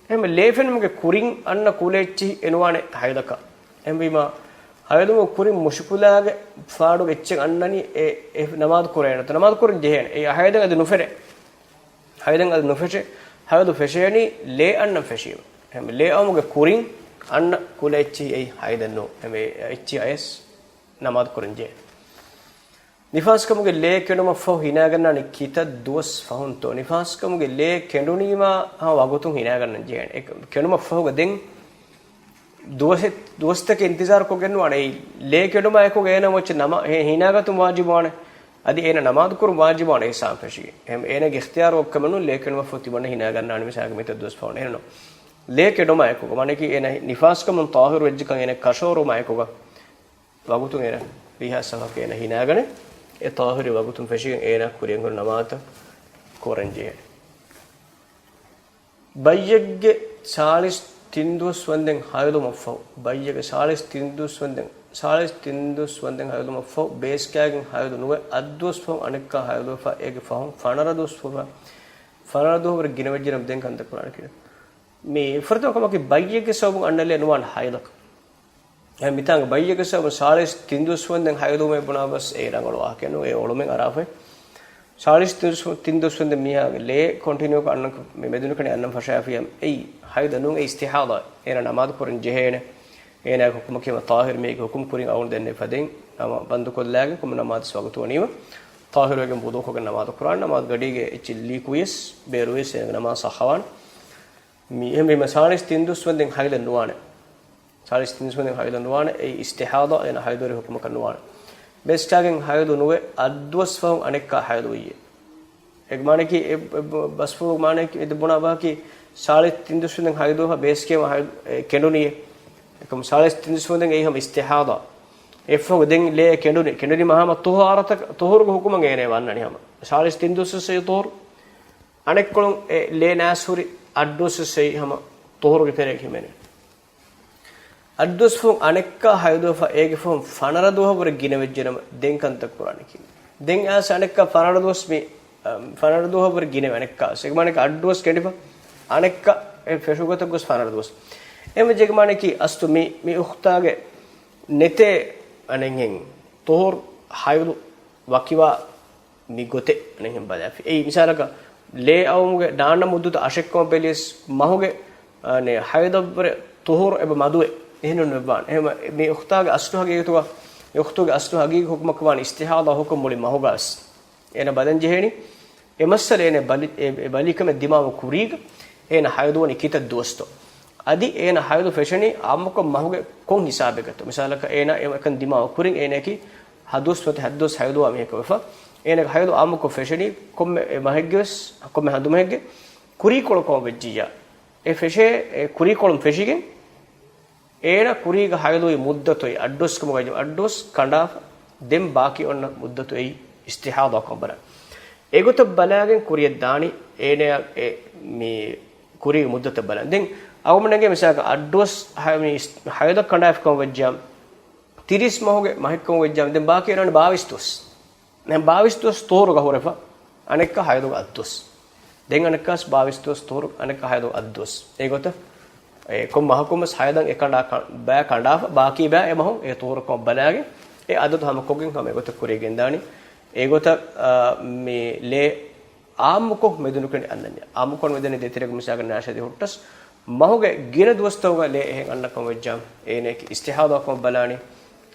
އެހެން ލޭ ފެނުމުގެ ކުރިން އަންނަ ކުލަ އެއްޗިހި އެނުވާނެ ޙައިޟަކަށް. އެހެންވީމަ، ޙައިޟު ކުރިން މުޝްކިލާގެ ފާޑު އެއްޗެއް އަންނަނީ އެ، އެ ނަމާދު ކުރޭނެތަ؟ ނަމާދު ކުރަން ޖެހޭނެ. އެ ޙައިޟަށް އަދި ނުފެށޭ. ޙައިޟަށް އަދި ނުފެށޭ. ޙައިޟު ފެށޭނީ ލޭ އަންނަން ފެށީމަ. އެހެން ލޭ އައުމުގެ ކުރިން އަންނަ ކުލަ އެއްޗިހި އެއީ ޙައިޟެއް ނޫން. އެހެން އެ އެއްޗިހި އަޔަސް ނަމާދު ކުރަން ޖެހޭނެ. ނިފާސްކަމުގެ ލޭ ކެނޑުމަށްފަހު ހިނާގަންނާނީ ކިތައް ދުވަސް ފަހުންތޯ؟ ނިފާސްކަމުގެ ލޭ ކެނޑުނީމާ ހަމަ ވަގުތުން ހިނާގަންނަން ޖެހޭނެ. އެ ކެނޑުމަށްފަހުގަ ދެން ދުވަސް، ދުވަސްތަކެއް އިންތިޒާރު ކޮށްގެން ނުވާނެ. އެ ލޭ ކެނޑުމާ އެކުގަ އޭނަ މައްޗަށް ނަމާ-، ހި-، ހިނާގަތުން ވާޖިބުވާނެ. އަދި އޭނަ ނަމާދު ކުރުން ވާޖިބުވާނެ އެ ހިސާބުން ފެށިގެން. އެހެން އޭނަގެ އިޚްތިޔާރު އޮތްކަމެއް ނޫން ލޭ ކެނޑުމަށްފަހު ތިމަންނަ ހިނާގަންނާނީ މިސާލަކަށް މިތައް ދުވަސް ފަހުން. އެހެން ނޫން. ލޭ ކެނޑުމާ އެކުގަ، މާނައަކީ އޭނަ ނިފާސްކަމުން ޠާހިރު ވެއްޖެކަން އޭނަ ކަށަވަރުވުމާ އެކުގަ ވަގުތުން އޭނަ ވީހާ ސަފަކަށް އޭނަ ހިނާގަނެ. އެ ޠާހިރު ވަގުތުން ފެށިގެން އޭނާ ކުރިއަށް ހުރި ނަމާދުތައް ކުރަން ޖެހޭނެ. ބައްޔެއްގެ ސާޅީސް ތިން ދުވަސް ވަންދެން ހައިލުމަށްފަހު، ބައްޔެއްގެ ސާޅީސް ތިން ދުވަސް ވަންދެން، ސާޅީސް ތިން ދުވަސް ވަންދެން ހައިލުމަށްފަހު، ބޭސްގައިގެން ހައިލު ނުވެ، އަށް ދުވަސް ފަހުން އަނެއްކާ ހައިލުވެފަ، އޭގެ ފަހުން ފަނަރަ ދުވަސް ފަހު، ފަނަރަ ދުވަހު ވުރެ ގިނަވެއްޖެނަމަ ދެން ކަންތައް ކުރާނެ ކިހިނެއް؟ މި ފުރަތަމަ ކަމަކީ ބައްޔެއްގެ ސަބަބުން އަންނަ ލޭ ނުވާނެ ހައިލަކަށް. އެ މިތާނގެ ބައްޔެއްގެ ސަބަބުން ސާޅީސް ތިން ދުވަސް ވަންދެން ހައިލުވުމޭ ބުނާ ބަސް އެ ރަނގަޅު ވާހަކައެއް ނޫން، އެ އޮޅުމެއް އަރާފައި. ސާޅީސް ތިން ދުވަސް، ތިން ދުވަސް ވަންދެން މީހާގެ ލޭ ކޮންޓިނިއުކޮށް އަންނަ މި މެދުނިކަން އަންނަން ފަށާފިޔާ އެއީ ހައިލު ނޫން، އެއީ އިސްތިޙާޟާ. އޭނަ ނަމާދު ކުރަން ޖެހޭނެ. އޭނާގެ ހުކުމަކީ ހަމަ ޠާހިރު މީހެއްގެ ހުކުމް ކުރިން އަޅުގަނޑު ދެންނެވި ފަދައިން ނަމާ ބަންދުކޮށްލާގެން ކޮންމެ ނަމާދު ވަގުތު ވަނީމަ ޠާހިރުވެގެން ވުޟޫކޮށްގެން ނަމާދު ކުރާން. ނަމާދު ގަޑީގެ އެއްޗެއް ލީކުވިޔަސް ބޭރުވިޔަސް އޭނާގެ ނަމާދު ސައްޙަވާނެ. މި އެހެންވީމަ ސާޅީސް ތިން ދުވަސް ވަންދެން ހައިލެއް ނުވާނެ. ސާޅީސް ތިން ދުވަސް ވަންދެން ހައިލެއް ނުވާނެ. އެއީ އިސްތިޙާޟާ، އޭނަ ހައިލުވެރި ހުކުމަކަށް ނުވާނެ. ބޭސްގައިގެން ހައިލު ނުވެ، އަށް ދުވަސް ފަހުން އަނެއްކާ ހައިލު ވިއްޔެ. އެ މާނައަކީ އެ، އެ ބަސްފުޅު މާނައަކީ އެ ބުނާ ބަހަކީ ސާޅީސް ތިން ދުވަސް ވަންދެން ހައިލުވެފަ ބޭސްގައިމަ ހައިލު، އެ، ކެނޑުނީ. އެކަމު ސާޅީސް ތިން ދުވަސް ވަންދެން އެއީ ހަމަ އިސްތިޙާޟާ. އެއަށްފަހު ދެން ލޭ ކެނޑުނީ. ކެނޑުނީމަ ހަމަ ޠުހުރާތަކަށް، ޠުހުރުގެ ހުކުމަށް އޭނަ ވަންނަނީ ހަމަ. ސާޅީސް ތިން ދުވަސް ވެސް އެއީ ޠުހުރު. އަނެއްކޮޅުން އެ ލޭ ނާސް ހުރި އަށް ދުވަސް ވެސް އެއީ ހަމަ ޠުހުރުގެ ތެރެއަށް ހިމެނޭ. އަށް ދުވަސް ފަހުން އަނެއްކާ ހައިލުވެފަ އޭގެ ފަހުން ފަނަރަ ދުވަހަށް ވުރެ ގިނަވެއްޖެނަމަ ދެން ކަންތައް ކުރާނެ ކިހިނެއް؟ ދެން އައިސް އަނެއްކާ ފަނަރަ ދުވަސް މި، އަ، ފަނަރަ ދުވަހަށް ވުރެ ގިނަވެ އަނެއްކާ. އެގެ މާނައަކީ އަށް ދުވަސް ކެނޑިފަ އަނެއްކާ އެ ފެށުގޮތަށް ގޮސް ފަނަރަ ދުވަސް. އެހެންވެއްޖެ އެގެ މާނައަކީ އަސްލު މި، މި އުޚްތާގެ ނެތޭ އަނެއްހެން ޠުހުރު ހައިލު ވަކިވާ މި ގޮތެއް އަނެއްހެން ބަލާފި. އެއީ މިސާލަކަށް ލޭ އައުމުގެ ދާންނަ މުއްދަތު އަށެއްކަމަށް ބެލިޔަސް މަހުގެ، އަނެ، ހައިލަށްވުރެ ޠުހުރު އެބަ މަދުވެ އެހެންނުން ވެއްވާނެ. އެހެން މި އުޚްތާގެ އަސްލު ހަގީގަތުގަ، މި އުޚްތުގެ އަސްލު ހަގީގީ ހުކުމަކަށް ވާނެ އިސްތިޙާޟާ ހުކުމް މުޅި މަހުގަ ވެސް. އޭނަ ބަލަން ޖެހޭނީ އެ މައްސަލަ އޭނަ ބަލި، އެ، އެ ބަލިކަމެއް ދިމާވު ކުރީގަ އޭނަ ހައިލުވަނީ ކިތައް ދުވަސްތޯ. އަދި އޭނަ ހައިލު ފެށެނީ އާއްމުކޮށް މަހުގެ ކޮން ހިސާބެއްގަތޯ. މިސާލަކަށް އޭނަ އެކަން ދިމާވު ކުރިން އޭނައަކީ ހަ ދުވަސް މަތި ހަ ދުވަސް ހައިލުވާ މީހަކަށް ވެފަ. އޭނަގެ ހައިލު އާއްމުކޮށް ފެށެނީ ކޮންމެ އެ މަހެއްގެ ވެސް، ކޮންމެ ހަނދުމަހެއްގެ ކުރީކޮޅު ކޮން ވެއްޖިއްޔާ. އެ ފެށޭ، އެ ކުރީކޮޅުން ފެށިގެން އޭނަ ކުރީގަ ހައިލުވި މުއްދަތު އެއީ އައްޑުވަސް ކަމުގަ އައްޑުވަސް ކަނޑާފަ ދެން ބާކީ އޮންނަ މުއްދަތު އެއީ އިސްތިޙާޟާ ކަމަށް ބަލާ. އެގޮތަށް ބަލާގެން ކުރިއަށް ދާނީ އޭނަޔަށް އެ މި ކުރީގެ މުއްދަތަށް ބަލާ. ދެން އަޅުގަނޑުމެންގެ މިސާލަކަށް އައްޑުވަސް ހަ-، މި އިސް-، ހައިލަށް ކަނޑާފި ކަމަށް ވެއްޖާމަ، ތިރީސް މަހުގެ މަހެއްކަމަށް ވެއްޖާމަ، ދެން ބާކީ އޮންނަނީ ބާވީސް ދުވަސް. ދެން ބާވީސް ދުވަސް ޠުހުރުގަ ހުރެފަ، އަނެއްކާ ހައިލުގަ އައްދުވަސް. ދެން އަނެއްކާސް ބާވީސް ދުވަސް ޠުހުރު، އަނެއްކާ ހައިލުގަ އައްދުވަސް. އެގޮތަށް އެ ކޮން މަހަކުން ވެސް ހައިލަށް އެ ކަނޑާ ކަ-، ބައި ކަނޑާފަ، ބާކީ ބައި އެ މަހުން އެ ޠުހުރު ކަމަށް ބަލާގެން އެ އަދަދު ހަމަކޮށްގެން ހަމަ އެގޮތަށް ކުރިއަށް ގެންދާނީ. އެގޮތަށް، އާ، މި ލޭ އާއްމުކޮށް މެދުނުކެނޑި އަންނަންޏާ. އާއްމުކޮށް މެދެނީ ދޭތެރޭގަ މިސާލަކަށް ނާޝަދީ ހުއްޓަސް މަހުގެ ގިނަ ދުވަސްތަކުގަ ލޭ އެހެން އަންނަ ކަމަށް ވެއްޖާމަ، އޭނައަކީ އިސްތިޙާޟާ ކަމަށް ބަލާނީ.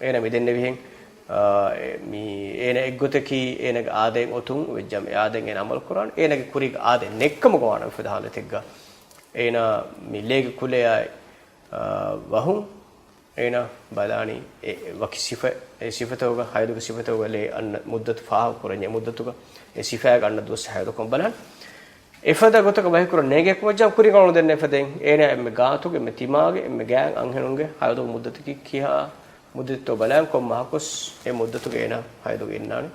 އޭނަ މި ދެންނެވިހެން، އާ، އެ، މި އޭނަ އެއްގޮތަކީ އޭނަގެ އާދައިން އޮތުން ވެއްޖާމަ، އެ އާދައިން އޭނަ އަމަލު ކުރާނެ. އޭނަގެ ކުރީގެ އާދައިން ނެއްކަމުގަ ވާނަމަ އެފަދަ ހާލަތެއްގަ އޭނަ މި ލޭގެ ކުލަޔާއި، އާ، ވަހުން އޭނަ ބަލާނީ އެ ވަކި ސިފަ، އެ ސިފަތަކުގަ، ހައިލުގެ ސިފަތަކުގަ ލޭ އަންނަ މުއްދަތު ފާހަގަކުރަންޏާ މުއްދަތުގަ އެ ސިފައިގަ އަންނަ ދުވަސް ހައިލު ކަމަށް ބަލާނެ. އެފަދަ ގޮތަކަށް ބަހިކުރަން ނޭނގޭ ކަމަށް ވެއްޖާމަ ކުރިން އަޅުގަނޑު ދެންނެވި ފަދައިން އޭނަ އެންމެ ގާތުގެ އެންމެ ތިމާގެ އެންމެ ގާތް އަންހެނުންގެ ހައިލުގެ މުއްދަތަކީ ކިހާ މުއްދަތެއްތޯ ބަލާން ކޮން މަހަކުވެސް އެ މުއްދަތުގަ އޭނަ ހައިލުގަ އިންނާނެ.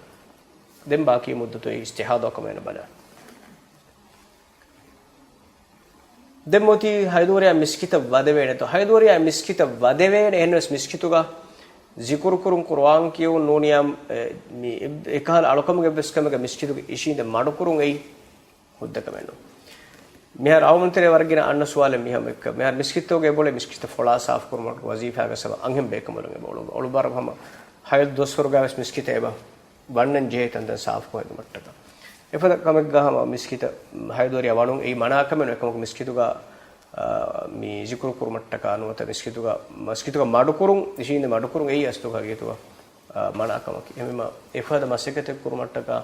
ދެން ބާކީ މުއްދަތު އެއީ އިސްތިޙާޟާ ކަމަށް އޭނަ ބަލާނެ. ދެން މޮތީ ހައިލުވެރިޔާ މިސްކިތަށް ވަދެވޭނެތޯ؟ ހައިލުވެރިޔާ މިސްކިތަށް ވަދެވޭނެ. އެހެންވެސް މިސްކިތުގަ ޒިކުރު ކުރުން، ޤުރުއާން ކިޔެވުން ނޫނިޔާ، އެ، މި އެ-، އެކަހަލަ އަޅުކަމެއް އެއްވެސް ކަމެއްގަ މިސްކިތުގަ އިށީނދެ މަޑުކުރުން އެއީ ހުއްދަ ކަމެއް ނޫން. މިހާރު އަޅުގަނޑު ތެރޭ ވަރަށް ގިނަ އަންނަ ސުވާލެއް މިހާ މިއްކަ. މިހާރު މިސްކިތުގަ އެބައުޅޭ މިސްކިތަށް ފޮޅާ ސާފު ކުރުމަށް ވަޒީފާގަ ސަބަ އަންހެން ބޭކަނބަލުން އެބައުޅު-، އަޅު ބާރަށް ހަމަ ހައިލު ދުވަސްވަރުގަ ވެސް މިސްކިތަށް އެބަ ވަންނަން ޖެހޭ ތަންތަން ސާފުކޮށް ހެދުމަށްޓަކާ. އެފަދަ ކަމެއްގަ ހަމަ މިސްކިތަށް ހައިލުވެރިޔާ ވަނުން އެއީ މަނާ ކަމެއް ނޫން. އެކަމަކު މިސްކިތުގަ، އާ، މި ޒިކުރު ކުރުމަށްޓަކާ ނުވަތަ މިސްކިތުގަ، މަސްކިތުގަ މަޑުކުރުން، އިށީނދެ މަޑުކުރުން އެއީ އަސްލު ހަގީގަތުގަ، އާ، މަނާ ކަމަކީ. އެހެންވީމަ އެފަދަ މަސައްކަތެއް ކުރުމަށްޓަކާ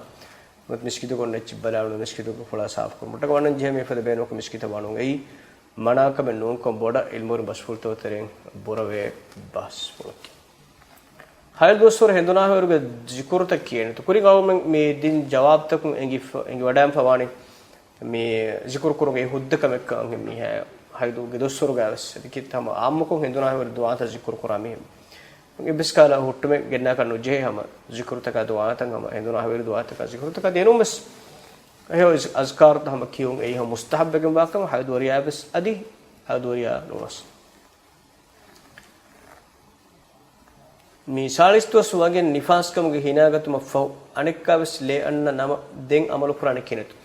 ނުވަތަ މިސްކިތުގަ އޮންނަ އެއްޗެއް ބަލާ ނުވަތަ މިސްކިތުގެ ފޮޅާ ސާފު ކުރުމަށްޓަކާ ވަންނަން ޖެހޭ މި އެފަދަ ބޭނުމަކު މިސްކިތަށް ވަނުން އެއީ މަނާކަމެއް ނޫންކަން ބޮޑަށް ޢިލްމުވެރިން ބަސްފުޅުތަކުގެ ތެރެއިން ބުރަވޭ ބަސްފުޅަކީ. ހައިލު ދުވަސްވަރު ހެނދުނާހިވަރުގެ ޒިކުރުތައް ކިޔޭނެތޯ؟ ކުރިން އަޅުގަނޑުމެން މި ދިން ޖަވާބުތަކުން އެނގިފަ-، އެނގިވަޑައިގެންފަ ވާނީ މި ޒިކުރު ކުރުން އެއީ ހުއްދަ ކަމެއްކަން އަންހެން މީހާ ހައިލުގެ ދުވަސްވަރުގައި ވެސް. އެދެކި ހަމަ އާއްމުކޮށް ހެނދުނާހިވަރު ދުވާތަ ޒިކުރު ކުރާ މީހެއް. އެއްވެސް ކަހަލަ ހުއްޓުމެއް ގެންނާކަށް ނުޖެހޭ ހަމަ ޒިކުރުތަކާ ދުޢާތައް ހަމަ އެނދުނާ ހަވީރު ދުޢާތަކާ ޒިކުރުތަކާ ދިޔަ ނޫންވެސް. އެހެން އަޒް-، އަޒްކާރުތައް ހަމަ ކިޔުން އެއީ ހަމަ މުސްތަޙައްބެއްގެން ވާކަމަށް ހަޔުދު ވަރިޔާވެސް އަދި ހަޔުދު ވަރިޔާ ނޫނަސް. މި ސާޅީސް ދުވަސް ވަންގެން ނިފާސްކަމުގެ ހިނާގަތުމަށްފަހު އަނެއްކާވެސް ލޭ އަންނަ ނަމަ ދެން އަމަލުކުރާނެ ކިހިނެއްތޯ؟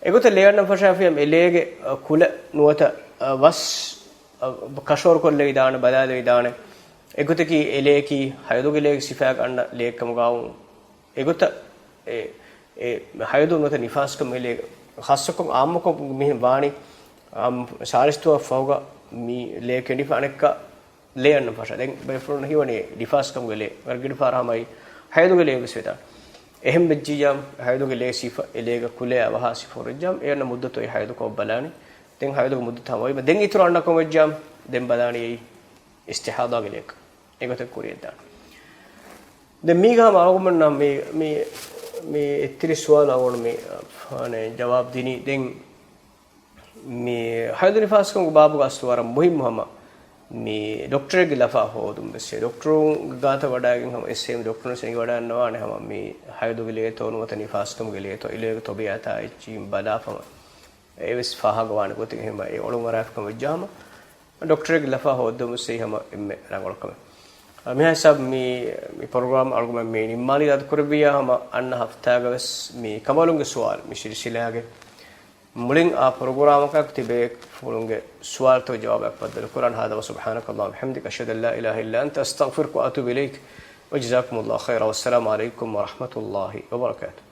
އެގޮތަށް ލޭ އަންނަން ފަށާފިޔަމަ އެ ލޭގެ، އަ، ކުލަ ނުވަތަ، އަ، ވަސް، އަ، ކަށަވަރުކޮށްލެވިދާނެ، ބަލާލެވިދާނެ. އެގޮތަކީ އެ ލޭއަކީ ހަޔުދުގެ ލޭގެ ސިފައިގަ އަންނަ ލޭއެއްކަމުގައު އެގޮތަށް އެ، އެ ހަޔުދު ނުވަތަ ނިފާސްކަމުގެ ލޭ ޚާއްޞަކޮށް އާއްމުކޮށް މިހެން ވާނީ، އާ، ސާޅީސް ދުވަހަށް ފަހުގަ މި ލޭ ކެނޑިފަ އަނެއްކާ ލޭ އަންނަން ފަށާ. ދެން ބޭފުޅުން ހީވަނީ ނިފާސްކަމުގެ ލޭ. ވަރަށް ގިނަ ފަހަރަށް ހަމަ އެއީ ހަޔުދުގެ ލޭ ވެސް ވެދާނެ. އެހެން ވެއްޖިއްޔާ ހަޔުދުގެ ލޭ ސިފަ އެ ލޭގަ ކުލައާ ވަހާ ސިފަ ހުރެއްޖާމަ އެ އަންނަ މުއްދަތު އެ ހަޔުދު ކޮށް ބަލާނީ. ދެން ހަޔުދުގެ މުއްދަތު ހަމަވީމަ ދެން އިތުރަށް އަންނަ ކަމަށް ވެއްޖާމަ ދެން ބަލާނީ އެއީ އިސްތިޙާޟާގެ ލޭކަން. އެގޮތަށް ކުރިޔަށްދާނެ. ދެން މީގަ ހަމަ އަޅުގަނޑުމެންނަށް މި، މި، މި އެއްތިރީސް ސުވާލު އަޅުގަނޑު މި، އާ، ޖަވާބު ދިނީ. ދެން މި ހަޔުދު ނިފާސްކަމުގެ ބާބުގަ އަސްލު ވަރަށް މުހިއްމު ހަމަ މި ޑޮކްޓަރެއްގެ ލަފާ ހޯދުން ވެސް. ޑޮކްޓަރުން ގާތަށް ވަޑައިގެން ހަމަ އެސްއޭއެމް ޑޮކްޓަރުން ވެސް އެނގިވަޑައިގަންނަވާނެ ހަމަ މި ހަޔުދުގެ ލޭތޯ ނުވަތަ ނިފާސްކަމުގެ ލޭތޯ އެ ލޭގެ ތަބީޢަތާ އެއްޗިހިން ބަލާފަ ހަމަ އެވެސް ފާހަގަވާނެ ގޮތެއް ހަމަ އެ އޮޅުން އަރާފިކަމަށް ވެއްޖާމަ ޑޮކްޓަރެއްގެ ލަފާ ހޯއްދަމުން ވެސް ހަމަ އެންމެ ރަނގަޅު ކަމެއް. އަ، މިހާ ހިސާބު މި، މި ޕްރޮގްރާމް އަޅުގަނޑުމެން މި ނިންމާލީ އަދު ކުރެއްވިއްޔާ ހަމަ އަންނަ ހަފްތާގަ ވެސް މި ކަނބަލުންގެ ސުވާލު މި ސިލްސިލާގެ މުޅިން އާ ޕްރޮގްރާމަކާ ތިބޭ ފުޅުންގެ ސުވާލުތައް ޖަވާބާ ބައްދަލު ކުރާން. هذا وسبحانك اللهم وبحمدك، أشهد أن لا إله إلا أنت، أستغفرك وأتوب إليك، وجزاكم الله خيرا، والسلام عليكم ورحمة الله وبركاته.